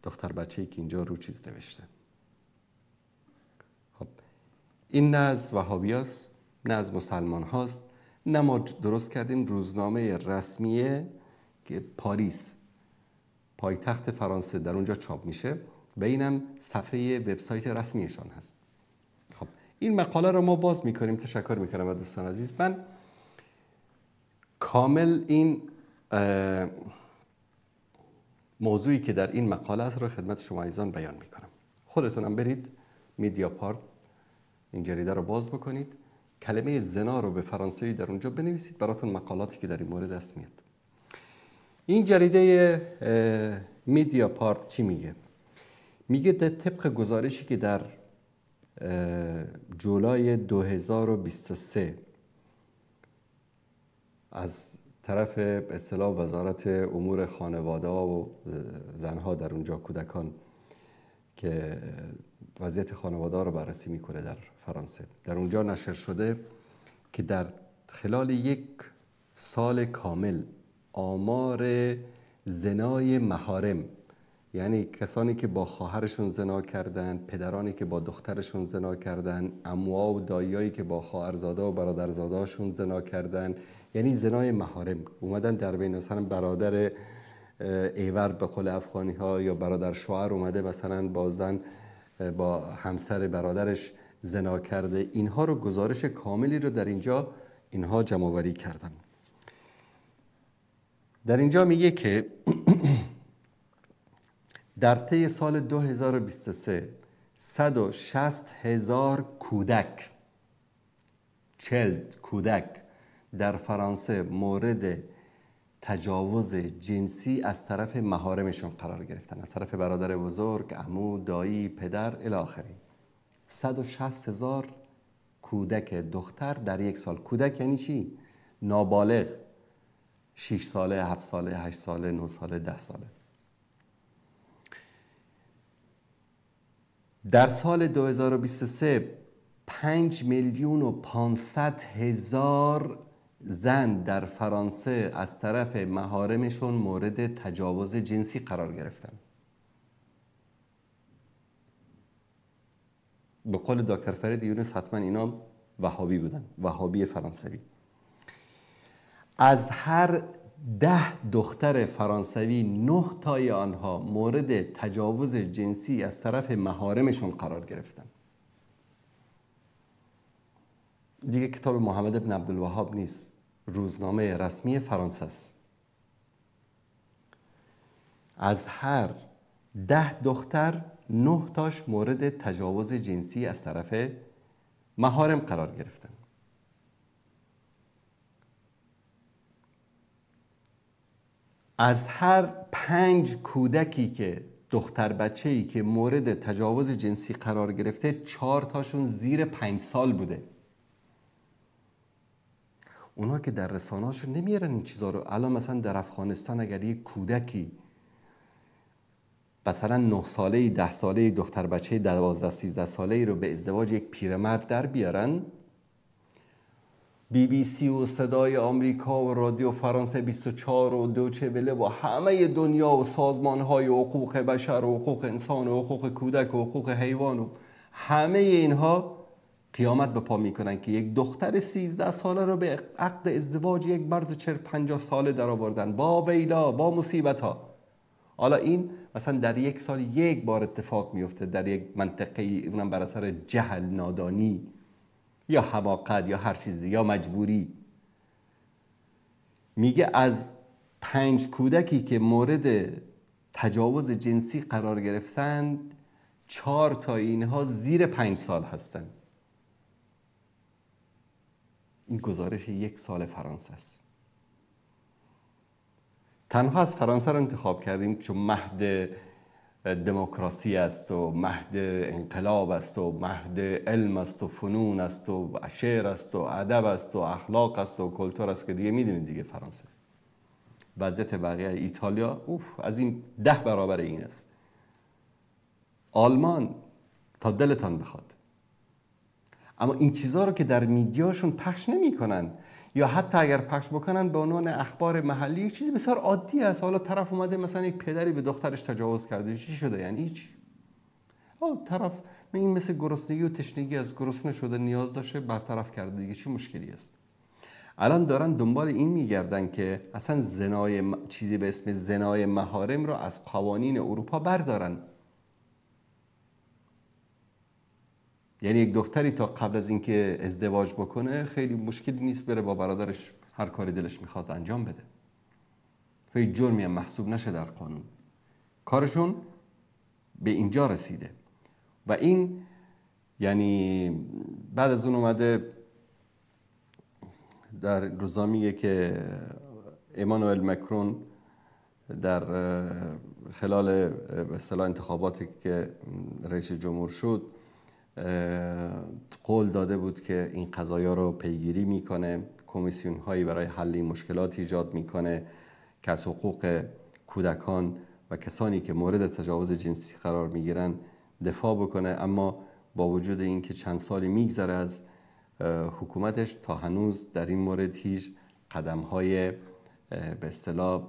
دختر بچه‌ای که اینجا رو چیز نوشته. خب این نه از وهابیاست، نه از مسلمان هاست، نه ما درست کردیم. روزنامه رسمیه که پاریس پایتخت فرانسه در اونجا چاپ میشه و اینم صفحه وبسایت رسمیشان هست. خب این مقاله رو ما باز میکنیم. تشکر میکنم از دوستان عزیز. من کامل این موضوعی که در این مقاله است رو خدمت شما عزیزان بیان میکنم. خودتونم برید میدیا پارت این جریده رو باز بکنید، کلمه زنا رو به فرانسوی در اونجا بنویسید، براتون مقالاتی که در این مورد است میاد. این جریده میدیا پارت چی میگه؟ میگه در طبق گزارشی که در جولای 2023 از طرف به اصطلاح وزارت امور خانواده و زنها در اونجا کودکان که وضعیت خانواده رو بررسی میکنه در فرانسه، در اونجا نشر شده که در خلال یک سال کامل آمار زنای محارم، یعنی کسانی که با خواهرشون زنا کردن، پدرانی که با دخترشون زنا کردن، عموها و داییایی که با خواهرزاده و برادرزاده‌هاشون زنا کردن، یعنی زنای محارم اومدن در بین مثلا برادر ایور به قول افغانی ها یا برادر شوهر اومده مثلا با زن با همسر برادرش زنا کرده، اینها رو گزارش کاملی رو در اینجا اینها جمع آوری کردن. در اینجا میگه که در طی سال 2023 160 هزار کودک، 40 کودک در فرانسه مورد تجاوز جنسی از طرف محارمشون قرار گرفتن، از طرف برادر بزرگ، عمو، دایی، پدر الی آخری. 160 هزار کودک دختر در یک سال. کودک یعنی چی؟ نابالغ، 6 ساله، 7 ساله، 8 ساله، 9 ساله، 10 ساله. در سال 2023 5,500,000 زن در فرانسه از طرف محارمشون مورد تجاوز جنسی قرار گرفتن. به قول دکتر فرید یونس حتما اینا وهابی بودن، وهابی فرانسوی. از هر 10 دختر فرانسوی 9 تای آنها مورد تجاوز جنسی از طرف محارمشون قرار گرفتن. دیگه کتاب محمد بن عبدالوهاب نیست، روزنامه رسمی فرانسه است. از هر 10 دختر 9 تاش مورد تجاوز جنسی از طرف محارم قرار گرفتن. از هر 5 کودکی که دختر بچه‌ای که مورد تجاوز جنسی قرار گرفته، 4 تاشون زیر 5 سال بوده. اونا که در رسانه‌هاشون نمیارن این چیزا رو. الان مثلا در افغانستان اگر یک کودکی مثلا 9 ساله، 10 ساله، دختر بچه 12 13 ساله رو به ازدواج یک پیرمرد در بیارن، BBC و صدای آمریکا و رادیو فرانسه 24 و دوچه وله و همه دنیا و سازمان‌های حقوق بشر و حقوق انسان و حقوق کودک و حقوق حیوان و همه اینها قیامت به پا میکنن که یک دختر 13 ساله رو به عقد ازدواج یک مرد 40-50 ساله در آوردن، با ویلا، با مصیبت ها. حالا این مثلا در یک سال یک بار اتفاق میفته در یک منطقه، اونم بر اثر جهل، نادانی یا حماقت یا هر چیزی یا مجبوری. میگه از 5 کودکی که مورد تجاوز جنسی قرار گرفتن، 4 تا اینها زیر 5 سال هستن. این گزارش یک سال فرانسه است. تنها از فرانسه رو انتخاب کردیم چون مهد دموکراسی است و مهد انقلاب است و مهد علم است و فنون است و شعر است و ادب است و اخلاق است و کلتور است که دیگه میدونید دیگه فرانسه. وضعیت بقیه ایتالیا اوف از این 10 برابر این است. آلمان تا دلتان بخواد. اما این چیزها رو که در میدیاشون پخش نمیکنن یا حتی اگر پخش بکنن به عنوان اخبار محلی، یک چیزی بسیار عادی است. حالا طرف اومده مثلا یک پدری به دخترش تجاوز کرده، چی شده یعنی هیچ. طرف این مثل گرسنگی و تشنگی از گرسنه شده، نیاز داشته، برطرف کرده دیگه، چه مشکلی است؟ الان دارن دنبال این میگردن که اصلا زنای، چیزی به اسم زنای محارم رو از قوانین اروپا بردارن. یعنی یک دختری تا قبل از اینکه ازدواج بکنه خیلی مشکلی نیست بره با برادرش هر کاری دلش میخواد انجام بده، هیچ جرمی هم محسوب نشه در قانون. کارشون به اینجا رسیده و این یعنی بعد از اون اومده در روزنامه میگه که امانوئل مکرون در خلال به اصطلاح انتخاباتی که رئیس جمهور شد قول داده بود که این قضایا رو پیگیری میکنه، کمیسیون هایی برای حل این مشکلات ایجاد میکنه که از حقوق کودکان و کسانی که مورد تجاوز جنسی قرار میگیرن دفاع بکنه. اما با وجود اینکه چند سالی میگذره از حکومتش، تا هنوز در این مورد هیچ قدم های به اصطلاح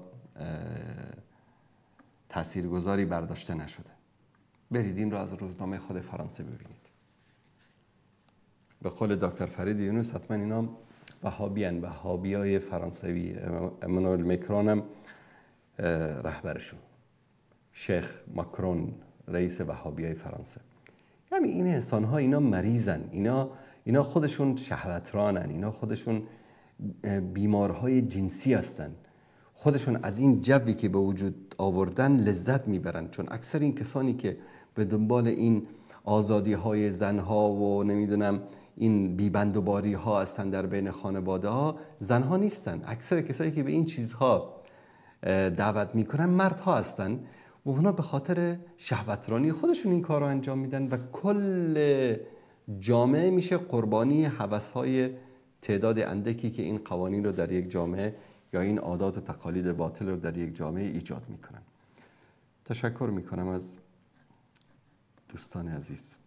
تاثیرگذاری برداشته نشده. برید این رو از روزنامه خود فرانسه ببینید. به قول دکتر فرید یونس حتما اینا وهابیان، وهابیای فرانسوی. امانوئل مکرون هم رهبرشون، شیخ ماکرون رئیس وهابیای فرانسه. یعنی این انسان ها اینا مریضن، اینا خودشون شهوترانن، اینا خودشون بیمارهای جنسی هستن، خودشون از این جوی که به وجود آوردن لذت میبرن. چون اکثر این کسانی که به دنبال این آزادی های زنها و نمیدونم این بیبندوباری ها هستن در بین خانواده ها، زنها نیستن. اکثر کسایی که به این چیزها دعوت میکنن مردها هستن و اونا به خاطر شهوترانی خودشون این کار رو انجام میدن و کل جامعه میشه قربانی هوس‌های تعداد اندکی که این قوانین رو در یک جامعه یا این عادات و تقالید باطل رو در یک جامعه ایجاد میکنن. تشکر میکنم از دوستان عزیز.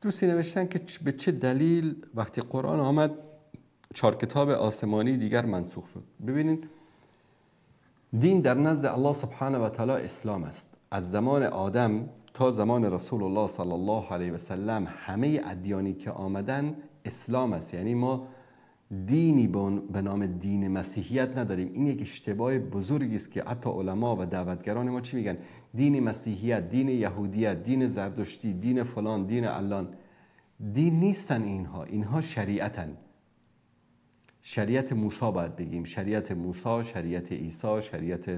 دوستی نوشتن که به چه دلیل وقتی قرآن آمد 4 کتاب آسمانی دیگر منسوخ شد. ببینید دین در نزد الله سبحانه و تعالی اسلام است. از زمان آدم تا زمان رسول الله صلی الله علیه و سلم همه ادیانی که آمدن اسلام است. یعنی ما دینی به نام دین مسیحیت نداریم. این یک اشتباه بزرگی است که حتی علما و دعوتگران ما چی میگن؟ دین مسیحیت، دین یهودیت، دین زردشتی، دین فلان، دین علان. دین نیستن اینها، اینها شریعتن. شریعت موسی باید بگیم، شریعت موسی، شریعت عیسی، شریعت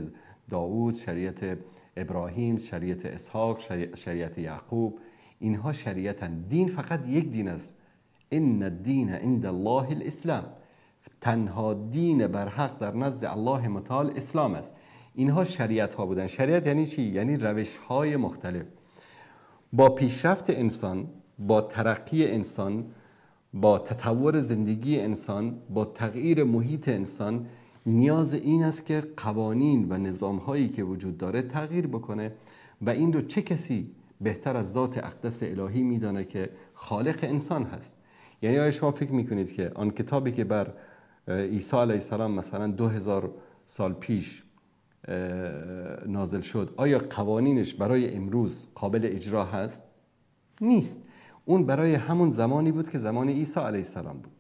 داوود، شریعت ابراهیم، شریعت اسحاق، شریعت یعقوب، اینها شریعتن. دین فقط یک دین است. ان الدین عند الله الاسلام. تنها دین برحق در نزد الله متعال اسلام است. اینها شریعت ها بودن. شریعت یعنی چی؟ یعنی روش های مختلف. با پیشرفت انسان، با ترقی انسان، با تطور زندگی انسان، با تغییر محیط انسان، نیاز این است که قوانین و نظام هایی که وجود داره تغییر بکنه و این رو چه کسی بهتر از ذات اقدس الهی میدانه که خالق انسان هست. یعنی آیا شما فکر میکنید که آن کتابی که بر عیسی علیه السلام مثلا 2000 سال پیش نازل شد، آیا قوانینش برای امروز قابل اجرا هست؟ نیست. اون برای همون زمانی بود که زمان عیسی علیه السلام بود.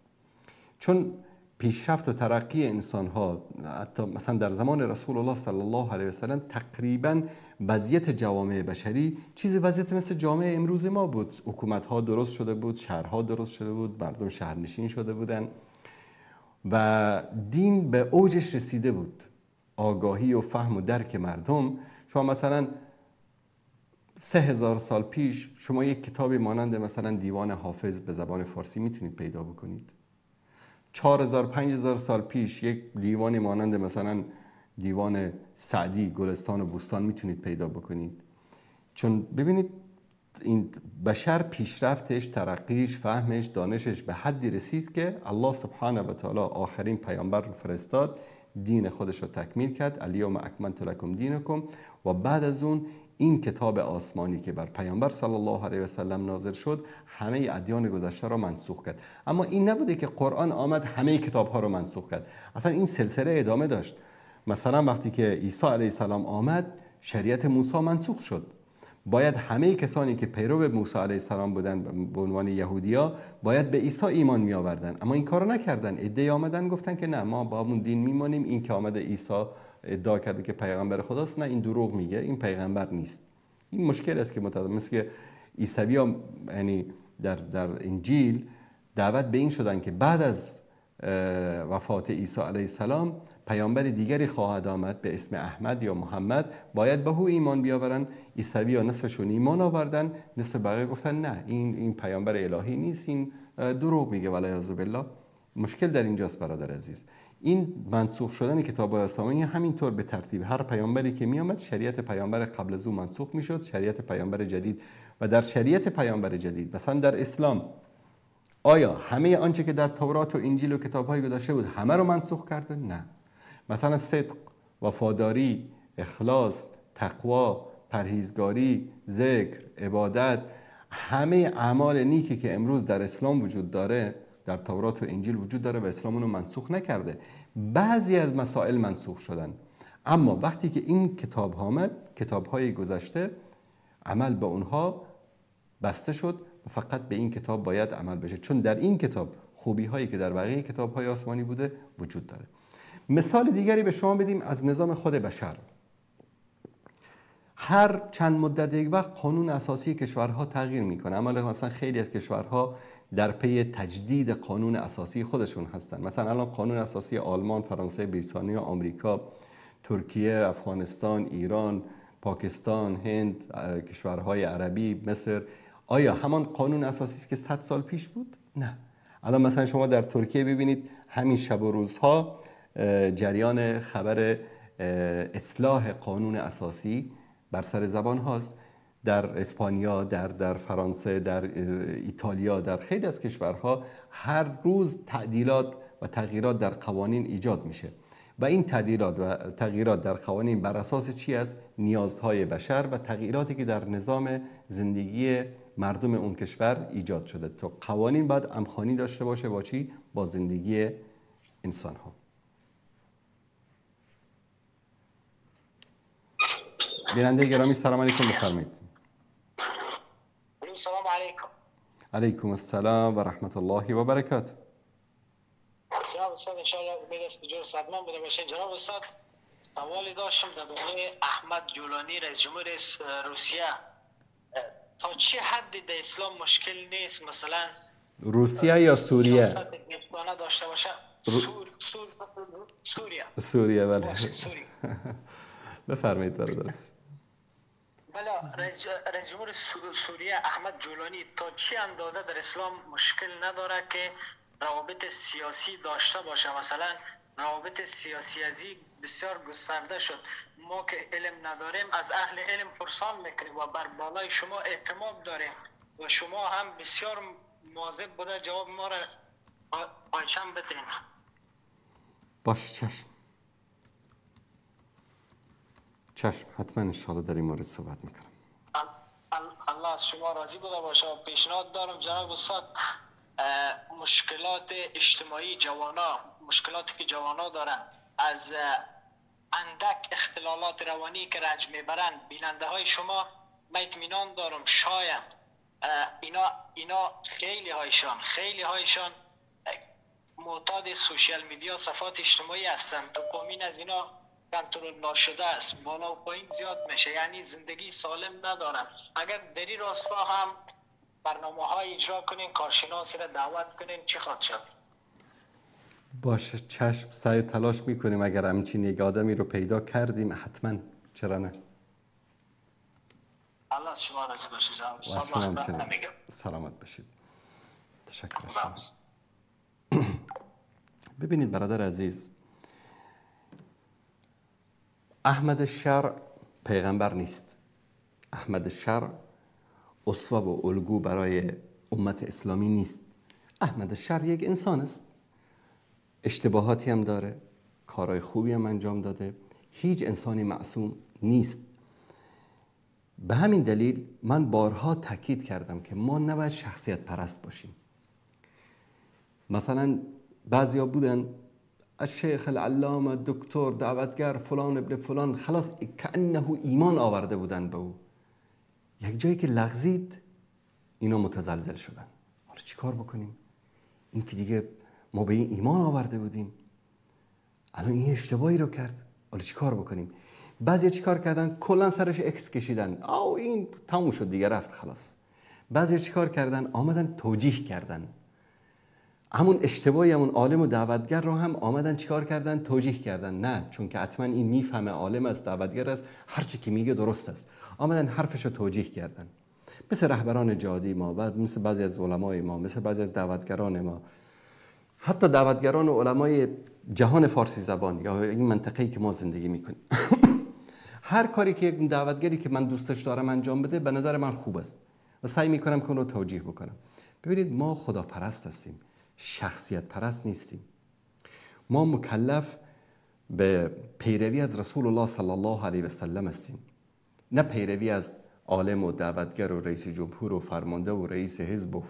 چون پیشرفت و ترقی انسان‌ها حتی مثلا در زمان رسول الله صلی الله علیه و سلم تقریبا وضعیت جوامع بشری چیزی وضعیت مثل جامعه امروز ما بود. حکومت‌ها درست شده بود، شهرها درست شده بود، مردم شهرنشین شده بودن و دین به اوجش رسیده بود. آگاهی و فهم و درک مردم. شما مثلا 3000 سال پیش شما یک کتابی مانند مثلا دیوان حافظ به زبان فارسی میتونید پیدا بکنید. 4000 5000 سال پیش یک دیوانی مانند مثلا دیوان سعدی، گلستان و بوستان میتونید پیدا بکنید. چون ببینید این بشر پیشرفتش، ترقیش، فهمش، دانشش به حدی رسید که الله سبحانه و تعالی آخرین پیامبر رو فرستاد، دین خودش رو تکمیل کرد، الیوم اکملت لکم دینکم، و بعد از اون این کتاب آسمانی که بر پیامبر صلی الله علیه و سلم نازل شد همه ادیان گذشته را منسوخ کرد. اما این نبوده که قرآن آمد همه کتاب ها رو منسوخ کرد، اصلا این سلسله ادامه داشت. مثلا وقتی که عیسی علیه السلام آمد شریعت موسی منسوخ شد. باید همه کسانی که پیرو موسی علیه السلام بودن به عنوان یهودیا باید به عیسی ایمان می آوردن، اما این کارو نکردن. عده‌ای آمدن گفتن که نه، ما با همون دین میمانیم، این که آمده عیسی ادعا کرده که پیغمبر خداست، نه این دروغ میگه، این پیغمبر نیست. این مشکل است که مثل که عیسوی‌ها یعنی در انجیل دعوت به این شدن که بعد از وفات عیسی علیه السلام پیامبر دیگری خواهد آمد به اسم احمد یا محمد، باید به او ایمان بیاورن. عیسوی‌ها نصفشون ایمان آوردن، نصف بقیه گفتن نه، این پیامبر الهی نیست، این دروغ میگه والعیاذ بالله. مشکل در اینجاست برادر عزیز. این منسوخ شدن کتاب آسمانی همینطور به ترتیب هر پیامبری که می آمد شریعت پیامبر قبل از او منسوخ میشد، شریعت پیامبر جدید. و در شریعت پیامبر جدید مثلا در اسلام آیا همه آنچه که در تورات و انجیل و کتاب‌های گذشته بود همه رو منسوخ کرده؟ نه. مثلا صدق، وفاداری، اخلاص، تقوا، پرهیزگاری، ذکر، عبادت، همه اعمال نیکی که امروز در اسلام وجود داره در تورات و انجیل وجود داره و اسلام اونو منسوخ نکرده. بعضی از مسائل منسوخ شدن، اما وقتی که این کتاب آمد، کتاب‌های گذشته عمل به اونها بسته شد و فقط به این کتاب باید عمل بشه، چون در این کتاب خوبی هایی که در بقیه کتاب های آسمانی بوده وجود داره. مثال دیگری به شما بدیم از نظام خود بشر. هر چند مدت یک وقت قانون اساسی کشورها تغییر میکنه. اما مثلا خیلی از کشورها در پی تجدید قانون اساسی خودشون هستن. مثلا الان قانون اساسی آلمان، فرانسه، بریتانیا، آمریکا، ترکیه، افغانستان، ایران، پاکستان، هند، کشورهای عربی، مصر، آیا همان قانون اساسی است که 100 سال پیش بود؟ نه. الان مثلا شما در ترکیه ببینید همین شب و روزها جریان خبر اصلاح قانون اساسی بر سر زبان هاست. در اسپانیا، در فرانسه، در ایتالیا، در خیلی از کشورها هر روز تعدیلات و تغییرات در قوانین ایجاد میشه و این تعدیلات و تغییرات در قوانین بر اساس چی است؟ نیازهای بشر و تغییراتی که در نظام زندگی مردم اون کشور ایجاد شده. تو قوانین باید همخوانی داشته باشه با چی؟ با زندگی انسان ها. بیننده گرامی سلام علیکم، بفرمایید. سلام علیکم. علیکم السلام و رحمت الله و برکاته. جناب استاد انشاءالله امید است که جور صدمان بوده باشین. جناب استاد سوالی داشتم درباره احمد جولانی رئیس جمهور روسیه. تا چه حدی در اسلام مشکل نیست مثلا روسیه یا سوریه داشته باشه؟ سوریه. سوریه بله. سوریه. بفرمایید برادر. بله، رئیس جمهور سوریه احمد جولانی تا چه اندازه در اسلام مشکل نداره که روابط سیاسی داشته باشه؟ مثلا روابط سیاسی ازی بسیار گسترده شد. ما که علم نداریم از اهل علم پرسان میکنیم و بر بالای شما اعتماد داریم و شما هم بسیار مواظب بوده جواب ما را پایشان بدین. باشه، چشم چشم، حتما انشاءالله در این مورد صحبت میکنم. الله از شما راضی بوده باشه. پیشنهاد دارم جناب استاد، مشکلات اجتماعی جوانا، مشکلاتی که جوانا دارن از اندک اختلالات روانی که رنج میبرند، بیننده های شما من اطمینان دارم شاید اینا خیلی هایشان معتاد social media، صفحات اجتماعی هستند. دوپامین از اینا کنترل ناشده است، بالا و پایین زیاد میشه، یعنی زندگی سالم ندارن. اگر در این راستا هم برنامه های اجرا کنین، کارشناسی را دعوت کنین، چی خواهد شد؟ باشه، چشم، سعی تلاش میکنیم. اگر همچین یک آدمی رو پیدا کردیم حتما، چرا نه. الله از شما راضی باشه جناب. سلامت باشید. تشکر از شما. ببینید برادر عزیز، احمد الشرع پیغمبر نیست. احمد الشرع اسوه و الگو برای امت اسلامی نیست. احمد الشرع یک انسان است، اشتباهاتی هم داره، کارهای خوبی هم انجام داده، هیچ انسانی معصوم نیست. به همین دلیل من بارها تاکید کردم که ما نباید شخصیت پرست باشیم. مثلا بعضیا بودن الشیخ العلامه دکتر دعوتگر فلان ابن فلان، خلاص کأنه ایمان آورده بودن به او. یک جایی که لغزید اینا متزلزل شدن. حالا چیکار بکنیم؟ این که دیگه ما به این ایمان آورده بودیم، الان این اشتباهی رو کرد، حالا چیکار بکنیم؟ بعضیا چیکار کردن؟ کلا سرش اکس کشیدن، او این تموم شد دیگه، رفت خلاص. بعضیا چیکار کردن؟ آمدن توجیه کردن همون اشتباهی همون عالم و دعوتگر رو هم آمدن چیکار کردن؟ توجیه کردن. نه، چون که حتما این میفهمه، عالم است، دعوتگر است، هر چی که میگه درست است. آمدن حرفش رو توجیه کردن. مثل رهبران جهادی ما، بعد مثل بعضی از علمای ما، مثل بعضی از دعوتگران ما، حتی دعوتگران و علمای جهان فارسی زبان یا این منطقه‌ای که ما زندگی میکنیم. هر کاری که یک دعوتگری که من دوستش دارم انجام بده به نظر من خوب است و سعی میکنم که اون رو توجیه بکنم. ببینید ما خداپرست هستیم، شخصیت پرست نیستیم. ما مکلف به پیروی از رسول الله صلی الله علیه و سلم هستیم، نه پیروی از عالم و دعوتگر و رئیس جمهور و فرمانده و رئیس حزب و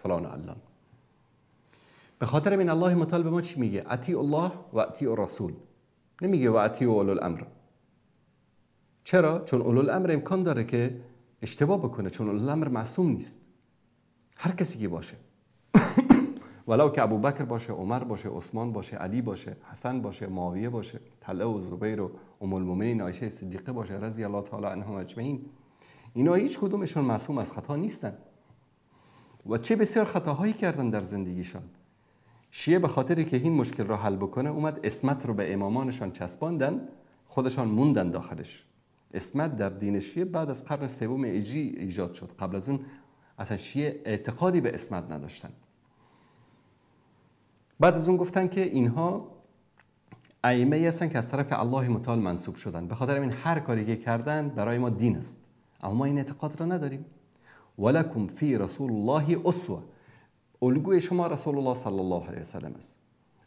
فلان و علان. به خاطر این الله متعال به ما چی میگه؟ اطیع الله و اطیع الرسول. نمیگه و اطیع اولو الامر. چرا؟ چون اولو الامر امکان داره که اشتباه بکنه، چون اولو الامر معصوم نیست. هر کسی که باشه، ولو که ابوبکر باشه، عمر باشه، عثمان باشه، علی باشه، حسن باشه، معاویه باشه، طلحه و زبیر و ام المؤمنین عایشه صدیقه باشه رضی الله تعالی عنهم اجمعین، اینا هیچ کدومشون معصوم از خطا نیستن و چه بسیار خطاهایی کردن در زندگیشان. شیعه به خاطر که این مشکل را حل بکنه اومد عصمت رو به امامانشان چسباندن، خودشان موندن داخلش. عصمت در دین شیعه بعد از قرن سوم هجری ایجاد شد، قبل از اون اصلا شیعه اعتقادی به عصمت نداشتن. بعد از اون گفتن که اینها ائمه هستن که از طرف الله متعال منصوب شدن، به خاطر این هر کاری که کردن برای ما دین است، اما ما این اعتقاد را نداریم. ولکم فی رسول الله اسوه، الگوی شما رسول الله صلی الله علیه وسلم است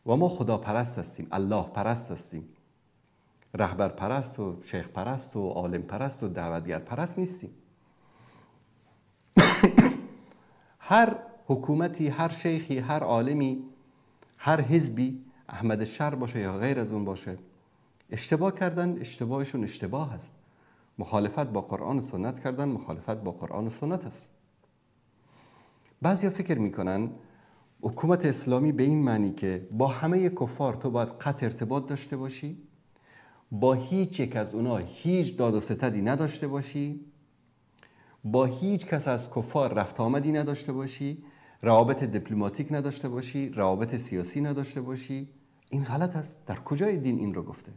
و ما خدا پرست هستیم، الله پرست هستیم، رهبر پرست و شیخ پرست و عالم پرست و دعوتگر پرست نیستیم. هر حکومتی، هر شیخی، هر عالمی، هر حزبی، احمد الشرع باشه یا غیر از اون باشه، اشتباه کردن، اشتباهشون اشتباه است. مخالفت با قرآن و سنت کردن، مخالفت با قرآن و سنت است. بعضیا فکر میکنن حکومت اسلامی به این معنی که با همه کفار تو باید قطع ارتباط داشته باشی، با هیچ یک از اونا هیچ داد و ستدی نداشته باشی، با هیچ کس از کفار رفت آمدی نداشته باشی، روابط دیپلماتیک نداشته باشی، روابط سیاسی نداشته باشی. این غلط است. در کجای دین این رو گفته؟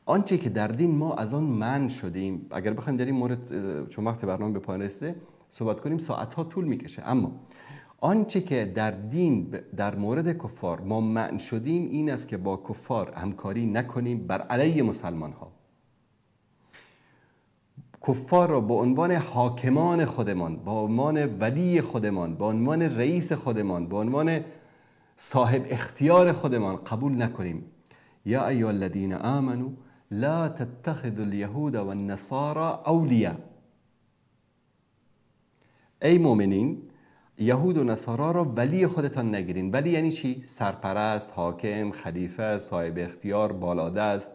آنچه که در دین ما از آن منع شدیم، اگر بخوایم در این مورد چون وقت برنامه به پایان رسیده صحبت کنیم ساعتها طول میکشه، اما آنچه که در دین در مورد کفار ما منع شدیم این است که با کفار همکاری نکنیم بر علیه مسلمان ها. کفار را به عنوان حاکمان خودمان، به عنوان ولی خودمان، به عنوان رئیس خودمان، به عنوان صاحب اختیار خودمان قبول نکنیم. یا ایها الذین آمنوا لا تتخذوا اليهود والنصارى اولیاء. ای مؤمنین، یهود و نصارا را ولی خودتان نگیرین. ولی یعنی چی؟ سرپرست، حاکم، خلیفه، صاحب اختیار، بالادست،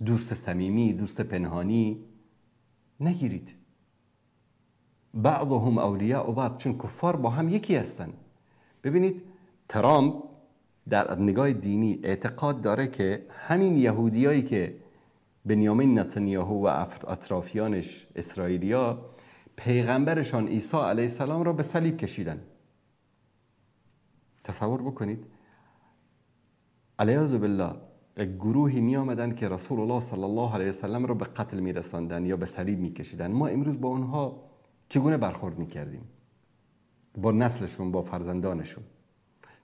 دوست صمیمی، دوست پنهانی نگیرید. بعضهم اولیاء بعض، چون کفار با هم یکی هستن. ببینید ترامپ در نگاه دینی اعتقاد داره که همین یهودیایی که بنیامین نتانیاهو و اطرافیانش اسرائیلیا پیغمبرشان عیسی علیه السلام را به صلیب کشیدن. تصور بکنید علیاذ بالله یک گروهی می آمدن که رسول الله صلی الله علیه وسلم را به قتل می رساندن یا به صلیب می کشیدن. ما امروز با اونها چگونه برخورد می کردیم؟ با نسلشون، با فرزندانشون،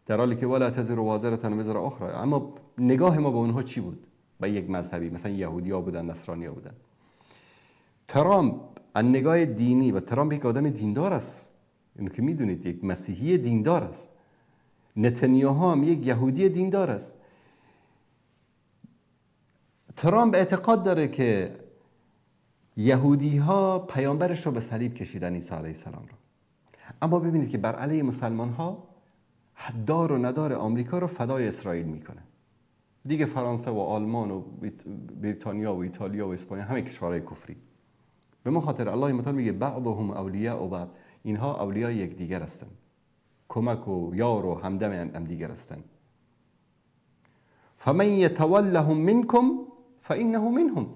در حالی که ولا تزر وازرة وزر اخرى. اما نگاه ما به اونها چی بود؟ به یک مذهبی، مثلا یهودی ها بودن، نصرانی ها بودن. ترامپ از نگاه دینی، و ترامپ یک آدم دیندار است، اینو که میدونید، یک مسیحی دیندار است. نتانیاهو هم یک یهودی دیندار است. ترامپ اعتقاد داره که یهودی ها پیامبرش رو به صلیب کشیدن، عیسی علیه السلام رو. اما ببینید که بر علیه مسلمان ها دار و ندار آمریکا رو فدای اسرائیل میکنه. دیگه فرانسه و آلمان و بریتانیا و ایتالیا و اسپانیا، همه کشورهای کفری. به ما خاطر الله متعال میگه بعضهم اولیاء بعض، اینها اولیاء یکدیگر هستند، کمک و یار و همدم هم دیگر هستند. فمن یتولهم منکم فانه منهم،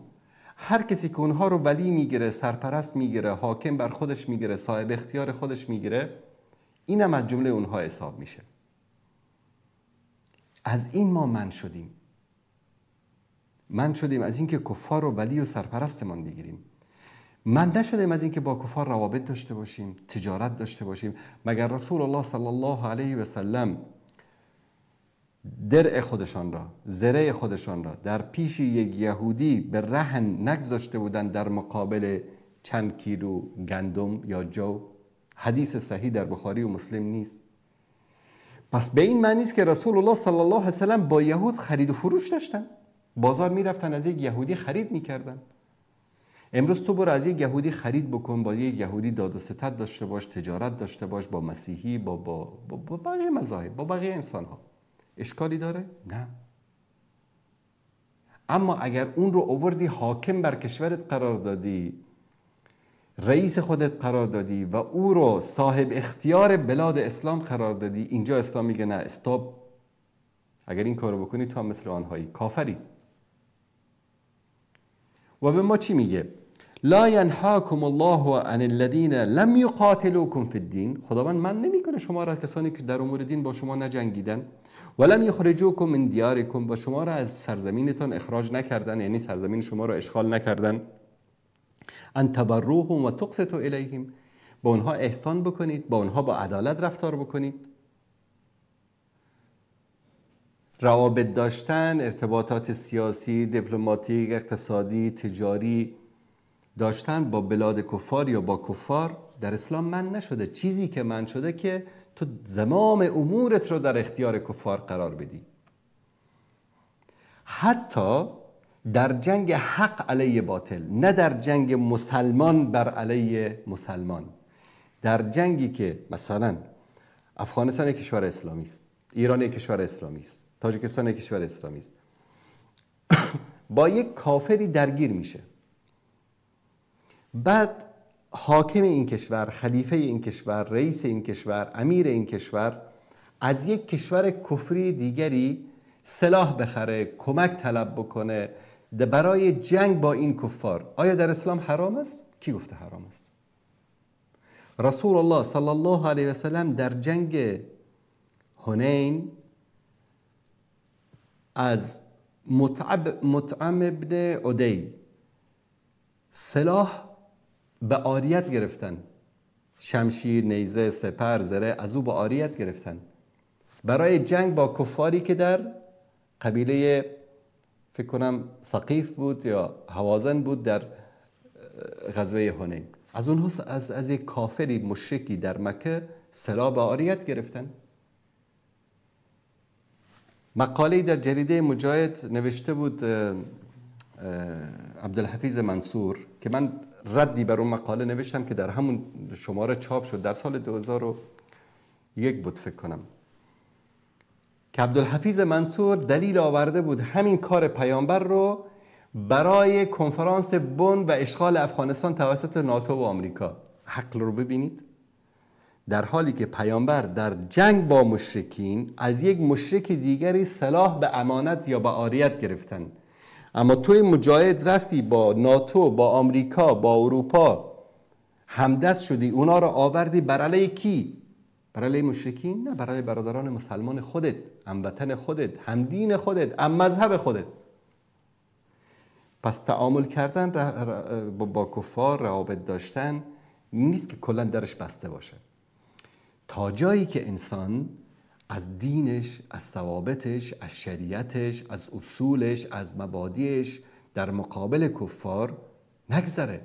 هر کسی که اونها رو ولی میگیره، سرپرست میگیره، حاکم بر خودش میگیره، صاحب اختیار خودش میگیره، اینم از جمله اونها حساب میشه. از این ما من شدیم، من شدیم از اینکه کفار رو ولی و سرپرستمان بگیریم. من نشدیم از اینکه با کفار روابط داشته باشیم، تجارت داشته باشیم. مگر رسول الله صلی الله علیه و سلم درع خودشان را، زره خودشان را در پیش یک یهودی به رهن نگذاشته بودند در مقابل چند کیلو گندم یا جو؟ حدیث صحیح در بخاری و مسلم نیست. پس به این معنی است که رسول الله صلی الله علیه و سلم با یهود خرید و فروش داشتن، بازار میرفتن از یک یهودی خرید میکردن. امروز تو برو از یک یهودی خرید بکن، با یک یهودی داد و ستد داشته باش، تجارت داشته باش، با مسیحی، با با با بقیه مذاهب، با بقیه انسان ها، اشکالی داره؟ نه. اما اگر اون رو آوردی حاکم بر کشورت قرار دادی، رئیس خودت قرار دادی و او رو صاحب اختیار بلاد اسلام قرار دادی، اینجا اسلام میگه نه، استاپ. اگر این کارو بکنی تو هم مثل آنهایی کافری. و به ما چی میگه؟ لا ینهاکم الله عن الذین لم یقاتلوکم فی الدین. خداوند من نمیکنه شما را کسانی که در امور دین با شما نجنگیدن، ولم یخرجوکم من دیارکم، و شما را از سرزمینتان اخراج نکردن، یعنی سرزمین شما را اشغال نکردن، ان تبروهم و تقسطوا الیهم، با اونها احسان بکنید، با اونها با عدالت رفتار بکنید. روابط داشتن، ارتباطات سیاسی، دیپلماتیک، اقتصادی، تجاری داشتن با بلاد کفار یا با کفار در اسلام من نشده. چیزی که من شده که تو زمام امورت رو در اختیار کفار قرار بدی. حتی در جنگ حق علیه باطل، نه در جنگ مسلمان بر علیه مسلمان. در جنگی که مثلا افغانستان یک کشور اسلامی است، ایران یک کشور اسلامی است، تاجیکستان یک کشور اسلامی است، با یک کافری درگیر میشه، بعد حاکم این کشور، خلیفه این کشور، رئیس این کشور، امیر این کشور از یک کشور کفری دیگری سلاح بخره، کمک طلب بکنه برای جنگ با این کفار، آیا در اسلام حرام است؟ کی گفته حرام است؟ رسول الله صلی الله علیه و سلم در جنگ حنین از مطعم ابن عدی سلاح به عاریت گرفتن، شمشیر، نیزه، سپر، زره از او به عاریت گرفتن برای جنگ با کفاری که در قبیله فکر کنم ثقیف بود یا هوازن بود در غزوه حنین. از اونها از یک کافری مشرکی در مکه سلاح به عاریت گرفتن. مقاله‌ای در جریده مجاهد نوشته بود عبدالحفیظ منصور که من ردی بر اون مقاله نوشتم که در همون شماره چاپ شد، در سال 2001 بود فکر کنم، که عبدالحفیظ منصور دلیل آورده بود همین کار پیامبر رو برای کنفرانس بن و اشغال افغانستان توسط ناتو و آمریکا. عقل رو ببینید، در حالی که پیامبر در جنگ با مشرکین از یک مشرک دیگری سلاح به امانت یا به عاریت گرفتن، اما توی مجاهد رفتی با ناتو، با آمریکا، با اروپا همدست شدی، اونا رو آوردی بر علیه کی؟ بر علیه مشرکین؟ نه، بر علیه برادران مسلمان خودت، هموطن خودت، همدین خودت، هم مذهب خودت. پس تعامل کردن با کفار، روابط داشتن نیست که کلا درش بسته باشه. تا جایی که انسان از دینش، از ثوابتش، از شریعتش، از اصولش، از مبادیش در مقابل کفار نگذره.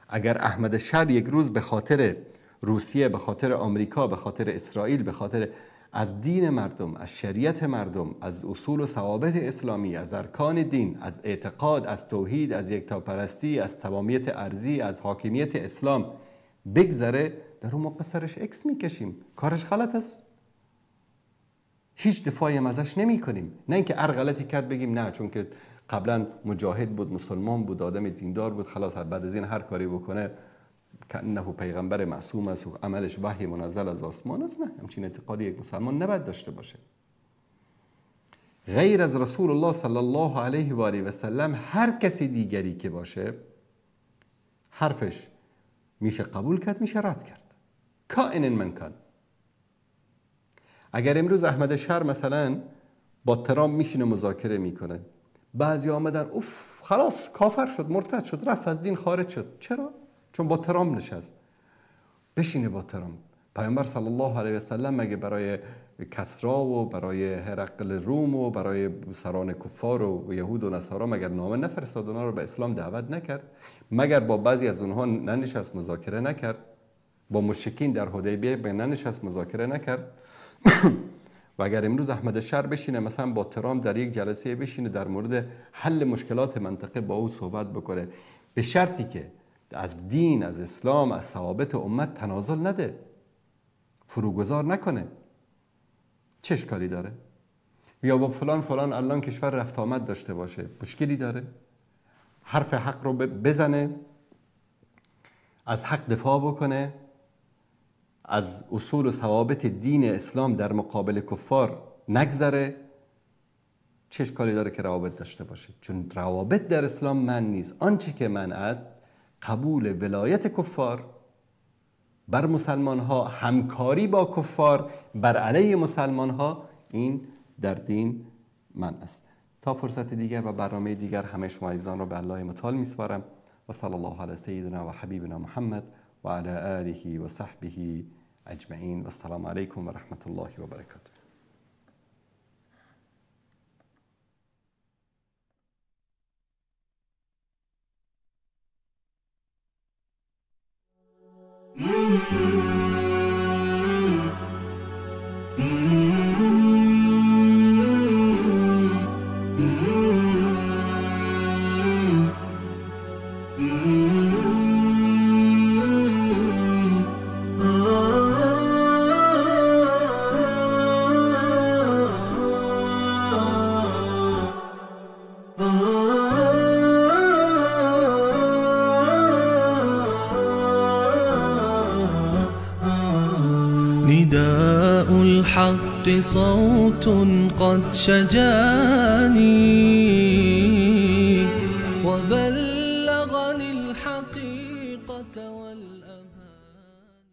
اگر احمد شر یک روز به خاطر روسیه، به خاطر آمریکا، به خاطر اسرائیل، به خاطر از دین مردم، از شریعت مردم، از اصول و ثوابت اسلامی، از ارکان دین، از اعتقاد، از توحید، از یکتاپرستی، از تمامیت ارضی، از حاکمیت اسلام بگذره، در اون موقع سرش اکس میکشیم، کارش غلط است، هیچ دفاعی هم ازش نمی کنیم. نه اینکه هر غلطی کرد بگیم نه چون که قبلا مجاهد بود، مسلمان بود، آدم دیندار بود، خلاص بعد از این هر کاری بکنه که پیغمبر معصوم است و عملش وحی منزل از آسمان است. نه، همچین اعتقادی یک مسلمان نباید داشته باشه. غیر از رسول الله صلی الله علیه و آله و سلم هر کسی دیگری که باشه حرفش میشه قبول کرد، میشه رد کرد، کائن من کان. اگر امروز احمد شر مثلا با ترامپ میشینه مذاکره میکنه، بعضی آمدن اوف خلاص کافر شد، مرتد شد، رفت از دین خارج شد. چرا؟ چون با ترامپ نشست. بشینه با ترامپ. پیامبر صلی الله علیه و سلم مگه برای کسرا و برای هرقل روم و برای سران کفار و یهود و نصارا مگر نامه نفرستاد، اونها رو به اسلام دعوت نکرد؟ مگر با بعضی از اونها ننشست مذاکره نکرد؟ با مشرکین در حدیبیه ننشست مذاکره نکرد؟ و اگر امروز احمد شر بشینه مثلا با ترامپ در یک جلسه بشینه در مورد حل مشکلات منطقه با او صحبت بکنه، به شرطی که از دین، از اسلام، از ثوابت امت تنازل نده، فروگذار نکنه، چه اشکالی داره؟ یا با فلان فلان الان کشور رفت آمد داشته باشه، مشکلی داره؟ حرف حق رو بزنه، از حق دفاع بکنه، از اصول و ثوابت دین اسلام در مقابل کفار نگذره، چه اشکالی داره که روابط داشته باشه؟ چون روابط در اسلام من نیست. آنچه که من است قبول ولایت کفار بر مسلمان ها، همکاری با کفار بر علیه مسلمان ها، این در دین من است. تا فرصت دیگر و برنامه دیگر همه شما عزیزان را به الله متعال میسپارم. و صلی الله علی سیدنا و حبیبنا محمد و علی آله و صحبه اجمعین. و السلام علیکم و رحمت الله و برکاته. نداء الحق صوت قد شجاني.